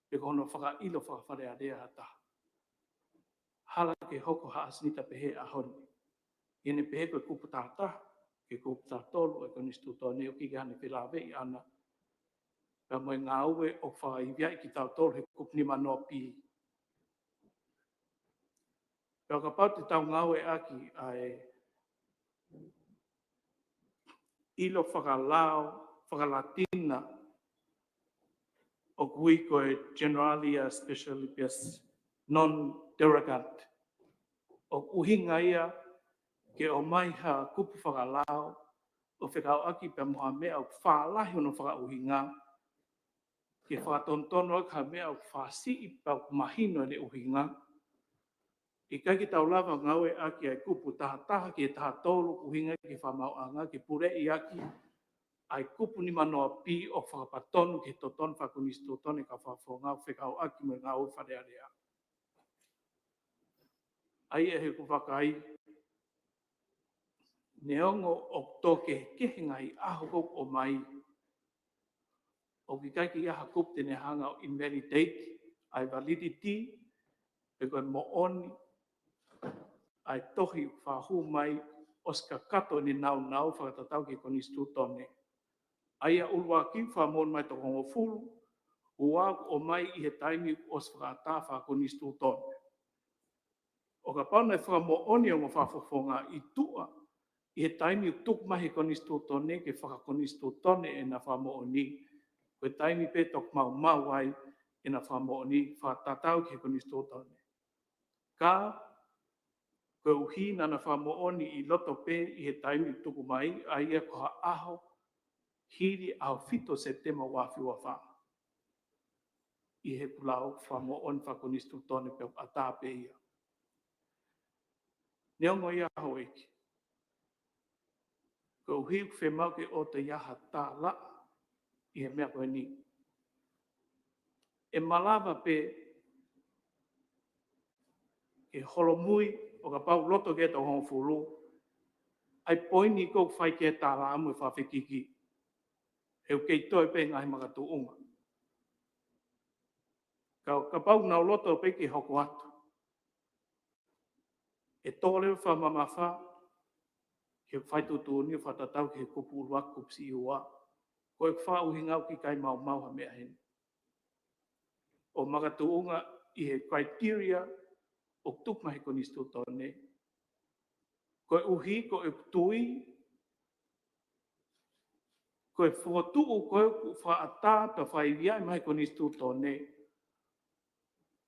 pe ko hono fakaʻilo faka-Fale Alea ha taha. Hala ke hoko ha ʻasenita pehē ʻaho ni. ʻI heʻene pehē ko e kupu tahataha ki he kupu tahatolu ʻo e konisitūtone ʻoku ʻikai ke ne felāveʻi ʻaʻana pea mo e ngāue ʻoku fakaivia ai kitautolu he kupu nimanoa B. Pea kapau te tau ngāueʻaki ʻa e ʻilo fakalao, fakalatina, ʻoku ui ko e generale a specialibus non derogant. ʻOku ʻuhinga ia ke ʻomai ha kupu fakalao ʻo fekauʻaki pea mo ha meʻa ʻoku fālahi hono fakaʻuhinga, ke fakatonutonu ʻaki ha meʻa ʻoku fāsiʻi pea ʻoku mahino ʻene ʻuhinga. ʻIkai ke tau lava ngāueʻaki ʻa e kupu tahataha ki he tahatolu ʻoku ʻuhinga ki he fakamaauʻanga ke puleʻi ʻaki ʻa e kupu nimanoa B ʻoku fakapatonu ki he totonu fakakonisitūtone ʻa e kau fakafofonga ʻoku fekauʻaki mo e ngāue Fale Alea. ʻA ia ʻi heʻeku vakai, neongo ʻoku tō kehekehe ngaahi ʻaho ʻoku ʻomai, ʻoku ʻikai ke ʻi ai ha kupu te ne hanga ʻo invalidate ʻa e validity, pe ko e moʻoni ʻa e tohi ʻoku fakahū mai ʻosi kakato ʻene nāunau fakatatau ki he konisitūtone. ʻA ia ʻuluaki fakamoʻoni mai toko hongofulu, ua ʻoku ʻomai ʻi he taimi ʻosi fakaʻatā fakakonisitūtone. ʻO kapau naʻe fakamoʻoni ʻa e ongo fakafofonga ʻi tuʻa, ʻi he taimi ʻoku tuku mai he konisitūtone ke fakakonisitūtone ʻena fakamoʻoni, ko e taimi pē ʻe toki maumau ai ʻena fakamoʻoni fakatatau ki he konisitūtone. Ka, koeʻuhi naʻá na fakamoʻoni ʻi loto pē ʻi he taimi ʻoku tuku mai, ʻa ia ko ha ʻaho hili ʻaho fitu Sepitema ua afe ua fā. ʻI heʻeku lau fakamoʻoni fakakonisitūtone pea ʻatā pē ia. Neongo ia houʻeiki, koeʻuhi ʻoku fiemaʻu ke ʻoatu ia ha tālaʻa ʻi he meʻa ko eni. ʻE malava pē ke holomui ʻo kapau loto ke tau hongofulu, ʻa e poini ʻoku fai ke tālaʻa mo e fakafekiki. He ʻoku kei toe pē ngaahi makatuʻunga. Ka, kapau nau loto pē ke hoko atu, ʻe tō leva fakamamafa ke fai tuʻutuʻuni fakatatau ki he kupu ʻuluaki, kupu siʻi ua. Ko e fakaʻuhinga ʻoku ʻikai maumau ha meʻa heni. ʻO makatuʻunga ʻi he criteria ʻoku tuku mai he konisitūtone. Koeʻuhi ko e tui, ko e fokotuʻu ko ē ʻoku fakaʻatā pea fakaivia mai he konisitūtone,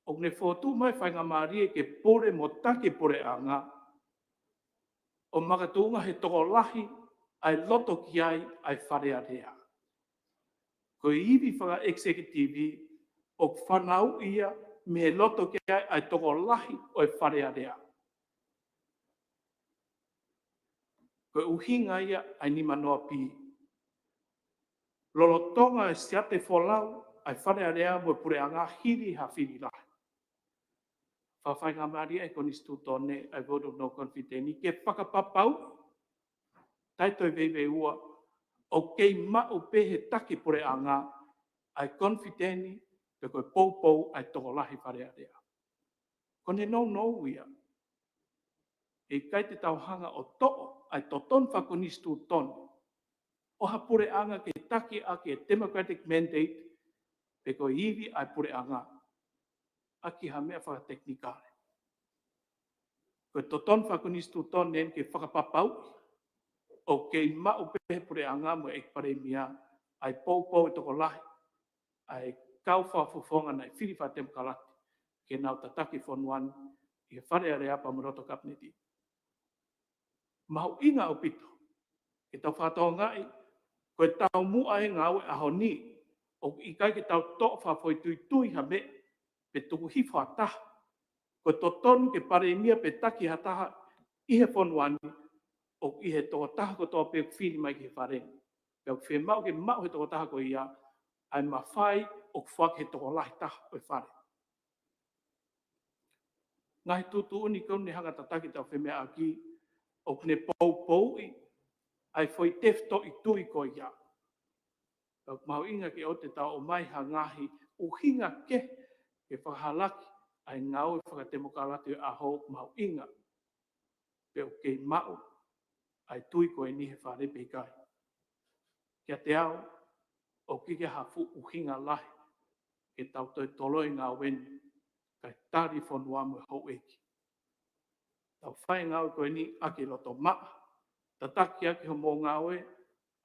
ʻoku ne fokotuʻu mai faingamālie ke pule mo taki puleʻanga, ʻo makatuʻunga he tokolahi ʻa e loto ki ai ʻa e Fale Alea. Ko e ivi fakaʻekisekitivi ʻoku fanauʻi ia mei he loto ki ai ʻa e tokolahi ʻo e Fale Alea. Ko e ʻuhinga ia ʻa e nimanoa B. Lolotonga e siate folau ʻa e Fale Alea mo e puleʻanga hili ha fili lahi, fakafaingamālie ʻa e konisitūtone ʻa e vote of no confidence ke fakapapauʻi, taʻe toe veiveiua, ʻoku kei maʻu pē he taki puleʻanga ʻa e confidence pe ko e poupou ʻa e tokolahi Fale Alea. Ko ʻene nounou ia, ʻe ʻikai te tau hanga ʻo toʻo ʻa e totonu fakakonisitūtone ʻo ha puleʻanga ke taki ʻaki e democratic mandate pe ko e ivi ʻa e puleʻanga ʻaki ha meʻa fakatekinikale. Ko e totonu fakakonisitūtone eni ke fakapapauʻi ʻoku kei maʻu pē he puleʻanga mo e ʻEiki Palēmia ʻa e poupou ʻa e tokolahi ʻa e kau fakafofonga naʻe fili fakatemokalati ke nau tataki e fonua ni ʻi he Fale Alea pea mo e loto Kapineti. Mahuʻinga ʻaupito ke tau fakatokangaʻi ko e taumuʻa e ngāue ʻaho ni, ʻoku ʻikai ke tau toʻo fakafoʻituitui ha meʻa pe tuku hifo ha taha. Ko e totonu ke Palēmia pe taki ha taha ʻi he fonua ni, ʻoku ʻi he tokotaha kotoa pē ʻoku fili mai ki he Fale ni. Pea ʻoku fiemaʻu ke maʻu he tokotaha ko ia ʻa e mafai ʻoku foaki he tokolahi taha ʻo e Fale. Ngaahi tuʻutuʻuni ko eni ne hanga tataki ʻetau femeʻaʻaki, ʻoku ne poupouʻi ʻa e foʻi tefitoʻi tui ko ia. Pea ʻoku mahuʻinga ke ʻoua te tau ʻomai ha ngaahi ʻuhinga kehe ke fakahalaki ʻa e ngāue fakatemokalati ʻo e ʻaho, ʻoku mahuʻinga pe ʻoku kei maʻu ʻa e tui ko eni he Fale pe ʻikai. Kiate au, ʻoku ʻikai ha fuʻu ʻuhinga lahi ke tau toe toloi e ngāue ni kae tali e fonua mo e houʻeiki. Tau fai e ngāue ko eni ʻaki e loto maʻa, tataki ʻaki hoʻomou ngāue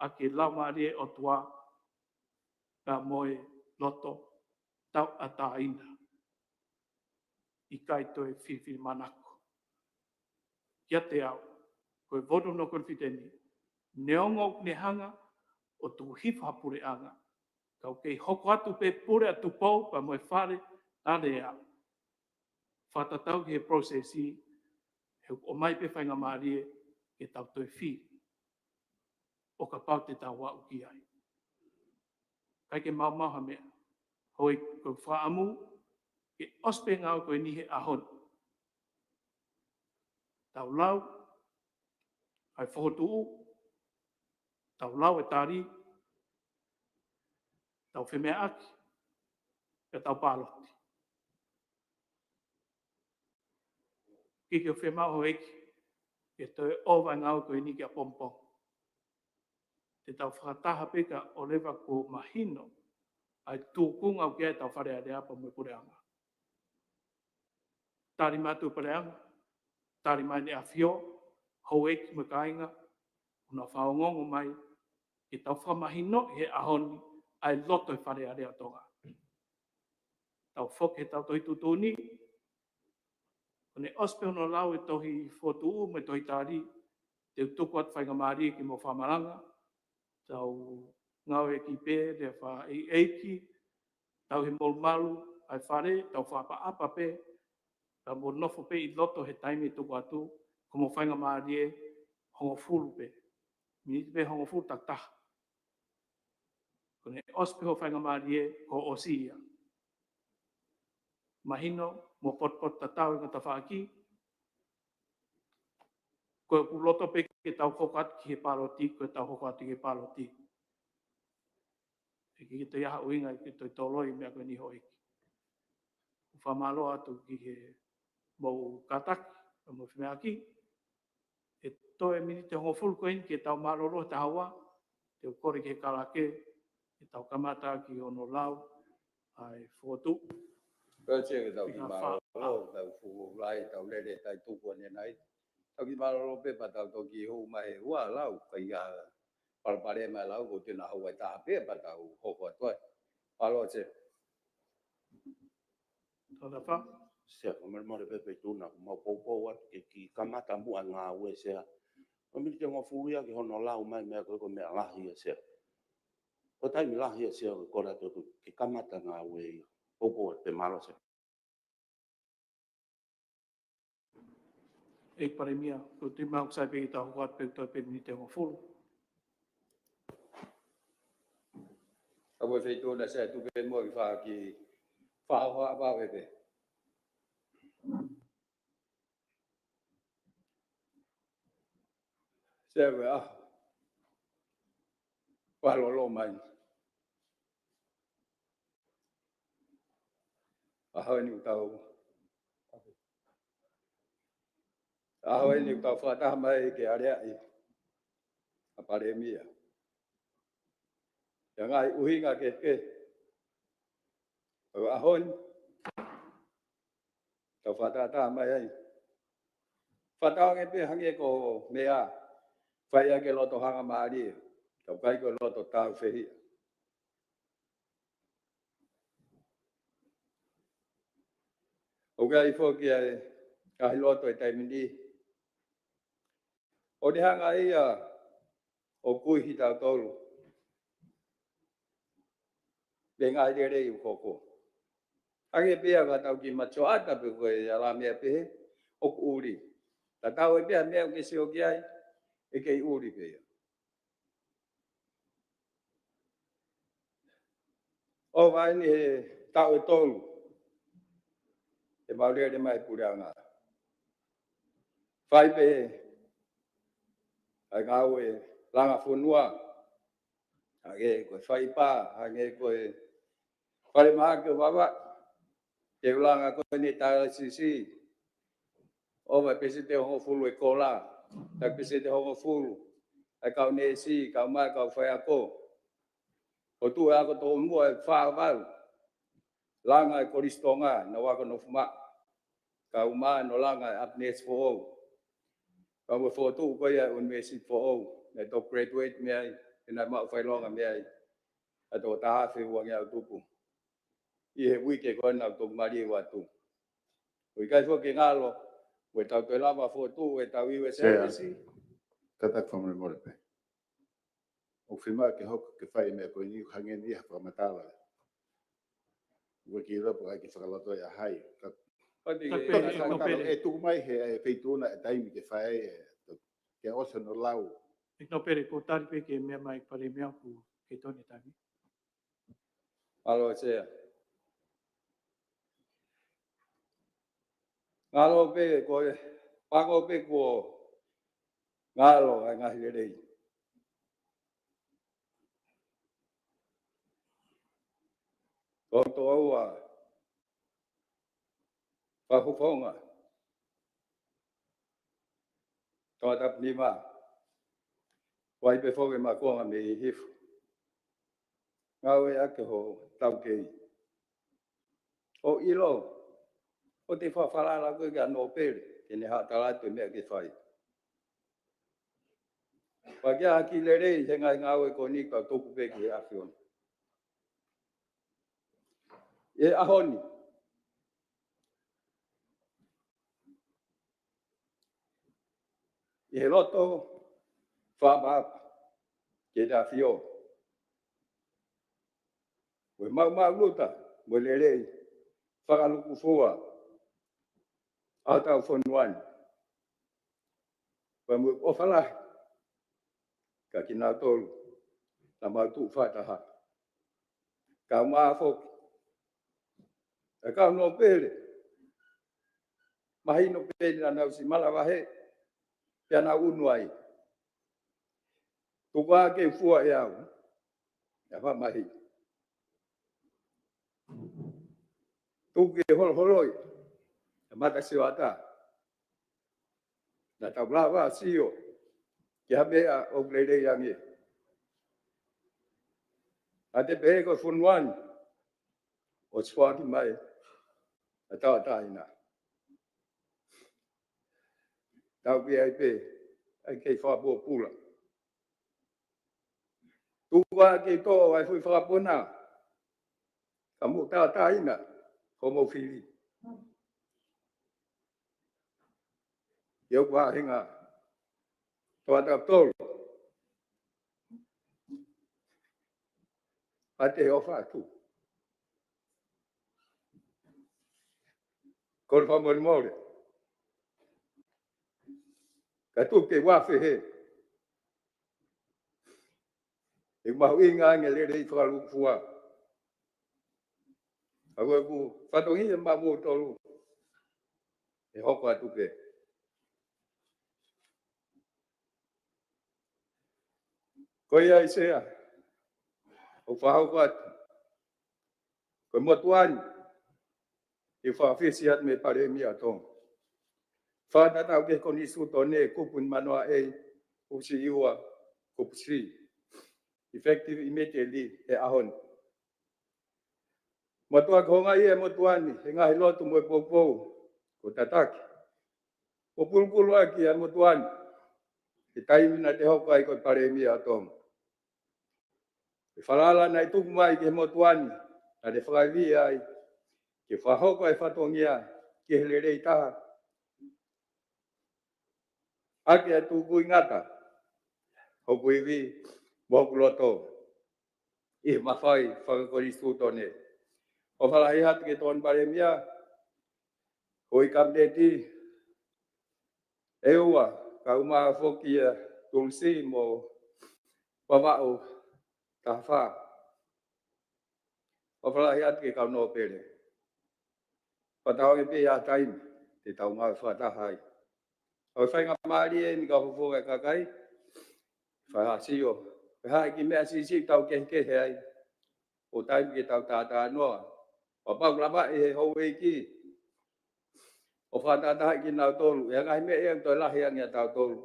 ʻaki e Laumālie ʻo e ʻOtua pea mo e loto tauʻatāina. ʻIkai toe filifili manako. Kiate au, ko e votu hono konofideni, neongo ʻoku ne hanga ʻo tuku hifo ha puleʻanga, ka ʻoku kei hoko atu pē pule ʻa Tupou pea mo e Fale Alea, fakatatau ki he process, he ʻoku ʻomai pē faingamālie ke tau toe fili ʻo kapau te tau aʻu ki ai. ʻIkai ke maumau ha meʻa. Hoi, ko e fakaʻamu ke ʻosi pē e ngāue ko eni he ʻaho ni. Tau lau ʻa e fokotuʻu, tau lau e tali, tau femeʻaʻaki, pea tau pāloti. ʻIkai ke fiemaʻu houʻeiki ke toe ʻova e ngāue ko eni ki ʻapongipongi. Te tau fakataha pē kae ʻoua leva kuo mahino ʻa e tūkunga ʻoku ʻi ai ʻetau Fale Alea pea mo e puleʻanga. Tali mai atu e puleʻanga, tali mai ʻEne ʻAfio, houʻeiki mo e kāinga, ʻoku nau fakaongoongo mai, ke tau fakamahinoʻi he ʻaho ni ʻa e loto e Fale Alea ʻo Tonga. Tau foki heʻetau tohi tuʻutuʻuni, ko ʻene ʻosi pē hono lau e tohi fokotuʻu mo e tohi tali, te u tuku atu faingamālie ke mou fakamalanga, tau ngāueʻaki pē, lea fakaʻeiʻeiki, tau he molumalu ʻa e Fale, tau fakaʻapaʻapa pē, tau mou nofo pē ʻi loto he taimi ʻe tuku atu, ko hoʻomou faingamālie hongofulu pē. Miniti pē hongofulu takitaha. Ko ʻene ʻosi pē hoʻo faingamālie, kuo ʻosi ia. Mahino, mou potopoto tatau e ngaahi tafaʻaki, ko ʻeku loto pē ke tau hoko atu ki he pāloti, ko ʻetau hoko atu ki he pāloti. ʻIkai ke toe ʻi ai ha ʻuhinga ke toe toloi e meʻa ko eni houʻeiki. ʻOku fakamālō atu ki he mou kātaki, mou femeʻaʻaki, ʻe toe miniti hongofulu ko eni ke tau mālōlō he taha ua, te u kole ki he kalake, ke tau kamata ki hono lau ʻa e fokotuʻu. Pea ʻoku ke tau kiʻi mālōlō, tau fuʻu lahi, tau lele, tau tuku ʻanenai. Tau kiʻi mālōlō pē pea tau toki hū mai he ua lau, ka ʻi ai ha palopalema ʻe lau, ko e tena hau ai taha pē pea tau hoko atu ai. Mālō Sea. Tau tafa. Sea, ko e mole mole pē Feituʻu na, ko mau poupou atu ke kiʻi kamata muʻa e ngāue Sea. Ko e miniti hongofulu ia ki hono lau mai meʻa ko e ko e meʻa lahi ia Sea. Ko e taimi lahi ia Sea, ko e kole atu ke kamata e ngāue ia. Poupou atu pē, mālō Sea. ʻEiki Palēmia, ko e tui mai ʻoku sai pē ke tau hoko atu pē toe pē miniti hongofulu. Ka ko e Feituʻu na Sea, tuku pē muʻa ke fai ha kiʻi fakahohaʻa pē. Sea, ko e ʻaho. Fakalōloa mai. ʻAho ni ʻoku tau, ʻaho ni ʻoku tau fakataha mai ke aleaʻi ʻa Palēmia. ʻI he ngaahi ʻuhinga kehekehe ʻo e ʻaho ni, tau fakataha mai ai. Fakatauange pē hangē ko e meʻa, fai ʻaki e loto hangamālie, ka ʻoku ʻikai ko e loto tāufehiʻa. ʻOku ʻi ai foki ʻa e ngaahi loto he taimi ni ʻoku ne hanga ia ʻo kui kitautolu mei he ngaahi lelei ʻoku hoko. Hangē pē ia ko ʻetau kiʻi matasioʻata pe ko e hala meʻa pehē ʻoku ʻuli. Tatau ai pē ʻa e meʻa ʻoku ke sio ki ai, ʻe kei ʻuli pē ia. ʻO vakai ni he taʻu ʻe tolu ʻemau lele mai he puleʻanga. Fai pē ʻa e ngāue langa fonua, hangē ko e fai pā, hangē ko e falemahaki ʻo Vavaʻu, ke u langa ko eni e talasisi, ʻova e peseti hongofulu e kola, ta peseti hongofulu ʻa e kau neesi, kau mai, kau faiako. ʻO tuʻu e ako tōmua ʻe fā valu. Langa e Kolisi Tonga, naʻa ku ako nofo maʻu. Kau mai ʻo langa e ʻapi neesi foʻou. Kau mai fokotuʻu ko ia e ʻunivēsiti foʻou. Naʻe toki graduate mei ai, pea naʻe maʻu fakaʻilonga mei ai ʻa e toko taha afe uangeau tupu. ʻI he uike ko ena ʻoku toki maliu atu. ʻOku ʻikai foki ke ngalo, ʻoku tau toe lava fokotuʻu ʻetau U S Agency. Kātaki fakamolemole pē. ʻOku fiemaʻu ke hoko ke fai e meʻa ko eni, hangē ni ha fakamatala. ʻOku ke ʻilo pe ʻoku ʻikai ke fakalotoʻi ʻa hai. Ka, Kātaki, kātaki, kātaki, kātaki. ʻE tuku mai he, ʻe feituʻu na e taimi ke fai, ʻe, ke ʻosi hono lau. ʻEiki Nōpele, ko e tali pē ki he meʻa mai Palēmia ʻoku ke toni taimi. Mālō Sea. Ngalo pē ko e, pango pē kuo ngalo ʻa e ngaahi lelei. Ko e toʻa ua fakafofonga Tongatapu nima. ʻOku ʻi ai pē foki e makonga mei Hihifo. Ngāueʻaki hoʻo taukei. ʻO ʻilo, ʻoua te ke fakafalala koe kia Nōpele, ke ne haʻu ʻo tala atu e meʻa ke fai. Pea ke ʻaki lelei he ngaahi ngāue ko eni, ka tuku pē ki he ʻAfiona. ʻI he ʻaho ni, ʻi he loto fakaʻapaʻapa ki he ʻAfio, mo e maʻumaʻuluta mo e lelei fakalukufua ʻa hotau fonua ni. Pea mo e ʻofa lahi kia kinautolu naʻa mau tuʻu fakataha. Kau mai foki ʻa e kau Nōpele, mahino pē naʻa nau siʻi manavahē, pea nau ʻunu ai. Tuku ā ke u fua ʻe au ʻa e fakamahino. Tuku ke holoholoi ʻa e matasioʻata. Naʻa tau lava ʻo sio ki ha meʻa ʻoku lelei ange. Naʻa te pehē ko e fonua ni ʻosi foaki mai ʻa e tauʻatāina. Tau pē ai pē, ʻai ke fakapōpula. Tuku ā ke toʻo ʻa e foʻi fakapona, ka mou tauʻatāina homou fili. ʻI hoku vahenga, Tongatapu tolu. ʻA e ʻofa atu. Kole fakamolemole. Ka tuku ke u afe hē. ʻE mahuʻinga ange lelei fakalukufua. Ka ko ʻeku fatongia maʻa moutolu, ʻe hoko atu pē. Ko ia ʻi Sea, ʻoku fakahoko atu. Ko e motuʻa ni, ʻi he fakafisi atu mei he Palēmia ʻo Tonga. Fakatatau ki he Konisitūtone, kupu nimanoa A, fusi ua, kupu C. Effective immediately, he ʻaho ni. Mātuʻaki houngaʻia e motuʻa ni he ngaahi lotu mo e poupou kuo tataki. Kuo pulupulu ʻaki ʻa e motuʻa ni he taimi naʻa te hoko ai ko e Palēmia ʻo Tonga. Ko e falala naʻe tuku mai ki he motuʻa ni, naʻa te fakaivia ai ke fakahoko e fatongia ki he lelei taha. ʻAki ʻa e tukui ngata hoku ivi mo hoku loto ʻi he mafai fakakonisitūtone. ʻOfa lahi atu ki he Tokoni Palēmia, houʻeiki Kapineti ʻe ua, kaeʻumaʻā foki ʻa Tulisi mo Vavaʻu taha fā. ʻOfa lahi atu ki he kau nōpele. Fakatauange pē ʻa e taimi te tau ngāue fakataha ai. ʻOku faingamālie eni kau fofonga e kakai, fai ha sio, pe ko e hā e kiʻi meʻa siʻisiʻi tau kehekehe ai, ʻo taimi ke tau tātānoa. Kapau ʻoku lavaʻi he houʻeiki ʻo fakatahatahaʻi kinautolu, ʻe ʻi ai e ngaahi meʻa ia ʻoku toe lahi ange ʻiate kitautolu.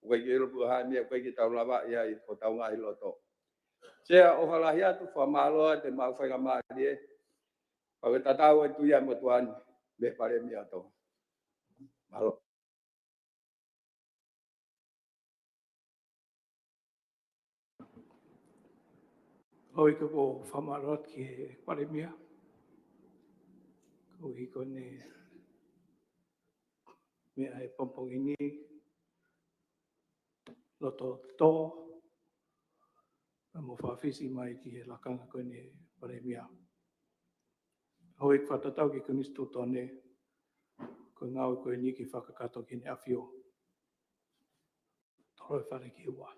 ʻOku ʻikai ke ʻilo pe ko e hā e meʻa ʻoku ʻikai ke tau lavaʻi ai ʻi hotau ngaahi loto. Sea, ʻofa lahi atu, fakamālō atu e maʻu faingamālie. Pea ko e tatau e tuʻi ʻa e motuʻa ni mei he Palēmia ʻo Tonga. Mālō. Houʻeiki, ʻoku ou fakamālō atu ki he Palēmia. Koeʻuhi ko ʻene meʻa he pongipongi ni, loto tō, pea mo fakafisi mai ki he lakanga ko eni Palēmia. Houʻeiki fakatatau ki he Konisitūtone, ko e ngāue ko eni ke fakakakato ki Heʻene ʻAfio. Tolo e fale ki ua.